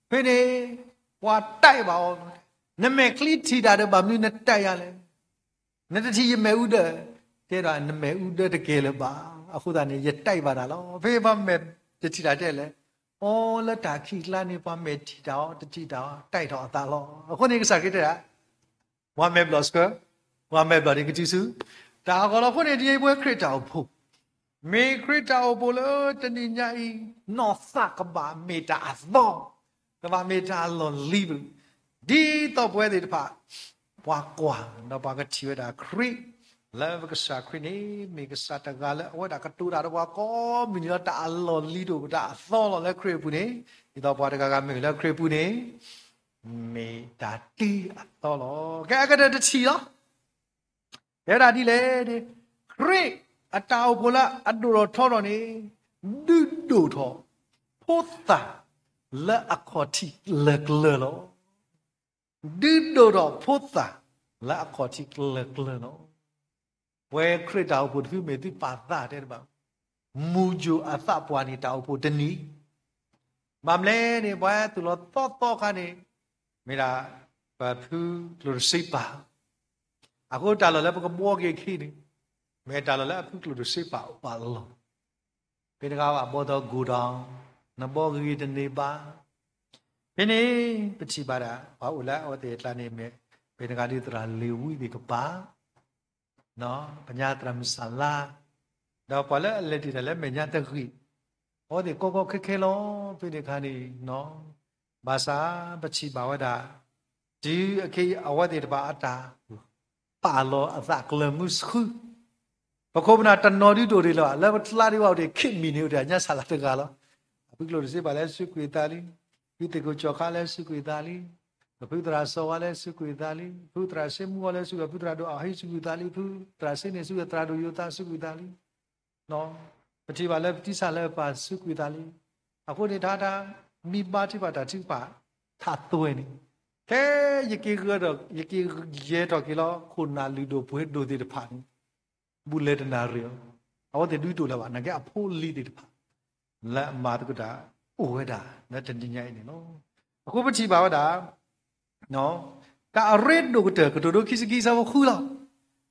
ဖဲန့ၣ် ပှၤတဲဘၣ်အီၤ, နမဲာ်ချံထံၣ်တၢ်ဒီးဘၣ်မနုၤနတဲယၤလဲၣ်. နတထံၣ်ယမဲာ်အူဒၢ, တဲဒၣ်နမဲာ်အူဒၢတကဲလၢၤဘၣ်, အဃိသတးန့ၣ် ယတဲဘၣ်တၢ်လီၤ. ဖဲပှၤမဲာ်တထံၣ်တၢ်တဲလဲၣ်, အိ လၢတၢ်ခံးကျါန့ၣ် ပှၤမဲာ်ထံၣ်တၢ်အီၤ တထံၣ်တၢ်အီၤ တဲထီၣ်အသးလီၤ. အဃိန့ၣ်ကစၢ်ခရံာ်တဲဒၣ် ပှၤမဲာ်ဘျီၣ်ဆှၢ, ပှၤမဲာ်ဘျီၣ်န့ၣ်ကတုၤဆူ တၢ်အဂီၢ်လီၤ. အဃိန့ၣ် ဒ်အံၤပဝဲခရံာ်တၢ်အိၣ်ဖှိၣ်, မ့ၢ်ခရံာ်တၢ်အိၣ်ဖှိၣ်လၢတနံၤညါအံၤ နီၢ်သးကဘၣ်မ့ၢ်တၢ်အသီ, ကဘၣ်မ့ၢ်တၢ်အလီၢ်လံၤပူၤ, ဒ်သိးပဝဲသ့ၣ်တဖၣ် ပှၤကွၢ် ဒီးပှၤကထံၣ်ဝဲဒၣ်ခရံာ်, လၢပကစၢ်ခရံာ်န့ၣ် မ့ၢ်ကစၢ်တဂၤလၢအဝဲဒၣ်ကတိၤတၢ်ဒီးပှၤကိးမုၢ်နံၤလီၤ. တၢ်အလီၢ်လံၤတအိၣ် တၢ်အသီလီၤလၢခရံာ်အပူၤန့ၣ်, ဒ်သိးပှၤတဂၤဂၤမ့ၢ်လၢခရံာ်အပူၤန့ၣ် မ့ၢ်တၢ်တ့အသီလီၤ. ကဲ အကတၢၢ်တထံၣ်လီၤ. တဲဝဲဒၣ်ဒ်လဲၣ်, ခရံာ်အတၢ်အိၣ်ဖှိၣ်လၢအဒိၣ်ထီၣ်ထီထီၣ်န့ၣ် ဒုးဒိၣ်ထီၣ်ဖိသၣ်လၢအခီၣ်ထံးလၢာ်ကျၢၤလီၤ. ဒုးဒိၣ်ထီၣ်ဖိသၣ်လၢအခီၣ်ထံးလၢာ်ကျၢၤလီၤ. ပဝဲခရံာ်တၢ်အိၣ်ဖှိၣ်တဖုမ့ၢ်သုပာ်သးတဲတဘၣ်, မုၢ်ယိၤအသးပှၢ်န့ၣ် တၢ်အိၣ်ဖှိၣ်တနံၤ, ဘၣ်မနုၤလဲၣ်န့ၣ် ပှၤသူၣ်လီၤသီသီခါန့ၣ် မ့ၢ်ဒၣ် ပဖုကျိၣ်တစ့ပာ်, အဃိတၢ်လီၢ်လၢပကဘှီက့ၤအခံန့ၣ် မ့ၢ်တၢ်လီၢ်လၢအဖုကျိၣ်တစ့ပာ်အိၣ်အလီၢ်. ဖဲတဂၤဘၣ်ဘှီသီ godown, နဘှီဂ့ၤတန့ၢ်ဘၣ်. ဖဲန့ၣ် ပထံၣ်ဘၣ်ဒၣ် ပှၤအိၣ်လၢအဝဲသ့ၣ်အကျါန့ၣ်မ့ၢ် ဖဲတဂၤဒ်သရၣ်လ့ၤဝံသ့ၣ်ကပၤ ပညါသရၣ်မုၣ်စၢ်လါ, ဒီးပှၤလၢအလဲၤတ့ၢ်တၢ်လၢမဲာ်ညါတဂ့ၤ, အဝဲသ့ၣ်ကီကီခဲခဲလီၤ. ဖဲန့ၣ်အခါန့ၣ် ဘၣ်ဆၣ် ပထံၣ်ဘၣ်ဝဲဒၣ် တုၤအခဲအံၤ အဝဲသ့ၣ်တဖၣ်အတၢ်ပာ်လီၤအသးကျၢၤမုဆှု, ပခိၣ်ပနၢ်တနီၤဒုးတအိၣ်ဒံးလၢၤဘၣ်, လၢပကျါဒံးဘၣ်အိၣ်ဒံး ခံမံးနံးအိၣ်ဒံး အညါစၢ်လၢတဂၤလီၤ. အဖုကျိၣ်တစ့ပာ်လၢစုကွံာ်သးလံ, ဖုသ့ၣ်ခိၣ်ကၠီၤခါလၢစုကွံာ်သးလံ, ဖုသရၣ်စီၤဝါလၢစုကွံာ်သးလံ, ဖုသရၣ်စ့မူအီၤလၢစုကွံာ်, ဖုသရၣ်ဒိၣ်အဟံးစုကွံာ်သးလံ, ဖုသရၣ်စ့န့ၣ်စုကွံာ်, သရၣ်ဒိၣ်ယိၤသးစုကွံာ်သးလံ. ပထံၣ်ဘၣ်လၢပတံၢ်စၢ်လၢပၢ်စုကွံာ်သးလံ. အဃိန့ၣ် တၢ်တၢ် မံဘါထုကဖၣ်တၢ်ထုကဖၣ် ထးသွဲန့ၣ်, ခဲယက့ၤဂၢၢ်ဒီး ယက့ၤယဲၢ်ထီၣ်က့ၤလီၤ ခိၣ်နၢ်လုၢ်ဒိၣ်ပှ့ၤဒိၣ်သ့ၣ်တဖၣ်န့ၣ် ဘူးလဲၤတနၣ်ရံၣ်အီၤ, အဝဲသ့ၣ်ဒုးတအိၣ်လၢၤဘၣ်, နာ်က့အဖိအလံၤသ့ၣ်တဖၣ် လၢအမၤသကိးတၢ်အိၣ်ဝဲဒၣ်လၢတနံၤညါအံၤန့ၣ်လီၤ. အဃိပထံၣ်ဘၣ်ဝဲဒၣ် တၢ်အရ့ဒိၣ်ကတၢၢ် ကတိၤဒိခံဆံခံ အဆၢဖိဃုလီၤ.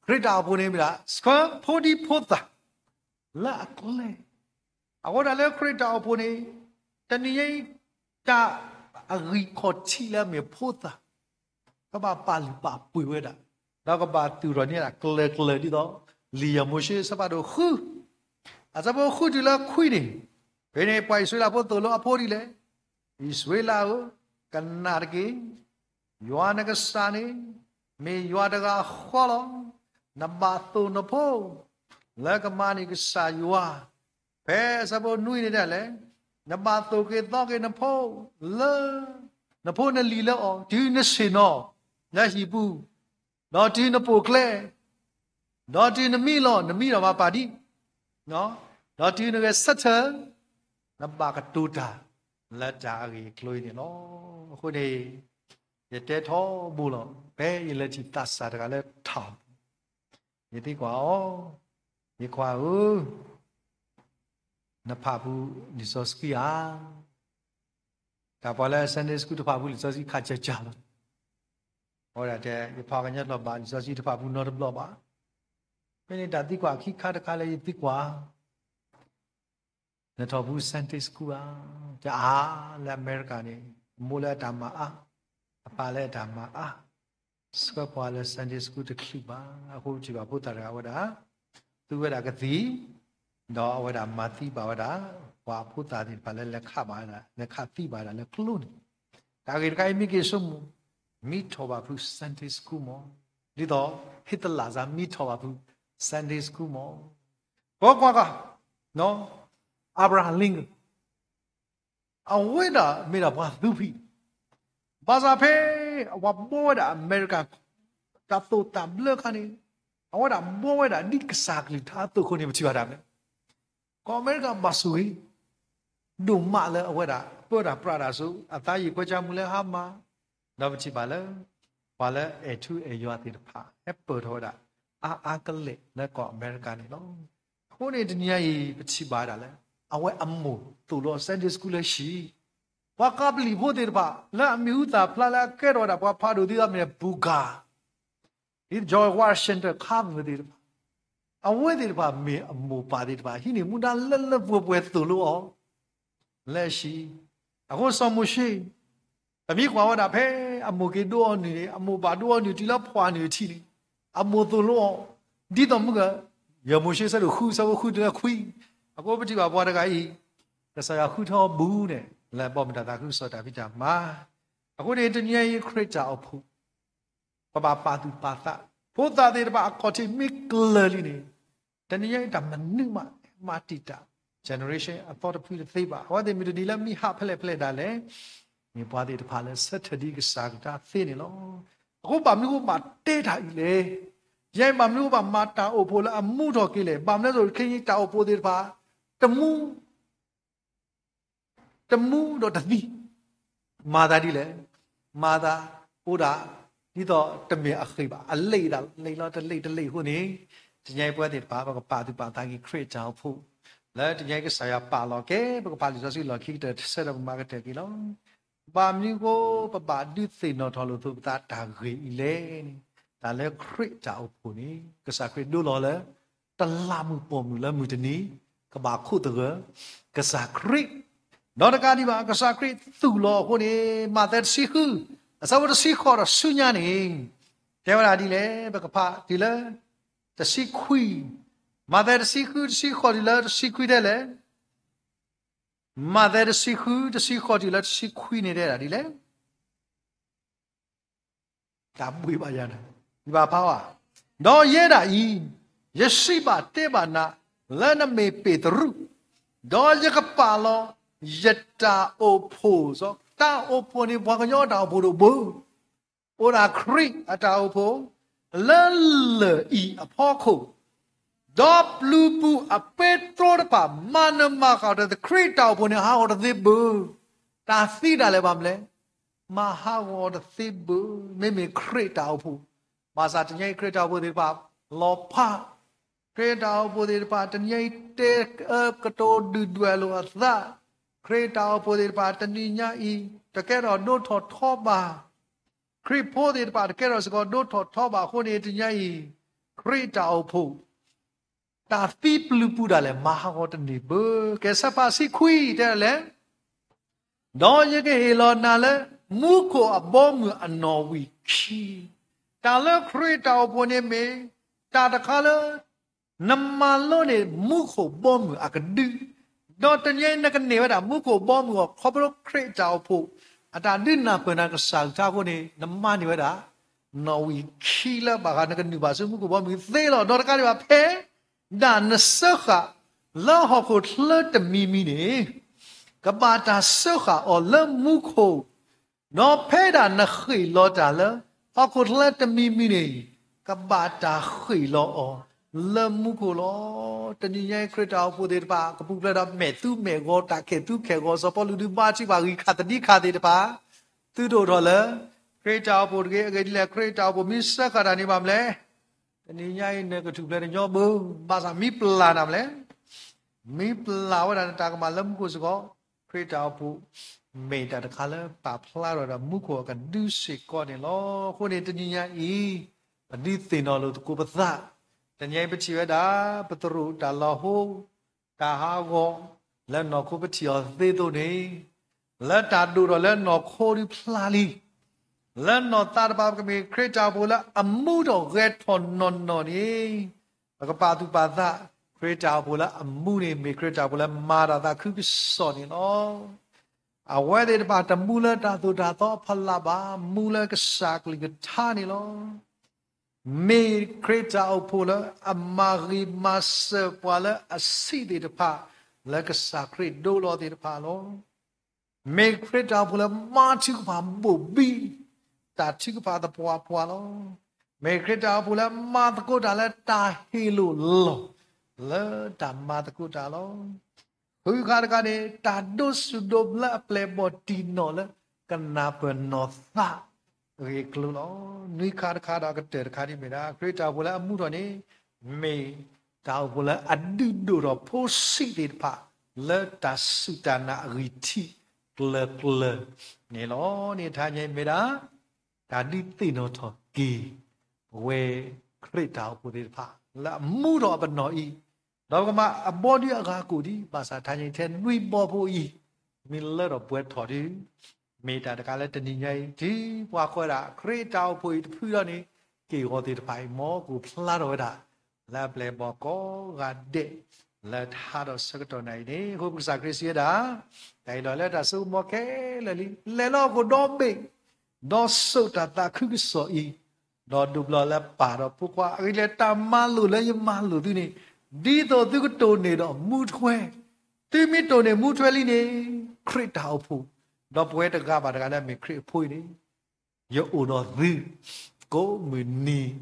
ခရံာ်တၢ်အိၣ်ဖှိၣ်န့ၣ်မ့ၢ်ဒၣ် ဆှၢဖိဒံဖိသၣ် လၢအကျဲ, အဃိဒၣ်လၢခရံာ်တၢ်အိၣ်ဖှိၣ်န့ၣ် တနံၤညါအံၤ တၢ်အဂံၢ်ခီၣ်ထံးလၢအမ့ၢ်ဖိသၣ် ကဘၣ်ပာ်လုၢ်ပာ်ပှ့ၤဝဲဒၣ်, ဒီးကဘၣ်သူၣ်ထီၣ်န့ၢ်ဒၣ်ကျၢၤကျၢၤဒ်သိး လံာ်ယၤမိၤၡ့အဆၢဖးဒိၣ်ဃု, အဆၢဖိဃုတုၤလၢခွံန့ၣ်, ဖဲန့ၣ်ပှၤအံၣ်စရ့လးဖိသိၣ်လိအဖိဒ်လဲၣ်, အံၣ်စရ့လးဧၢ, ကနၣ်တက့ၢ်. ယွၤနကစၢ်န့ၣ် မ့ၢ်ယွၤတဂၤဃီလီၤ. နဘၣ်သိၣ်နဖိ လၢကမၤန့ၢ်ကစၢ်ယွၤ, ဖဲအဆၢဖိနွံန့ၣ်ဒၣ်လဲာ်, နဘၣ်သိၣ်က့ၤသီက့ၤနဖိ လၢ နဖိနလံၤလၢအီၤ တုၤနဆ့ၣ်နီၤ လၢဟံၣ်ပူၤ, ဒီးတုၤနပိာ်ကျဲ, ဒီးတုၤနမံလီၤ နမံလီၤဘၣ်ပာ်ဒံး, ဒီး ဒီးတုၤနဂဲၤဆၢထၢၣ်, နဘၣ်ကတိၤတၢ်လၢတၢ်အဂ့ၢ်အကျိၤအံၤန့ၣ်လီၤ. အဃိန့ၣ် ယတဲထီဘိလီၤ, ဖဲယလဲၤထံၣ်သးစၢ်တဂၤလၢထၢၣ်, ယသံကွၢ်အီၤ, ယခွါဧၢ, နဖးဖုလံာ်စီဆှံဧါ. တၢ်ပှၤလၢ Sunday School တဖးဖုလံာ်စီဆှံခးကၢကၢလီၤ. အဝဲဒၣ်တဲ ယဖးကညီကျိာ်ဘၣ် လံာ်စီဆှံတဖးဖုနီတဘျီဘၣ်. ဖဲန့ၣ်တၢ်သံကွၢ်ခံခါတခါလၢယသံကွၢ်, နထီၣ်ဖု Sunday School ဧါ. တဲအါ, လၢအမဲရကၤန့ၣ် အမိၢ်လၢအတၢ်မၤအါ, အပၢ်လၢအတၢ်မၤအါ, ဆှၢပှၤလၢ Sunday School တချုးဘၣ်. အဃိပထံၣ်ဘၣ်ဖိသၣ်တဂၤဝဲဒၣ် သူဝဲဒၣ်ကသံၣ်, ဒီးအဝဲဒၣ်မၤသံဘၣ်ဝဲဒၣ် ပှၤဖိသၣ်သ့ၣ်တဖၣ်လၢလဲၤခးဘၣ်ဝဲဒၣ် လဲၤခးသံဘၣ်ဝဲဒၣ်လၢကျိန့ၣ်, တၢ်ဂ့ၢ်တခါအံၤမ့ၢ်က့ၤဆိကမိၣ်, မ့ၢ်ထီၣ်ဘၣ်ဖု Sunday School မး, ဒ်သိး Hitler စ့ၢ်မ့ၢ်ထီၣ်ဘၣ်ဖု Sunday School မး. ကွၢ်ကွၢ်ကွၢ်, အၤဘြၤဟၣ် လ့ကၣ် အဝဲဒၣ်မ့ၢ်ဒၣ်ပှၤသူဖံး, ဘၣ်ဆၣ်ဖဲအဝဲဘှီဝဲဒၣ်အမဲရကၤ တၢ်သိၣ်တၢ်ဘျၢအခါန့ၣ်, အဝဲဒၣ်ဘှီဝဲဒၣ်ဒ်ကစၢ်ကလုၢ်ကထါအသိးအဃိန့ၣ် ပထံၣ်ဘၣ်တၢ်မနုၤလဲၣ်. ကီၢ်အမဲရကၤဘၣ်ဆိၣ်ဂ့ၤဒိၣ်မးလၢအဝဲဒၣ်ပၢတၢ်ပြးတၢ်ဆူ အသးယံာ်ခွဲးဆံးမုၢ်လၢဟါမၢ်, ဒီးပထံၣ်ဘၣ်လၢ ပှၤလၢအဲၣ်ထူအဲၣ်ယွၤသ့ၣ်တဖၣ် ဟဲပၢၢ်ထီၣ်ဝဲဒၣ် အါအါကလဲာ်လၢကီၢ်အမဲရကၤန့ၣ်လီၤ. အဃိန့ၣ်တနံၤအံၤ ပထံၣ်ဘၣ်ဝဲဒၣ်လၢ အဝဲအမိၢ်သိၣ်လိ Sunday School လၢဟံၣ်, ပှၤကပလံၣ်ဖိသ့ၣ်တဖၣ် လၢအမံၤဟူသၣ်ဖျါလၢအကဲထီၣ်ဝဲဒၣ်ပှၤဖးဒိၣ်သ့ၣ်တဖၣ်မ့ၢ် ပူၤကၤ ဒ် George Washington Carver သ့ၣ်တဖၣ်, အဝဲသ့ၣ်တဖၣ်မ့ၢ်အမိၢ်ပၢ်သ့ၣ်တဖၣ် ဟံးန့ၢ်မူဒါလၢလၢပှဲၤပှဲၤသိၣ်လိအီၤ လၢဟံၣ်. အဃိစီၤမိၤၡ့ ပမ့ၢ်ကွၢ်ဝဲဒၣ်ဖဲအမိၢ်က့ၤဒိအီၤနုၢ်န့ၣ်, အမိၢ်ဘၣ်ဒိအီၤနုၢ်တုၤလၢဖှီၣ်နုၢ်အထံးန့ၣ်, အမိၢ်သိၣ်လိအီၤ, ဒ်သိးမုၢ်ဂီၤ, ယဲၢ်မိၤၡ့ ဆၢဒိၣ်ဃု ဆၢဖိဃုတုၤလၢခွံ, အဃိပထံၣ်ဘၣ်ပှၤတဂၤအံၤ, ကစၢ်ယွၤဃုထၢအီၤဘူးန့ၣ် လၢအဘီမုၢ်တၢ်သးခုကစီၣ်တၢ်ဖံးတၢ်မၤ. အဃိန့ၣ် တနံၤအံၤခရံာ်တၢ်အိၣ်ဖှိၣ် ပဘၣ်ပာ်သူၣ်ပာ်သး, ဖိသၣ်သ့ၣ်တဖၣ်အခီၣ်ထံးမ့ၢ်ကျၢၤလံန့ၣ်, တနံၤအံၤတၢ်မနုၤမး မၤတံာ်တာ် generation အသီတဖုတသ့ဘၣ်. အဝဲသ့ၣ်မ့ၢ်တနံၤလၢမ့ၢ်ဟးဖဲလဲၣ်ဖဲလဲၣ်ဒၣ်လဲာ်, မ့ၢ်ပှၤသ့ၣ်တဖၣ်လၢဆၢထၢၣ်ဒ်ကစၢ်ကလုၢ်ကထါသ့န့ၣ်လီၤ. အဃိဘၣ်မနုၤအဃိဘၣ်တဲတၢ်အံၤလဲၣ်. ယဲအံၤဘၣ်မနုၤအဃိဘၣ်မၤတၢ်အိၣ်ဖှိၣ်လၢအမူထီၣ်က့ၤလဲၣ်. ဘၣ်မနုၤအဃိ ခဲအံၤတၢ်အိၣ်ဖှိၣ်သ့ၣ်တဖၣ် တမူ တမူဒီးတသံ, မၤသးဒ်လဲၣ်. မၤသးအိၣ်ဒၣ် ဒ်သိးတမ့ၢ်အဃ့ၢ်ဘၣ်, အလ့ၣ်ဒၣ်လဲာ်လီၤ, တလ့ၣ်တလ့ၣ်အဃိန့ၣ်, တနံၤအံၤပဝဲသ့ၣ်တဖၣ် ပကပာ်သူၣ်ပာ်သးက့ၤခရံာ်တၢ်အိၣ်ဖှိၣ်, လၢတနံၤအံၤကစၢ်ယွၤပာ်လီၤက့ၤ ပကဖးလံာ်စီဆှံလီၢ်ခံကတၢၢ်တဆၢဒီးပမၤကတၢၢ်က့ၤလီၤ. ဘၣ်မနုၤအဃိ ပဘၣ်ဒုးသ့ၣ်နီၣ်ထီၣ်လိာ်သးပသးတၢ်ဂ့ၢ်အံၤလဲၣ်န့ၣ်, တၢ်လၢခရံာ်တၢ်အိၣ်ဖှိၣ်န့ၣ် ကစၢ်ခရံာ်ဒိလီၤလၢ တလးမုၢ်ပိာ်မုၣ်လၢမုၢ်တနံၤ ကဘၣ်ခိးသဂၢၢ် ကစၢ်ခရံာ်, ဒီးတကးဒံးဘၣ် ကစၢ်ခရံာ်သူၣ်လီၤအဃိန့ၣ် မးသဲတဆံဃု အဆၢဖိတဆံဃိးဒီးဆူညါန့ၣ် တဲဝဲဒၣ်ဒ်လဲၣ်. ပကဖးတုၤလၢ တဆံခွံ, မးသဲတဆံဃု တဆံဃိးတုၤလၢတဆံခွံတဲလဲၣ်. မးသဲတဆံဃု တဆံဃိးတုၤလၢတဆံခွံန့ၣ်တဲဒၣ်ဒ်လဲၣ်. တၢ်ဘှံးဘၣ်ယၤန့ၣ် ယဘၣ်ဖးဘၣ်. ဒီးယဲဒၣ်အံၤ, ယစံးဘၣ်တဲဘၣ်နၤ, လၢနမ့ၢ်ပ့းတရူး, ဒီးယကပာ်လီၤ ယတၢ်အိၣ်ဖှိၣ်, တၢ်အိၣ်ဖှိၣ်န့ၣ် ပှၤကညီတၢ်အိၣ်ဖှိၣ်တအိၣ်ဘၣ်, အိၣ်ဒၣ်ခရံာ်အတၢ်အိၣ်ဖှိၣ် လၢလၢၢ်အံၤအဖီခိၣ်, ဒီးပျုၤပူၤအပဲတြီတဖၣ် မၤနၢၤမၤဃၣ်တၢ်ခရံာ်တၢ်အိၣ်ဖှိၣ်န့ၣ် ဟးဂီၤတသ့ဘၣ်. တၢ်သံဒၣ်လဲာ်ဘၣ်မနုၤလဲၣ်, မၤဟးဂီၤတသ့ဘၣ်. မ့မ့ၢ်ခရံာ်တၢ်အိၣ်ဖှိၣ်, ဘၣ်ဆၣ်တနံၤအံၤခရံာ်တၢ်အိၣ်ဖှိၣ်သ့ၣ်တဖၣ် လီၤဖး, ခရံာ်တၢ်အိၣ်ဖှိၣ်သ့ၣ်တဖၣ် တနံၤအံၤတဲအၢကတိၤဒုၣ်ဒွဲၣ်လိာ်အသး, ခရံာ်တၢ်အိၣ်ဖှိၣ်သ့ၣ်တဖၣ် တနံၤညါအံၤ တကဲထီၣ်ဒိၣ်ထီၣ်ထီဘၣ် ခရံာ်ဖိသ့ၣ်တဖၣ် တကဲထီၣ်စ့ၢ်ကီးဒိၣ်ထီၣ်ထီဘၣ်အဃိန့ၣ် တနံၤအံၤ ခရံာ်တၢ်အိၣ်ဖှိၣ် တၢ်သံပျုၤပူၤဒၣ်လဲာ် မၤဟးဂီၤတန့ၢ်ဘၣ်. ကဲ ဆၢဖးဆံခွံတဲဒ်လဲၣ်, ဒီးယကဟ့ၣ်လီၤနၤလၢ မူခိၣ်အဘီအမုၢ်အနီၣ်ဝံာ်ခံ, တၢ်လၢခရံာ်တၢ်အိၣ်ဖှိၣ်န့ၣ်မ့ၢ် တၢ်တခါလၢ နမၤလိန့ၢ် မူခိၣ်ဘီမုၢ်အကဒု, ဒီးတနံၤအံၤနကန့ၢ်ဝဲဒၣ် မူခိၣ်ဘီမုၢ်အီၤ ခီဖျိခရံာ်တၢ်အိၣ်ဖှိၣ် အတၢ်ဒုးနၢ်ပၢၢ်နၤကစၢ်ကလုၢ်ကထါအဃိန့ၣ် နမၤန့ၢ်ဝဲဒၣ် နီၣ်ဝံာ်ခံလၢဘၣ်ဃး နကနုာ်ဘၣ်ဆူမူခိၣ်ဘီမုၢ်သ့လီၤ. ဒီးတကးဒံးဘၣ် ဖဲဒၣ်နစၢဃာ်လၢဟီၣ်ခိၣ်ချၢတမံၤမံၤန့ၣ် ကဘၣ်တၢ်စၢဃာ်အီၤလၢမူခိၣ်, ဒီးဖဲဒၣ်နဃ့ၢ်လီၤတၢ်လၢ ဟီၣ်ခိၣ်ချၢတမံၤမံၤန့ၣ် ကဘၣ်တၢ်ဃ့ၢ်လီၤအီၤ လၢမူခိၣ်လီၤ. တနံၤညါအံၤ ခရံာ်တၢ်အိၣ်ဖှိၣ်သ့ၣ်တဖၣ် ကပူၤဖျဲးဒီးမဲာ်သူမဲာ်ဂီၤ တၢ်ခဲၣ်သူခဲၣ်ဂီၤ စီၤပီလူးဒုးဘါထုကဖၣ်ဂံၢ်ခါသဒံခါသ့ၣ်တဖၣ် သုတအိၣ်ထီၣ်လၢ ခရံာ်တၢ်အိၣ်ဖှိၣ်တဂ့ၤ. အဂ့ၢ်ဒ်လဲၣ် ခရံာ်တၢ်အိၣ်ဖှိၣ်မ့ၢ်စၢဃာ်တၢ်န့ၣ်ဘၣ်မနုၤလဲၣ်. တနံၤညါအံၤ နကထူၣ်ဖျဲးတညီဘၣ်, ဘၣ်ဆၣ်မ့ၢ်ပျၢ်နၤမနုၤလဲၣ်. မ့ၢ်ပျၢ်ဝဲဒၣ်နတၢ်ကမၣ်လၢမူခိၣ်စ့ၢ်ကီး, ခရံာ်တၢ်အိၣ်ဖှိၣ် မ့ၢ်တၢ်တခါလၢပာ်ဖျါထီၣ်ဝဲဒၣ်မူခိၣ်အကဒုစ့ၢ်ကီးန့ၣ်လီၤ. အဃိန့ၣ် တနံၤညါအံၤ ပဒုးသ့ၣ်နီၣ်လိာ်သကိးပသး, တနံၤညါအံၤပထံၣ်ဝဲဒၣ် ပသရူးတၢ်လီၤဟိ တၢ်ဟးဂီၤ လၢနီၢ်ခိပထံၣ်အီၤသ့အသိးန့ၣ်, လၢတၢ်ဒိၣ်ထီၣ်လၢနီၢ်ခိဒုးဖျါလံ, လၢနီၢ်သးတဖၣ် ပကမ့ၢ်ခရံာ်တၢ်အိၣ်ဖှိၣ်လၢအမူထီၣ်ဂဲၤထီၣ်နီၢ်နီၢ်န့ၣ်, ပကပာ်သူၣ်ပာ်သး ခရံာ်တၢ်အိၣ်ဖှိၣ်လၢအမူန့ၣ် မ့ၢ်ခရံာ်တၢ်အိၣ်ဖှိၣ်လၢမၤတၢ်သးခုကစီၣ်န့ၣ်လီၤ. အဝဲသ့ၣ်တဖၣ်တမူလၢတၢ်သိၣ်တၢ်သီအဖီလာ်ဘၣ်, မူလၢကစၢ်ကလုၢ်ကထါန့ၣ်လီၤ. မ့ၢ်ခရံာ်တၢ်အိၣ်ဖှိၣ်လၢအမၤဂ့ၤမၤစၢၤပှၤလၢအဆံးသ့ၣ်တဖၣ်, လၢကစၢ်ခရံာ်ဒိလီၤသ့ၣ်တဖၣ်လီၤ. မ့ၢ်ခရံာ်တၢ်အိၣ်ဖှိၣ်လၢမၤထုကဖၣ်ဘိၣ်ဘံၣ် တၢ်ထုကဖၣ်သပှၢ်ပှၢ်လီၤ. မ့ၢ်ခရံာ်တၢ်အိၣ်ဖှိၣ်လၢမၤသကိးတၢ်လၢတၢ်ဟ့ၣ်လိာ်လီၤ လၢတၢ်မၤသကိးတၢ်လီၤ. ဃုခါတခါန့ၣ် တၢ်ဒိးဆူၣ်ဒိးဘျၢအပျဲၢ်အဘီၣ်တံၢ်နီၣ်လၢကနၢ်ပၢၢ်နီၢ်သးအဂ့ၢ်အကျိၤလီၤ. နွံခါတခါဒီးကတၢၢ်တခါဒ်မ့ၢ်ဒၣ် ခရံာ်တၢ်အိၣ်ဖှိၣ်လၢအမူထီၣ်န့ၣ် မ့ၢ်တၢ်အိၣ်ဖှိၣ်လၢအဒုးဒိၣ်ထီၣ်ဖိဆံးသ့ၣ်တဖၣ် လၢတၢ်စူၢ်တၢ်နာ်အဂံၢ်ထံးကျၢၤကျၢၤန့ၣ်လီၤ. န့ၣ်တဟါညါအံၤမ့ၢ်ဒၣ် တၢ်ဒုးသ့ၣ်နီၣ်ထီၣ်က့ၤ ပဝဲခရံာ်တၢ်အိၣ်ဖှိၣ်သ့ၣ်တဖၣ် လၢအမူထီၣ်အပနီၣ်အံၤ, ဒီးပကမၤအဘီဒုးအဂၤကိၣ်ဒံး ဘၣ်ဆၣ်တဟါညါအံၤထဲနွံဘီဖိအံၤ မ့ၢ်လၢထီၣ်ပှဲၤထီၣ်ဒုး မ့ၢ်တၢ်တခါလၢတနံၤညါအံၤ တုၤပှၤကွၢ်ဒၣ် ခရံာ်တၢ်အိၣ်ဖှိၣ်အံၤတဖုဒီးန့ၣ် က့ၢ်ဂီၤသ့ၣ်တဖၣ်အံၤ မ်ကအိၣ်ဖျါထီၣ်ဝဲဒၣ် လၢအပျဲၢ်အဘီၣ်ကိးဂၤဒဲး လၢတဟးဒီးဆၢကတီၢ်နၤအံၤန့ၣ် အဃိပကစၢ်ခရံာ်စံးဝဲဒၣ်, တၢ်အံၤဒီးလၢတၢ်စိကမီၤခဲလၢာ်လံ, လဲၤလၢဟီၣ်ခိၣ်ဒီဘ့ၣ် ဒီးစိာ်တၢ်သးခုကစီၣ်အံၤ, ဒီးဒိးဘျီလၢပၢ်ဒီးဖိခွါ, အဂ့ၢ်ဒ်လဲၣ် တၢ်မၤလိာ်လၢယမၤလိာ်သုန့ၣ် ဒ်သိးသုကတိၢ်န့ၢ်ဒီးမူထွဲ, သုမ့ၢ်တိၢ်န့ၢ်မူထွဲလံန့ၣ် ခရံာ်တၢ်အိၣ်ဖှိၣ်, ဒီးပဝဲတဂၤဘၣ်တဂၤလၢအမ့ၢ်ခရံာ်အဖိအံၤန့ၣ် ယအိၣ်ဒီးသု ကိးမုၢ်နံၤ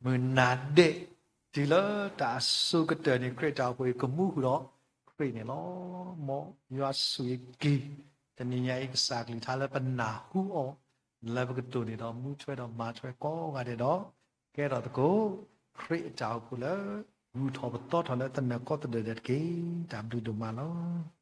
မုၢ်နၤဒဲး, တုၤလၢတၢ်အစိၤကတၢၢ်န့ၣ် ခရံာ်တၢ်အိၣ်ဖှိၣ်အံၤကမူဃုာ်ဒီးခရံာ်န့ၣ်လီၤ. မ်ယွၤဆိၣ်ဂ့ၤက့ၤ တနံၤညါအံၤ ကစၢ်ကလုၢ်ကထါလၢပနၢ်ဟူအီၤ လၢပကတိၢ်န့ၢ်ဒီးမူထွဲဒီးမၤထွဲကိးဂၤဒဲးဒီး ကဲထီၣ်သကိး ခရံာ်အတၢ်အိၣ်ဖှိၣ်လၢ ဂုၤထီၣ်ပသီထီၣ်လၢသနၢၣ်ကီၢ်သဒၢၣ်ဒဲးတက့ၢ်. တၢ်ဘျုးဒိၣ်မးလီၤ.